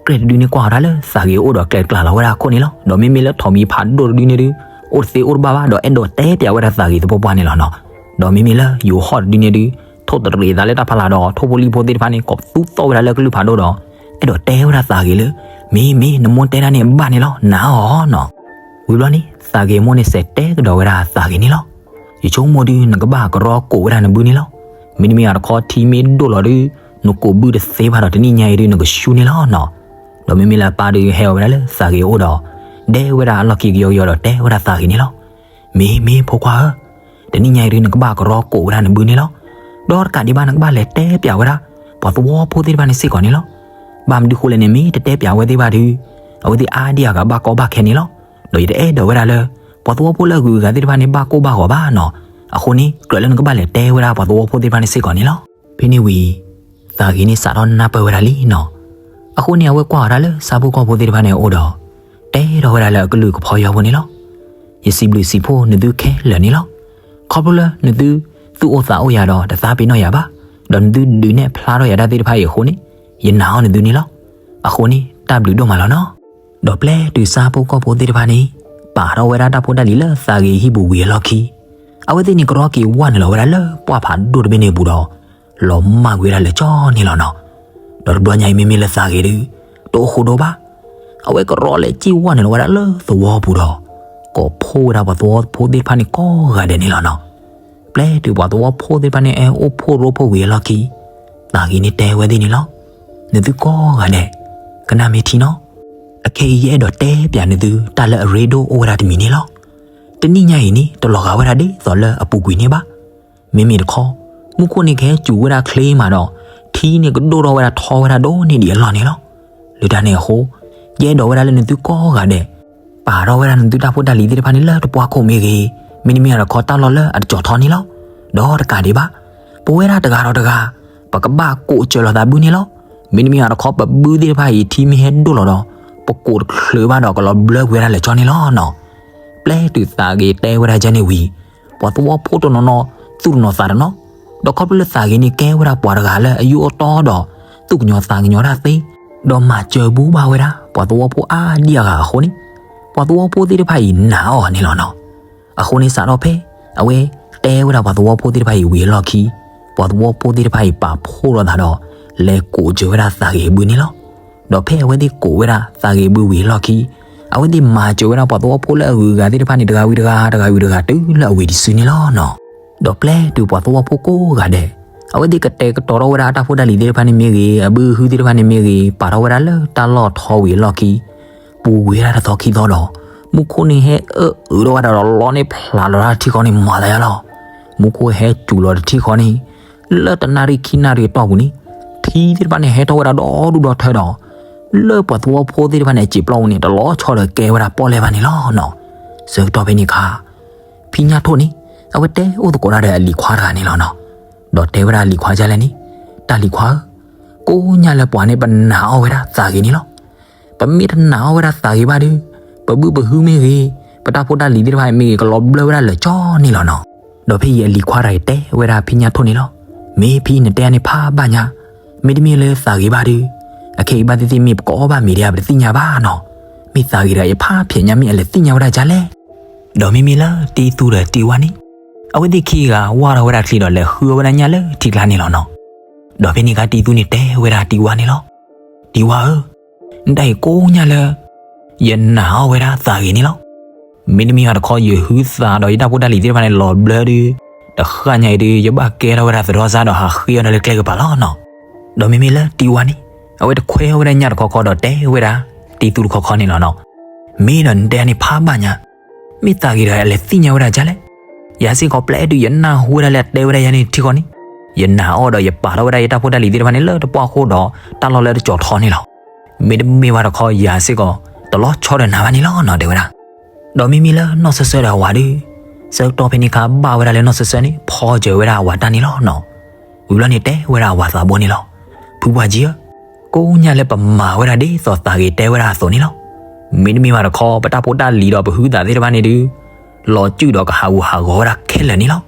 ကြဲၢ်တဒုန့ၣ်ကွၢ်အီၤဒၣ်လၢသးဂ့ၤအအိၣ်ဒီးကျဲၤကျါလီၤဝဲဒၣ်အခိၣ်န့ၣ်လီၤ. ဒီးမ့မ့ၢ်လၢထိးမံၤဖးဒိၣ်တဒုန့ၣ်ဒုး အိၣ်တသ့အိၣ်တဘၣ်ဘၣ် ဒီးအဲၣ်ဒိးတဲပၠးဝဲဒၣ်သးဂ့ၤသပှၢ်ပှၢ်န့ၣ်လီၤနီၤ. ဒီးမ့မ့ၢ်လၢယိၤဟီၣ်တဒုန့ၣ်ဒုး ထိၣ်တရံးသးလၢတၢ်ဖီလာ်ဒီး ထိၣ်ဖိလံၣ်ဖိသ့ၣ်တဖၣ်န့ၣ် ကိးပသူသီၣ်ဝဲဒၣ်လၢကလုၢ်ဖးဒိၣ်ဒီး အဲၣ်ဒိးတဲဝဲဒၣ်သးဂ့ၤလၢ မ့ၢ်မ့ၢ် နမိၢ်တဲဒၣ်န့ၣ်ဘၣ်န့ၣ်လီၤ နာ်အီၤနီၤ. ဝံၤဘျီန့ၣ် သးဂ့ၤအမိၢ်န့ၣ်စံးတဲကဒီးဝဲဒၣ်သးဂ့ၤန့ၣ်လီၤ. ယဆိကမိၣ်ဒုး နကဘၣ်ကရီကိးဝဲဒၣ်နဘုန့ၣ်လီၤ. မ့တမ့ၢ်အတခီထံမ့ၢ်ဒိၣ်လီၤဒုး နကိးဘုတသ့ဘၣ်ဒီးတနံၣ်ညါအံၤဒုး နကဆူန့ၣ်လီၤနီၤ. ဒီးမ့မ့ၢ်လၢအပၢ်ဒုးဟဲအီၤဝဲဒၣ်လၢသးဂ့ၤအအိၣ်ဒီး ဒဲဝဲဒၣ်အလီၢ်ခံကယီကယီဒီးတဲဝဲဒၣ်သးဂ့ၤန့ၣ်လီၤ. မ့ၢ်မ့ၢ်ဖိခွါဧၢ, တနံၣ်ညါအံၤဒုး နကဘၣ်ကရီကိးဝဲဒၣ်နဘုန့ၣ်လီၤ. ဒီးတကးဒံးဘၣ် နကဘၣ်လဲၤတဲပၠးဝဲဒၣ် ပှၤသဝီဖိသ့ၣ်တဖၣ်န့ၣ်စ့ၢ်ကီးန့ၣ်လီၤ. ဘၣ်မနုၤဃိလဲၣ်န့ၣ် မ့ၢ်တတဲပၠးဝဲသ့ၣ်ဘၣ်ဒုး အဝဲသ့ၣ်အါဒံအါဂၤဘၣ်ကီဘၣ်ခဲန့ၣ်လီၤ. ဒီးယတအဲၣ်ဒိးဝဲဒၣ်လၢ ပှၤသဝီဖိလၢအဂုၤအဂၤသ့ၣ်တဖၣ်န့ၣ် ဘၣ်ကိၢ်ဘၣ်ဂီၤဘၣ်နီၤ. အဃိန့ၣ် ကြၢးလၢနကဘၣ်လဲၤတဲဝဲဒၣ်ပှၤသဝီဖိသ့ၣ်တဖၣ်န့ၣ်စ့ၢ်ကီးန့ၣ်လီၤ. ဖဲန့ၣ်ဝံၤ သးဂ့ၤန့ၣ်စးထီၣ်နၢ်ပၢၢ်ဝဲဒၣ်လံနီၤ. အဃိန့ၣ် အဝဲကွၢ်အီၤဒၣ်လၢဆၣ်ဖိကီၢ်ဖိသ့ၣ်တဖၣ်န့ၣ်အအိၣ်ဒီး တဲထီၣ်ဝဲဒၣ်လၢအကလုၢ်ကဖီယီဖိန့ၣ်လီၤ. ယစံးဘျုးစံးဖှိၣ်နသုခဲလၢာ်န့ၣ်လီၤ. ခီဖျိလၢနသု သူၣ်အိၣ်သးအိၣ်ယၤဒီး တသးပ့ၤနီၣ်ယၤဘၣ်, ဒီးနသုဒုးနဲၣ်ဖျါထီၣ်ယၤတၢ်သ့ၣ်တဖၣ်အံၤအဃိန့ၣ် ယနာ်အီၤနသုန့ၣ်လီၤ. အဃိန့ၣ် တၢ်ဘျုးဒိၣ်မးလီၤနီၤ. ဒီးပျဲတုၤဆၣ်ဖိကီၢ်ဖိသ့ၣ်တဖၣ်န့ၣ် ပာ်ထီၣ်ဝဲဒၣ်တၢ်ဖိတၢ်လံၤလၢသးဂ့ၤဟံၣ်ပူၤဝံၤအလီၢ်ခံ အဝဲသ့ၣ်န့ၣ်ကရီက့ၤဝဲနုာ်လီၤဝဲဒၣ်လၢပှၢ်ဖးဒိၣ်တဘ့ၣ်န့ၣ်အပူၤဒီး လီၤမၢ်ကွံာ်ဝဲဒၣ်လၢာ်ကၠီန့ၣ်လီၤနီၤ. ဒီးတဘျီညါအံၤမ့မ့ၢ်လၢသးဂ့ၤဒုး တအိၣ်ဃိဒိဘၣ်. အဝဲကရီလဲၤစံၣ်ဝဲနုာ်လီၤဝဲဒၣ်လၢသဝီပူၤဒီး ကိးဖှိၣ်ဝဲဒၣ်ပှၤသဝီဖိသ့ၣ်တဖၣ်န့ၣ်ကိးဂၤဒဲးန့ၣ်လီၤနီၤ. ပျဲတုၤပှၤသဝီဖိသ့ၣ်တဖၣ်န့ၣ် ဟဲအိၣ်ဖှိၣ်ရိဖှိၣ်ဝံၤအလီၢ်ခံ သးဂ့ၤန့ၣ်တဲဝဲသ့ၣ်န့ၣ်လီၤ. နသုကိးဂၤဒဲး ကနၣ်မ့ၢ်ထံနီၤ. အခဲအံၤယအဲၣ်ဒိးတဲပၠးနသု တၢ်လၢအရ့ဒိၣ်အိၣ်ဝဲဒၣ်တမံၤန့ၣ်လီၤ. တနံၣ်ညါအံၤန့ၣ် တလီၤဂာ်ဝဲဒၣ်ဒ်သိးလၢအပူၤကွံာ်န့ၣ်ဘၣ်. မ့မ့ၢ်တခီ မူခိၣ်န့ၣ်ကဟဲစူၤဝဲဒၣ်ချ့မးဒီး ထံန့ၣ်ကဒိၣ်ထီၣ်ဝဲဒၣ်ထီဝဲဒၣ်ဒိၣ်န့ၢ်ဒံးအလီၢ်န့ၣ်လီၤ. လၢတၢ်န့ၣ်အဃိ ယအဲၣ်ဒိးဝဲဒၣ်လၢနသုကိးဂၤဒဲး ပာ်ထီၣ်ဝဲဒၣ်နသုတၢ်ဖိတၢ်လံၤသ့ၣ်တဖၣ်န့ၣ်လၢတပှၢ်ခိၣ်မ့ၢ်ဂ့ၤ, မ့တမ့ၢ်ဘၣ်တခီတၢ်လီၢ်လၢအတကၠီၤထီန့ၣ်လီၤ. ဒီးတကးဒံးဘၣ် ပဝဲဒၣ်တဂၤဒီးတဂၤ ပကဘၣ်ကိးစၢၤလိာ်သးဘုန့ၣ်လီၤ. မ့တမ့ၢ်ဘၣ်တခီပဘုသ့ၣ်တဖၣ်အံၤထံမ့ၢ်ဟဲဒိၣ်လီၤဒီး ပကိးတချုးဘၣ်ဒီးကလီၤဘျၢကွံာ်ဝဲဒၣ်လၢာ်ကၠီန့ၣ်လီၤနီၤ. ပျဲတုၤသးဂ့ၤတဲဝဲဒၣ်ဒ်န့ၣ်ဝံၤ ပှၤသဝီဖိတနီၤနီၤ သူၣ်တနီၤသးတနီၤ, ဒီးခီဖျိလၢသးဂ့ၤန့ၣ်ကဲဝဲဒၣ်ပှၤတဂၤလၢအယိၣ်အတီဒီး သူၣ်ကညီၤသးကညီၤတၢ်သ့, ဒီးမၤစၢၤဘၣ်ဝဲဒၣ် ပှၤသဝီဖိအါဒံအါဂၤအဃိန့ၣ် ပှၤသဝီဖိသ့ၣ်တဖၣ်အံၤနာ်အီၤန့ၣ်လီၤနီၤ. အဃိန့ၣ်စးထီၣ်ဖဲ အဝဲတဲဝဲဒၣ်ပှၤသဝီဖိသ့ၣ်တဖၣ်အံၤဝံၤအလီၢ်ခံ ပှၤသဝီဖိသ့ၣ်တဖၣ်အံၤပာ်ဖှိၣ်လိာ်သးဒီး လဲၤကိးစၢၤဝဲဒၣ်သးဂ့ၤအဘုန့ၣ်လီၤ. ဒီးဖဲအဝဲသ့ၣ်ကိးဝဲဒၣ်သးဂ့ၤအဘုဝံၤအလီၢ်ခံ အဝဲသ့ၣ်မၤစၢၤဝဲဒၣ်ပှၤသဝီဖိလၢအဂုၤအဂၤသ့ၣ်တဖၣ်န့ၣ် တဂၤဝံၤတဂၤ တဂၤဝံၤတဂၤတုၤလၢအဝံၤတစုန့ၣ်လီၤနီၤ. ဒီးပျဲတုၤပှၤသဝီဖိကိးဂၤဒဲး အဝဲသ့ၣ်ကတဲာ်ကတီၤထီၣ်ဝဲဒၣ်အတၢ်ဖိတၢ်လံၤသ့ၣ်တဖၣ်န့ၣ်မ့ၢ်ဂ့ၤ, အဘုဟုသ့ၣ်တဖၣ်န့ၣ်မ့ၢ်ဂ့ၤ, ပာ်ထီၣ်ဝဲဒၣ်လၢတၢ်လီၢ်ထီဝံၤအလီၢ်ခံ ပူၤကွံာ်ဝဲဒၣ်တသီခံသီဒီး မူခိၣ်န့ၣ်ဟဲအၢအုးထီၣ်ဝဲဒၣ်ဒီးလီန့ၢ်ဖျးလီၤတၢ်ထံဃီန့ၣ် မၤသးယါလီၤ. မူခိၣ်ဟဲစူၤလီၤတထံဃီန့ၣ် လၢတနၣ်ရံၣ်ခံနၣ်ရံၣ်အတီၢ်ပူၤန့ၣ် ထံသ့ၣ်တဖၣ်န့ၣ်ဟဲထီၣ်ဝဲဒၣ်ဒီဒူၣ်ဒီထၢဒီး လၢပှၤသဝီဖိသ့ၣ်တဖၣ်န့ၣ် အစံာ်ပျီပူၤန့ၣ် တလီၤဆီဒီးကဲဝဲဒၣ်ပီၣ်လဲၣ်ဘၣ်န့ၣ်လီၤနီၤ. ဆၢကတီၢ်ဖဲန့ၣ်အခါ ဖံညၣ်ထိၣ်န့ၣ် အဝဲတဲအိၣ်သကိးတၢ်ဒီးအလံၤခွါတဂၤန့ၣ်လီၤနီၤ. ဒီးတဲဝဲဒၣ်အလံၤခွါဒ်လဲၣ်န့ၣ်, တၢ်လံၤခွါဧၢ, ကိးညါလၢပှၤန့ၣ် ပနာ်အီၣ်ဝဲဒၣ်သးဂ့ၤန့ၣ်လီၤ. ပမ့ၢ်တနာ်အီၣ်ဝဲဒၣ်သးဂ့ၤဘၣ်ဒီး ပဘုပဟုမ့ၢ်ဂ့ၤ, ပတၢ်ဖိတၢ်လံၤသ့ၣ်တဖၣ်မ့ၢ်ဂ့ၤ ကလီၤဘျၢဝဲဒၣ်လၢာ်ကၠီန့ၣ်လီၤနီၤ. ဒီးဖဲအံၤအလံၤခွါတဂၤအံၤတဲဝဲဒၣ်ဖံညၣ်ထိၣ်န့ၣ်လီၤ. မ့ၢ်ဖံနတဲန့ၣ်ဖးဘၣ်ညါ, မ့တမ့ၢ်လၢသးဂ့ၤဘၣ်ဒီး, အခဲအံၤဘၣ်သ့ၣ်သ့ၣ်မ့ၢ်ပကအီၣ်ဘၣ်မ့ၤဒံးဧါ ပတသ့ၣ်ညါဘၣ်နီၤ. မ့ၢ်သးဂ့ၤတဂၤအံၤဖးဖျဲးညါ မ့ၢ်အလဲၤသ့ၣ်ညါဝဲဒၣ်ဒ်လဲၣ်. ဒီးမ့မ့ၢ်လၢတံသူဒီးတံဝါန့ၣ်, အဝဲသ့ၣ်ခံဂၤဝၢ်ထီၣ်ဝဲဒၣ်ချံဒီးလဲၤဃုအီၣ်ဝဲဒၣ်ညၣ်လၢထံကျါန့ၣ်လီၤနီၤ. ဒီးဖဲန့ၣ်အခါတံသူန့ၣ်တဲဝဲဒၣ်တံဝါန့ၣ်လီၤ. တံဝါဧၢ, နတၢ်အံၤကိးညါလၢ ယနာ်အီၣ်ဝဲဒၣ်သးဂ့ၤန့ၣ်လီၤ. မ့တမ့ၢ်ဘၣ်တခီ ယဟုသးဒီးယတၢ်ဖိတၢ်လံၤသ့ၣ်တဖၣ်န့ၣ်လီၤဘျၢဒုး, တဃၣ်ညါအံၤဒုး ယဘၣ်ကဲထီၣ်ဝဲဒၣ်သရီစါဒီးဟးဃ့အီၤဒီးလၢကျဲကပၤလီၤနီၤ. ဒီးမ့မ့ၢ်လၢတံဝါန့ၣ်, အဝဲတခွဲအီၣ်ဝဲဒၣ်ညၣ်တခီခီဒီးတဲဝဲဒၣ် တံသူတခီခီန့ၣ်လီၤနီၤ. မ့ၢ်ဒီးနတဲန့ၣ်ဖးဘၣ်ညါ, မ့ၢ်သးဂ့ၤတဂၤအလဲၤသ့ၣ်ညါဝဲဒၣ်ဒ်လဲၣ်. ယၤစ့ၢ်ကီးပျဲတုၤယနၢ်ဟူဝဲဒၣ်လၢအတဲဝဲဒၣ်ယၤန့ၣ်ထံဃီန့ၣ်, ယနာ်အီၣ်ဒီးယပာ်ထီၣ်ဝဲဒၣ်ယတၢ်ဖိတၢ်လံၤသ့ၣ်တဖၣ်န့ၣ်လၢတပှၢ်ခိၣ်ဒီးတၢ်လီၢ်လၢတကၠီၤထီန့ၣ်လီၤ. မ့တမ့ၢ်ဘၣ်တခီယၤစ့ၢ်ကီး တလီၤဆီဒီးနၤဘၣ်န့ၣ်လီၤနီၤ တဲဝဲဒၣ်. ဒီးမ့မ့ၢ်လၢနီၢ်စၢၤစၢၤဒီးအဝၤဒုး, ဆၢကတီၢ်ဖဲန့ၣ်အခါဘၣ်ဝဲဒၣ်လၢနီၢ်စၢၤစၢၤန့ၣ် ဖီစၢၤဝဲဒၣ်အဝၤတၢ်န့ၣ်လီၤနီၤ. ဝံၤဘျီန့ၣ်တဲဝဲဒၣ်အဝၤသးဘိန့ၣ်လီၤ. ဖုပှၢ်ကံဧၢ, ကိးညါလၢပမၤဝဲဒၣ်ဒ်သိးသးဂ့ၤတဲဝဲဒၣ်အသိးန့ၣ်လီၤ. မ့တမ့ၢ်ဘၣ်တခီ ပတၢ်ဖိတၢ်လံၤဒီးပဟုသးသ့ၣ်တဖၣ်န့ၣ်ဒုး, လီၤစုၣ်ဒီးကဟးဂူာ်ဟးဂီၤဝဲဒၣ်ခဲလၢာ်န့ၣ်လီၤ.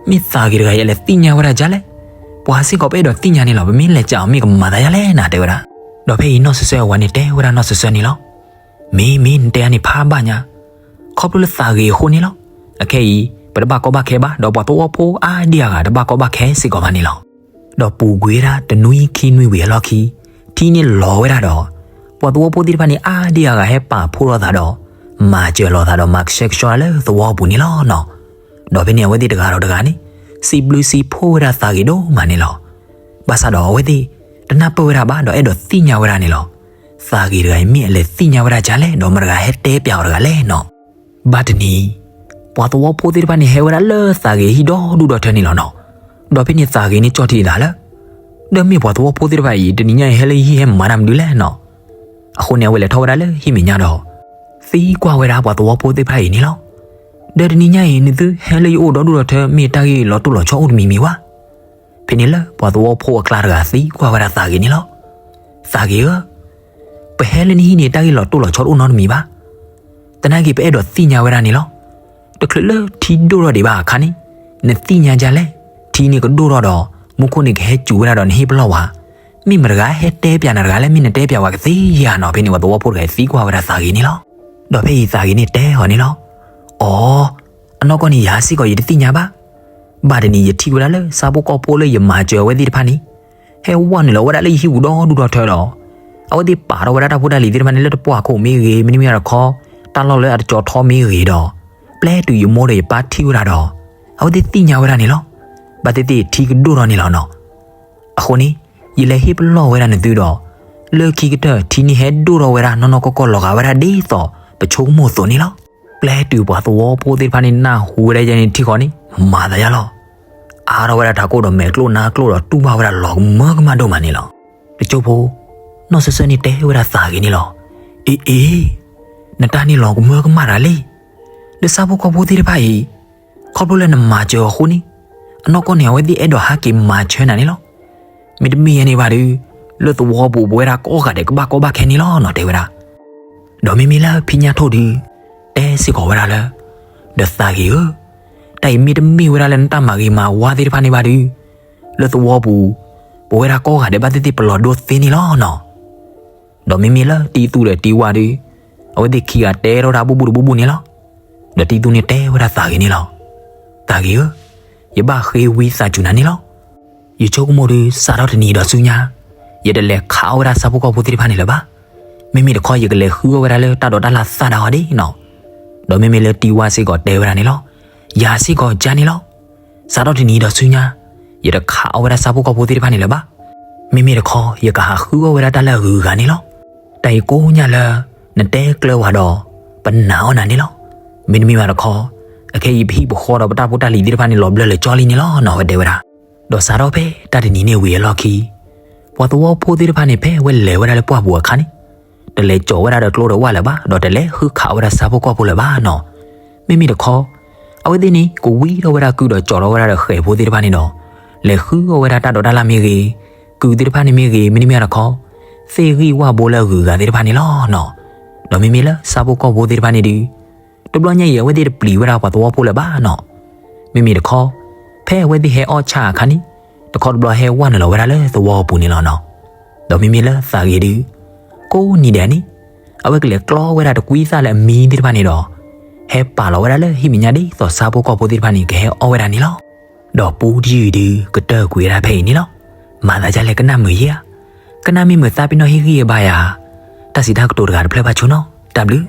မ့ၢ်သးဂ့ၤတဂၤအံၤအလဲၤသ့ၣ်ညါဝဲဒၣ်ဒ်လဲၣ်. ပှၤစ့ၢ်ကီးပအဲၣ်ဒိးသ့ၣ်ညါန့ၣ်လီၤ. ပမ့ၢ်လဲၤစံးအီၤမ့ၢ်ကမၤသးဒ်လဲၣ်နၤ တဲဝဲဒၣ်. ဒီးဖဲအံၤနီၢ်စၢၤစၢၤအဝၤန့ၣ်တဲဝဲဒၣ်နီၢ်စၢၤစၢၤန့ၣ်လီၤ. မ့ၢ်မ့ၢ်နတဲအါန့ၣ်ဖးဘၣ်ညါ, ခီဖျိလၢသးဂ့ၤအဃိန့ၣ်လီၤ. အခဲအံၤ ပတဘၣ်ကီဘၣ်ခဲဘၣ် ဒီးပှၤသဝီဖိအါဒံအါဂၤတဘၣ်ကီဘၣ်ခဲစ့ၢ်ကီးဘၣ်န့ၣ်လီၤ. ဒီးပူၤကွံာ်ဝဲဒၣ်တနွံခံနွံဝံၤအလီၢ်ခံ, ထံန့ၣ်လီၤဝဲဒၣ်ဒီး, ပှၤသဝီဖိသ့ၣ်တဖၣ်န့ၣ်အါဒံအါဂၤဟဲပာ်ဖှိၣ်ထီၣ်သးဒီး, မၤစၢၤလိာ်သးဒီးမၤကဆှဲကဆှီလၢသဝီပူၤန့ၣ်လီၤနီၤ. ဒီးဖဲန့ၣ်အဝဲသ့ၣ်တဂၤဒီးတဂၤန့ၣ်, စံးဘျုးစံးဖှိၣ်ဝဲဒၣ်သးဂ့ၤဒိၣ်မးန့ၣ်လီၤ. ဘၣ်ဆၣ်ဒီးအဝဲသ့ၣ်, တနၢ်ပၢၢ်ဝဲဒၣ်ဘၣ်ဒီးအဲၣ်ဒိးသ့ၣ်ညါဝဲဒၣ်န့ၣ်လီၤ. သးဂ့ၤတဂၤအံၤမ့ၢ်အလဲၤသ့ၣ်ညါဝဲဒၣ်ဒ်လဲၣ် ဒီးမတၤတဂၤဟဲတဲပျးအီၤတဂၤလဲၣ်နီၤ. ဘၣ်တနံၤ, ပှၤသဝီဖိသ့ၣ်တဖၣ်န့ၣ်ဟဲဝဲဒၣ်လၢသးဂ့ၤဟံၣ်ဒီဒူၣ်ဒီထၢန့ၣ်လီၤနီၤ. ဒီးဖဲန့ၣ်သးဂ့ၤန့ၣ်ကၠီၣ်ထံအသးလၢ, ဒီးမ့ၢ်ပှၤသဝီဖိသ့ၣ်တဖၣ်အံၤ တနံၤညါအံၤဟဲလၢယဟံၣ်ဟဲမၤတၢ်မနုၤလဲၣ်နီၤ. အဃိန့ၣ်အဝဲလဲၤထီၣ်ဝဲဒၣ်လၢဟံၣ်မဲာ်ညါဒီး, သံကွၢ်ဝဲဒၣ်ပှၤသဝီဖိသ့ၣ်တဖၣ်အံၤန့ၣ်လီၤ. ဒီးတနံၤညါအံၤ နသုဟဲလၢယအိၣ်ဒီဒူၣ်ဒီထၢ မ့ၢ်တၢ်ဂ့ၢ်လီၤတိၢ်လီၤဆီအိၣ်တမံၤမံၤဝဲ. ဖဲန့ၣ်လၢပှၤသဝီဖိအကျါတဂၤသံကွၢ်ဝဲဒၣ်သးဂ့ၤန့ၣ်လီၤ. သးဂ့ၤဧၢ, ပဟဲလၢနဟံၣ်န့ၣ် တၢ်ဂ့ၢ်လီၤတိၢ်လီၤဆီတအိၣ်နီတမံၤဘၣ်. သနာ်က့ပအဲၣ်ဒိးသ့ၣ်ညါဝဲဒၣ်န့ၣ်လီၤ. တချုးလၢထံဒိၣ်ထီၣ်ဒံးဘၣ်အခါန့ၣ်, နသ့ၣ်ညါဒ်လဲၣ်, ထံန့ၣ်ကဒိၣ်ထီၣ်ဒီး, မူခိၣ်န့ၣ်ကဟဲစူၤဝဲဒၣ်ဒီးနဟ့ၣ်ပလီၢ်ဝဲ. မ့ၢ်မတၤတဂၤဟဲတဲပျးနၤတဂၤလဲၣ်, မ့ၢ်နတဲပျးဝဲကသ့ဧါနီၤ. ဖဲန့ၣ်ပှၤသဝီဖိတဂၤအံၤသံကွၢ်ဝဲဒၣ်သးဂ့ၤန့ၣ်လီၤ. ဒီးဖဲအံၤသးဂ့ၤန့ၣ်တဲအီၤန့ၣ်လီၤ. အိ, အနီၢ်ကီၢ်န့ၣ်ယၤစ့ၢ်ကီးယတသ့ၣ်ညါဘၣ်. ဘၣ်တနံၤယထံၣ်ဝဲဒၣ်လၢဆၣ်ဖိကီၢ်ဖိလၢယမၤစၢၤအဝဲသ့ၣ်တဖၣ်န့ၣ်, ဟဲဝဲနုာ်လီၤဝဲဒၣ်လၢယဟံၣ်ပူၤဒီဒူၣ်ဒီထၢဒီး, အဝဲသ့ၣ်ပာ်ထီၣ်ဝဲဒၣ်တၢ်ဖိတၢ်လံၤသ့ၣ်တဖၣ်န့ၣ်လၢတပှၢ်ခိၣ်မ့ၢ်ဂ့ၤ, မ့တမ့ၢ်တခီ, တၢ်လီၢ်လၢအတကၠီထီမ့ၢ်ဂ့ၤဒီး, ပျဲတုၤယမိၢ်ဒီးယပၢ်ထံၣ်ဝဲဒၣ်ဒီး, အဝဲသ့ၣ်သ့ၣ်ညါဝဲဒၣ်န့ၣ်လီၤ. ဘၣ်သ့ၣ်သ့ၣ်ထံကဒိၣ်ထီၣ်န့ၣ်လီၤနီၤ. အဃိန့ၣ်, ယလဲၤဟ့ၣ်ပလီၢ်ဝဲဒၣ်နသုဒီး, လၢခံကတၢၢ်ထံန့ၣ်ဟဲဒိၣ်ထီၣ်ဝဲဒၣ်နီၢ်နီၢ်ကီၢ်ကီၢ်လီၤဂာ်ဝဲဒၣ်ဒ်သိးပဆိကမိၣ်အသိးန့ၣ်လီၤ. ပျဲတုၤပှၤသဝီဖိသ့ၣ်တဖၣ်န့ၣ်နၢ်ဟူဝဲဒၣ်ယဲန့ၣ်ထံဃီန့ၣ်, မၤသးယါလီၤ. အါထီၣ်ဝဲဒၣ်ထးခိၣ်ဒီးမဲာ်ကျိၣ်နါကျိၣ်ဒီးတူၢ်ဘၣ်ဝဲဒၣ်လီၤကမၢကမၣ်ဒိၣ်မးန့ၣ်လီၤ. တကၠိဖိ, နီၢ်စၢၤစၢၤန့ၣ်တဲဝဲဒၣ်သးဂ့ၤန့ၣ်လီၤ. အ့အ့, နတၢ်န့ၣ်လီၤကမၢကမၣ်တၢ်လံ. ဒီးဆၣ်ဖိကီၢ်ဖိသ့ၣ်တဖၣ်အံၤ, ခီဖျိလၢနမၤစၢၤအဃိန့ၣ်, အနီၢ်ကီၢ်န့ၣ် အဝဲသ့ၣ်အဲၣ်ဒိးဟးက့ၤမၤဆၢနၤန့ၣ်လီၤ. မ့တမ့ၢ်ယဲန့ၣ်ဘၣ်ဒီး, လၢသဝီပူၤပဝဲဒၣ်ကိးဂၤဒဲးကဘၣ်ကီဘၣ်ခဲန့ၣ်လီၤနီၤ တဲဝဲဒၣ်. ဒီးမ့မ့ၢ်လၢဖံညါထိၣ်ဒီး, တဲစ့ၢ်ကီးဝဲဒၣ်လၢ, ဒီးသးဂ့ၤဧၢ, တၢ်အံၤမ့တမ့ၢ်ဝဲဒၣ်လၢနတၢ်မၤဂ့ၤမၤဝါသ့ၣ်တဖၣ်န့ၣ်ဘၣ်ဒီး, လၢသဝီပူၤ, ပဝဲဒၣ်ကိးဂၤဒဲးဘၣ်သ့ၣ်သ့ၣ်ပလီၤဒိသ့န့ၣ်လီၤနီၤ. ဒီးမ့မ့ၢ်လၢတံသူဒီးတံဝါဒီး, အဝဲသ့ၣ်ခံဂၤတဲထီၣ်ဝဲဒၣ်ဘူးဘူးတဘူးဘူးန့ၣ်လီၤ. ဒီးတံသူန့ၣ်တဲဝဲဒၣ်သးဂ့ၤန့ၣ်လီၤ. သးဂ့ၤဧၢ, ယဘၣ်ဃ့ဝံသးစူၤနၤန့ၣ်လီၤ. ယဆိကမိၣ်ဒီးစးထီၣ်တနံၤဒီးဆူညါ, ယတလဲၤခးအီၣ်ဝဲဒၣ်ဆၣ်ဖိကီၢ်ဖိသ့ၣ်တဖၣ်န့ၣ်လၢၤဘၣ်. မ့မ့ၢ်တခီယကလဲၤဃုအီၣ်ဝဲဒၣ်လၢတၢ်ဒိးတၢ်လၣ်သၣ်ဒၣ်အီၤဒၣ်နီၤ. ဒီးမ့မ့ၢ်လၢတံဝါစ့ၢ်ကီးတဲဝဲဒၣ်န့ၣ်လီၤ. ယၤစ့ၢ်ကီးကန့ၣ်လီၤ. စးထီၣ်တနံၤဒီးဆူညါ, ယတခးအီၣ်ဝဲဒၣ်ဆၣ်ဖိကီၢ်ဖိသ့ၣ်တဖၣ်န့ၣ်လၢၤဘၣ်. မ့မ့ၢ်တခီယကဟးဃုအီၣ်ဝဲဒၣ်တၢ်လၢအဂုၤအဂၤန့ၣ်လီၤ. တၢ်အံၤကိးညါလၢ, နတဲကျၢၤဝဲဒီး, ပနာ်အီၣ်နၤန့ၣ်လီၤ. မ့တမ့ၢ်ဘၣ်တခီ, အခဲအံၤပဟံၣ်ပဃီဒီးပတၢ်ဖိတၢ်လံၤသ့ၣ်တဖၣ်န့ၣ်လီၤဘျၢလၢာ်ကၠီလံန့ၣ်လီၤနီၤ အဝဲတဲဝဲဒၣ်. ဒီးစးထီၣ်ဖဲတၢ်တနံၤန့ၣ်ဝံၤအလီၢ်ခံ, ပှၤသဝီဖိသ့ၣ်တဖၣ်န့ၣ်ဖဲအဝဲလဲၤဝဲဒၣ်လၢပှၢ်ပူၤအခါန့ၣ်, တလဲၤကၠီၤဝဲဒၣ်ဒီးကျိဒီးဝၣ်လၢၤဘၣ် ဒီးတလဲၤဃုခးဝဲဒၣ်ဆၣ်ဖိကီၢ်ဖိလၢၤဘၣ်နီၤ. မ့မ့ၢ်တခီ, အဝဲသ့ၣ်န့ၣ်ကဝံထီၣ်ဝဲဒၣ်ကုၢ်ဒီးကၠီၤထီၣ်ဝဲဒၣ်ဒီးဃဲၤဖိသ့ၣ်တဖၣ်န့ၣ်ဒီး, လဲၤဃုအီၣ်ဝဲဒၣ်တၢ်ဒိးတၢ်လၣ်မ့ၢ်ဂ့ၤ, ကုၢ်သ့ၣ်တဖၣ်န့ၣ်မ့ၢ်ဂ့ၤ မ့တမ့ၢ်တခီ, သ့ၣ်ဂံၢ်ဝၣ်ဘိလၢအဂုၤအဂၤသ့ၣ်တဖၣ်န့ၣ်လီၤနီၤ. ဒီးမ့မ့ၢ်လၢဆၣ်ဖိကီၢ်ဖိသ့ၣ်တဖၣ်န့ၣ်ဒီး, တဘျီညါအံၤအဝဲသ့ၣ်တပျံၤဝဲဒၣ်ပှၤသဝီဖိလၢၤဘၣ်နီၤ. မ့မ့ၢ်တခီ, ဖဲအဝဲသ့ၣ်ဟဲအီၣ်ဆၣ်အခါန့ၣ်, တခီတဘျီဟဲဝဲနုာ်လီၤဝဲဒၣ်လၢသဝီပူၤန့ၣ်လီၤနီၤ. ဒီးမ့မ့ၢ်လၢသးဂ့ၤဒုး ကိးနံၤဒဲးန့ၣ် အဝဲကလဲၤကျီဝဲဒၣ်တကွံသၣ်လၢအမံသ့ၣ်တဖၣ်န့ၣ်ဒီး ဟဲပာ်လီၤဝဲဒၣ်လၢဟံၣ်မဲာ်ညါဒ်သိးဆါဖိကီၢ်ဖိသ့ၣ်တဖၣ်န့ၣ် ကဟဲအီၣ်ဝဲဒၣ်န့ၣ်လီၤ. ဒီးပူတယုၢ်အံၤဒုး ကတၢၢ်ကွံာ်ဝဲဒၣ်ဖဲအံၤန့ၣ်လီၤ. မၤသးဒ်လဲၣ်ကနၣ်မုာ်ယဲဧါ. ကနၣ်မ့ၢ်မုာ်သးပ့ၤနီၣ်ဟ့ၣ်ဂံၢ်ဟ့ၣ်ဘါယၤ. တၢ်စံးတၢ်ကတိၤတဂၤတဖျၢၣ်ဘၣ်ဆိနီၤ. တၢ်ဘျုး